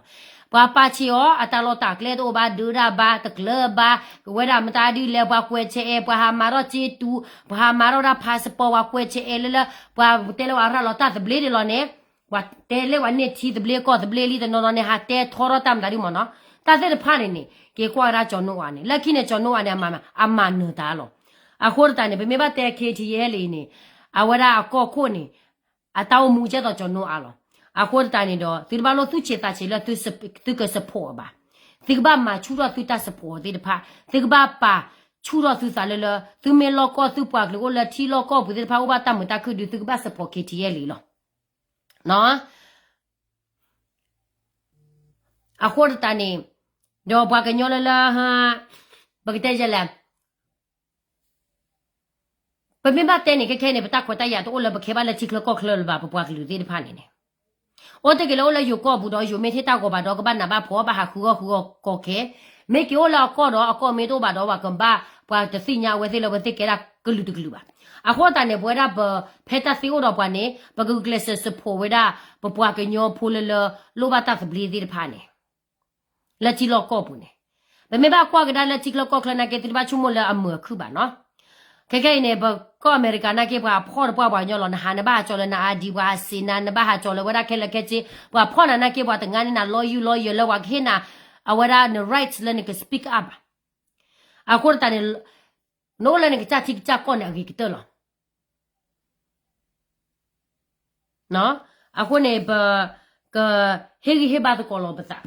ပှၤပာ်ဆံးအီၤ အတၢ်လီၢ်တၢ်ကျဲတအိၣ်ဘၣ်, ဒုးဒၣ်ဘၣ်, တကျၢၤဘၣ်, ကဝဲဒၣ်မတၤဒုလဲၣ်, ပှၤကွဲးဆဲးအဲး, ပှၤဟးမၤထီၣ်စ့တူး, ပှၤဟးမၤထီၣ်ဒၣ် passport, ပှၤကွဲးဆဲးအဲးလၢလၢ, ပှၤတဲလၢပှၤရၤလီၤတၢ်သဘျ့ဒ်လီၤန့ၣ်, ပှၤတဲလၢပှၤန့ၢ်ထံသဘျ့ကီၢ်သဘျ့လံတနီၤနီၤန့ၣ် ဟးတဲထီထီၣ်တၢ်မတၤဒုမ့ၢ်နီၤ. တၢ်သ့ၣ်တဖၣ်န့ၣ်န့ၣ် က့ၤကွၢ်ကဒါကၠီၤနိအၤန့ၣ်, လၢခံန့ၣ် ကၠီၤနိအၤန့ၣ် အမၤနၢၤတၢ်လီၤ. အဃိသတးန့ၣ် ပမ့ၢ်ဘၣ်တဲ KTLA အံၤန့ၣ်, အဝဲဒၣ်အကီၢ်ခိၣ်န့ၣ် အတၢ်အိၣ်မူကဲသိးကၠီၤနိအၤလီၤ. အဃိသတးန့ၣ်ဒီး သုတဘၣ်လိၣ်သူၣ်ဆံးသးဆံးလၢသုက support အီၤဘၣ်. သုကဘၣ်မၤဆူၣ်ထီၣ်သုတၢ် support သ့ၣ်တဖၣ်, သုကဘၣ်ပာ်ဆူၣ်ထီၣ်သုသးလၢလၢ သုမ့ၢ်လီၢ်ကီၢ်သုပှၤကလုာ်အိၣ်လၢထံလီၢ်ကီၢ်ပူၤသ့ၣ်တဖၣ်အိၣ်ဘၣ်တၢ်မုာ်တၢ်ခုၣ်ဒုး သုကဘၣ် support KTLA လံလီၤ. အဃိသတးန့ၣ်, ဒီးပှၤကညီလၢလၢ, ပကတဲယဲလဲၣ်, ပမ့ၢ်ဘၣ်တဲန့ၣ် ခဲခဲန့ၣ် ပတၢ်ခွဲးတၢ်ယာ်တအိၣ်လၢပခဲဘၣ်လၢထံချၢကီၢ်ချၢလၢၤဘၣ်, ပပှၤကလုာ်သ့ၣ်တဖၣ်န့ၣ်န့ၣ်, အိၣ်တ့ၢ်က့ၤလၢအိၣ်လၢယိၤကီၢ်ပူၤဒီး ယိၤမ့ၢ်ထံၣ်တၢ်ဂီၤဘၣ်ဒီး ကဘၣ်နးဘၣ်ဖှီၣ် ဘၣ်ဟးဃုအီၣ်ဃုအီကီခဲ, မ့ၢ်က့ၤအိၣ်လၢအကီၢ်ဒီး အကီၢ်မ့ၢ်တအိၣ်ဘၣ်ဒီး ပှၤကဘၣ်, ပှၤတသ့ၣ်ညါအဝဲသ့ၣ်လၢအဝဲသ့ၣ်ကဲဒၣ်ကလုာ်တကလုာ်ဘၣ်. အဃိသတးန့ၣ် ပဝဲဒၣ်ပ, ဖဲတၢ်သ့အိၣ်ဒီးပှၤန့ၣ် ပကဂုာ်ကျဲးစၢး support ဝဲဒၣ် ပပှၤကညီဖိလၢလၢ, လိၣ်ဘၣ်တၢ်သဘျ့သ့ၣ်တဖၣ်န့ၣ် လၢထံလီၢ်ကီၢ်ပူၤန့ၣ်, ပမ့ၢ်ဘၣ်ကွၢ်ကဒါလၢထံချၢကီၢ်ချၢနာ်က့ သုတဘၣ်ဆိကမိၣ်လၢအမုာ်အခုၣ်ဘၣ်နီၤ. ခဲခဲအံၤန့ၣ် ပကီၢ်အမဲရကၤနာ်က့ ပှၤအဖီၣ်တပှၢ်ပှၤကညီလီၤ. နဟးနဘၣ်ဟးကၠီၤလၢနID, ပှၤဟးစံးနၤ, နဘၣ်ဟးကၠီၤလၢဝဲဒၣ်ခဲလၢာ်ခဲဆ့, ပှၤဖီၣ်နၤနာ်က့ ပှၤတငါန့ၢ်နၤ lawyer, lawyer လၢပှၤကဟ့ၣ်နၤ, အဝဲဒၣ်န rights လၢနက speak up ဘၣ်. အဃိသတးန့ၣ်, နအိၣ်လၢနကစၢ်ထံကစၢ်ကီၢ်န့ၣ် အဂ့ၤကတၢၢ်လီၤ. အဃိန့ၣ် ပကဟ့ၣ်ဂံၢ်ဟ့ၣ်ဘါသကိးလီၤပသး.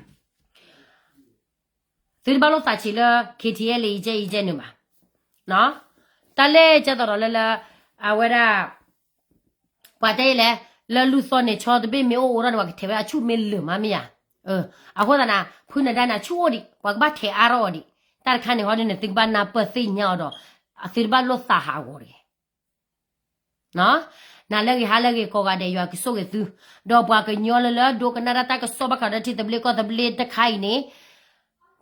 သုတဘၣ်လိၣ်သးဆံးလၢ KTLA အံၤကဲအံၤကဲန့ၣ်ဘၣ်. တၢ်လဲၣ်ကဲသိးဒီးလၢလၢ အဝဲဒၣ် ပှၤတဲအံၤလဲၣ်, လၢလူၢ်သီန့ၣ် ဆီတဘ့ၣ်မ့ၢ်အိၣ်အိၣ်ထီၣ်န့ၣ် ပှၤကထဲးဝဲဒၣ်ဆူၣ်မ့ၢ်လၢာ်မးမ့ၢ်ဧါ. အဃိသတးန့ၣ် ဖုနဒါန့ၣ် ဆူၣ်အိၣ်ဒံး ပှၤကဘၣ်ထဲးအါထီၣ်အီၤဒံး. တၢ်တခါန့ၣ်ဟီဒ်န့ၣ် သုကဘၣ်နၢ်ပၢၢ်သ့ၣ်ညါအီၤဒီး သုတဘၣ်လိၣ်သးဟးဂီၤတဂ့ၤ. နၤလၢအဂ့ၤ ဟါလၢအဂ့ၤ ကိးဂၤဒဲး ယွၤကဆိၣ်ဂ့ၤသု, ဒီးပှၤကညီလၢလၢဒိကနၣ်တၢ် တၢ်ကစီၣ်ဘၣ်ဃးဒီးထံသဘျ့ကီၢ်သဘျ့တခါအံၤန့ၣ်,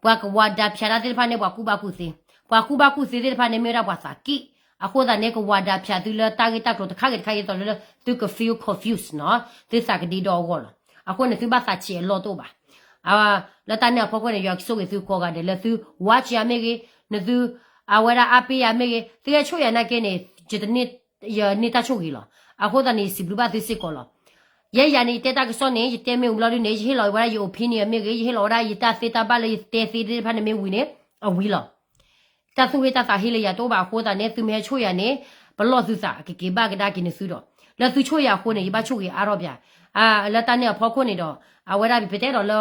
ပှၤကဝၤဒၣ်ဖၠးတၢ်သ့ၣ်တဖၣ်န့ၣ် ပှၤကူၣ်ဘၣ်ကူၣ်သ့, ပှၤကူၣ်ဘၣ်ကူၣ်သ့သ့ၣ်တဖၣ်န့ၣ် မ့ၢ်ဝဲဒၣ်ပှၤသးက့ၣ်, အဃိသတးန့ၣ် ကဝၤဒၣ်ဖၠးသုလၢတၢ်ဂ့ၢ်တၢ်ကျိၤတခါဂ့ၤတခါဂ့ၤ ဒ်သိးလၢသုက feel confused နီၤ, သုသးကဒ့ဒီအဂီၢ်လီၤ. အဃိန့ၣ် သုဘၣ်သးဆံးအလီၢ်တအိၣ်ဘၣ်. လၢတၢ်န့ၣ်အဖီခိၣ်န့ၣ် ယွၤကဆိၣ်ဂ့ၤသုကိးဂၤဒဲး လၢသု watch ယၤမ့ၢ်ဂ့ၤ, နသု အဝဲဒၣ်အါပ့ၢ်ယၤမ့ၢ်ဂ့ၤ, သုဟဲဆိၣ်ယၤနာ်က့န့ၣ် ယတန့ၢ်, ယန့ၢ်တၢ်ဆိၣ်ဂ့ၤလီၤ. အဃိသတးန့ၣ် ယစံးဘျုးဘၣ်သုစ့ၢ်ကီးလီၤ. ယဲယၤန့ၣ် ယတဲတၢ်ကစီၣ်န့ၣ် ယတဲမ့ၢ်ဝံၤဘျီဒုန့ၣ် ယဟ့ၣ်လီၤဝဲဒၣ်ယ opinion မ့ၢ်ဂ့ၤ, ယဟ့ၣ်လီၤဝဲဒၣ်ယတၢ်သ့တၢ်ဘၣ်လၢယတဲသ့သ့ၣ်တဖၣ်န့ၣ်မ့ၢ်ဝံၤန့ၣ် အဝံၤလီၤ. တၢ်သူၣ်ဟ့တၢ်သးဟ့လၢယၤတအိၣ်ဘၣ်အဃိသတးန့ၣ် သုမ့ၢ်ဟဲဆိၣ်ယၤန့ၣ် ပလီၢ်သုသး ကက့ၤဘၣ်ကဒါက့ၤန့ၢ်သုဒီး လၢသုဆိၣ်ယၤအဃိန့ၣ် ယဘၣ်ဆိၣ်ဂ့ၤအါထီၣ်ပၠး. လၢတၢ်န့ၣ်အဖီခိၣ်န့ၣ်ဒီး အဝဲဒၣ်ပတဲဒီးလၢ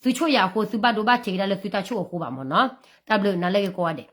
သုဆိၣ်ယၤအဃိ သုဘၣ်ဒိဘၣ်ထံးကဒါလၢသုတၢ်ဆိၣ်အဃိဘၣ်မ့ၢ်နီၤ. တၢ်ဘျုးနၤလၢအဂ့ၤကိးဂၤဒဲး.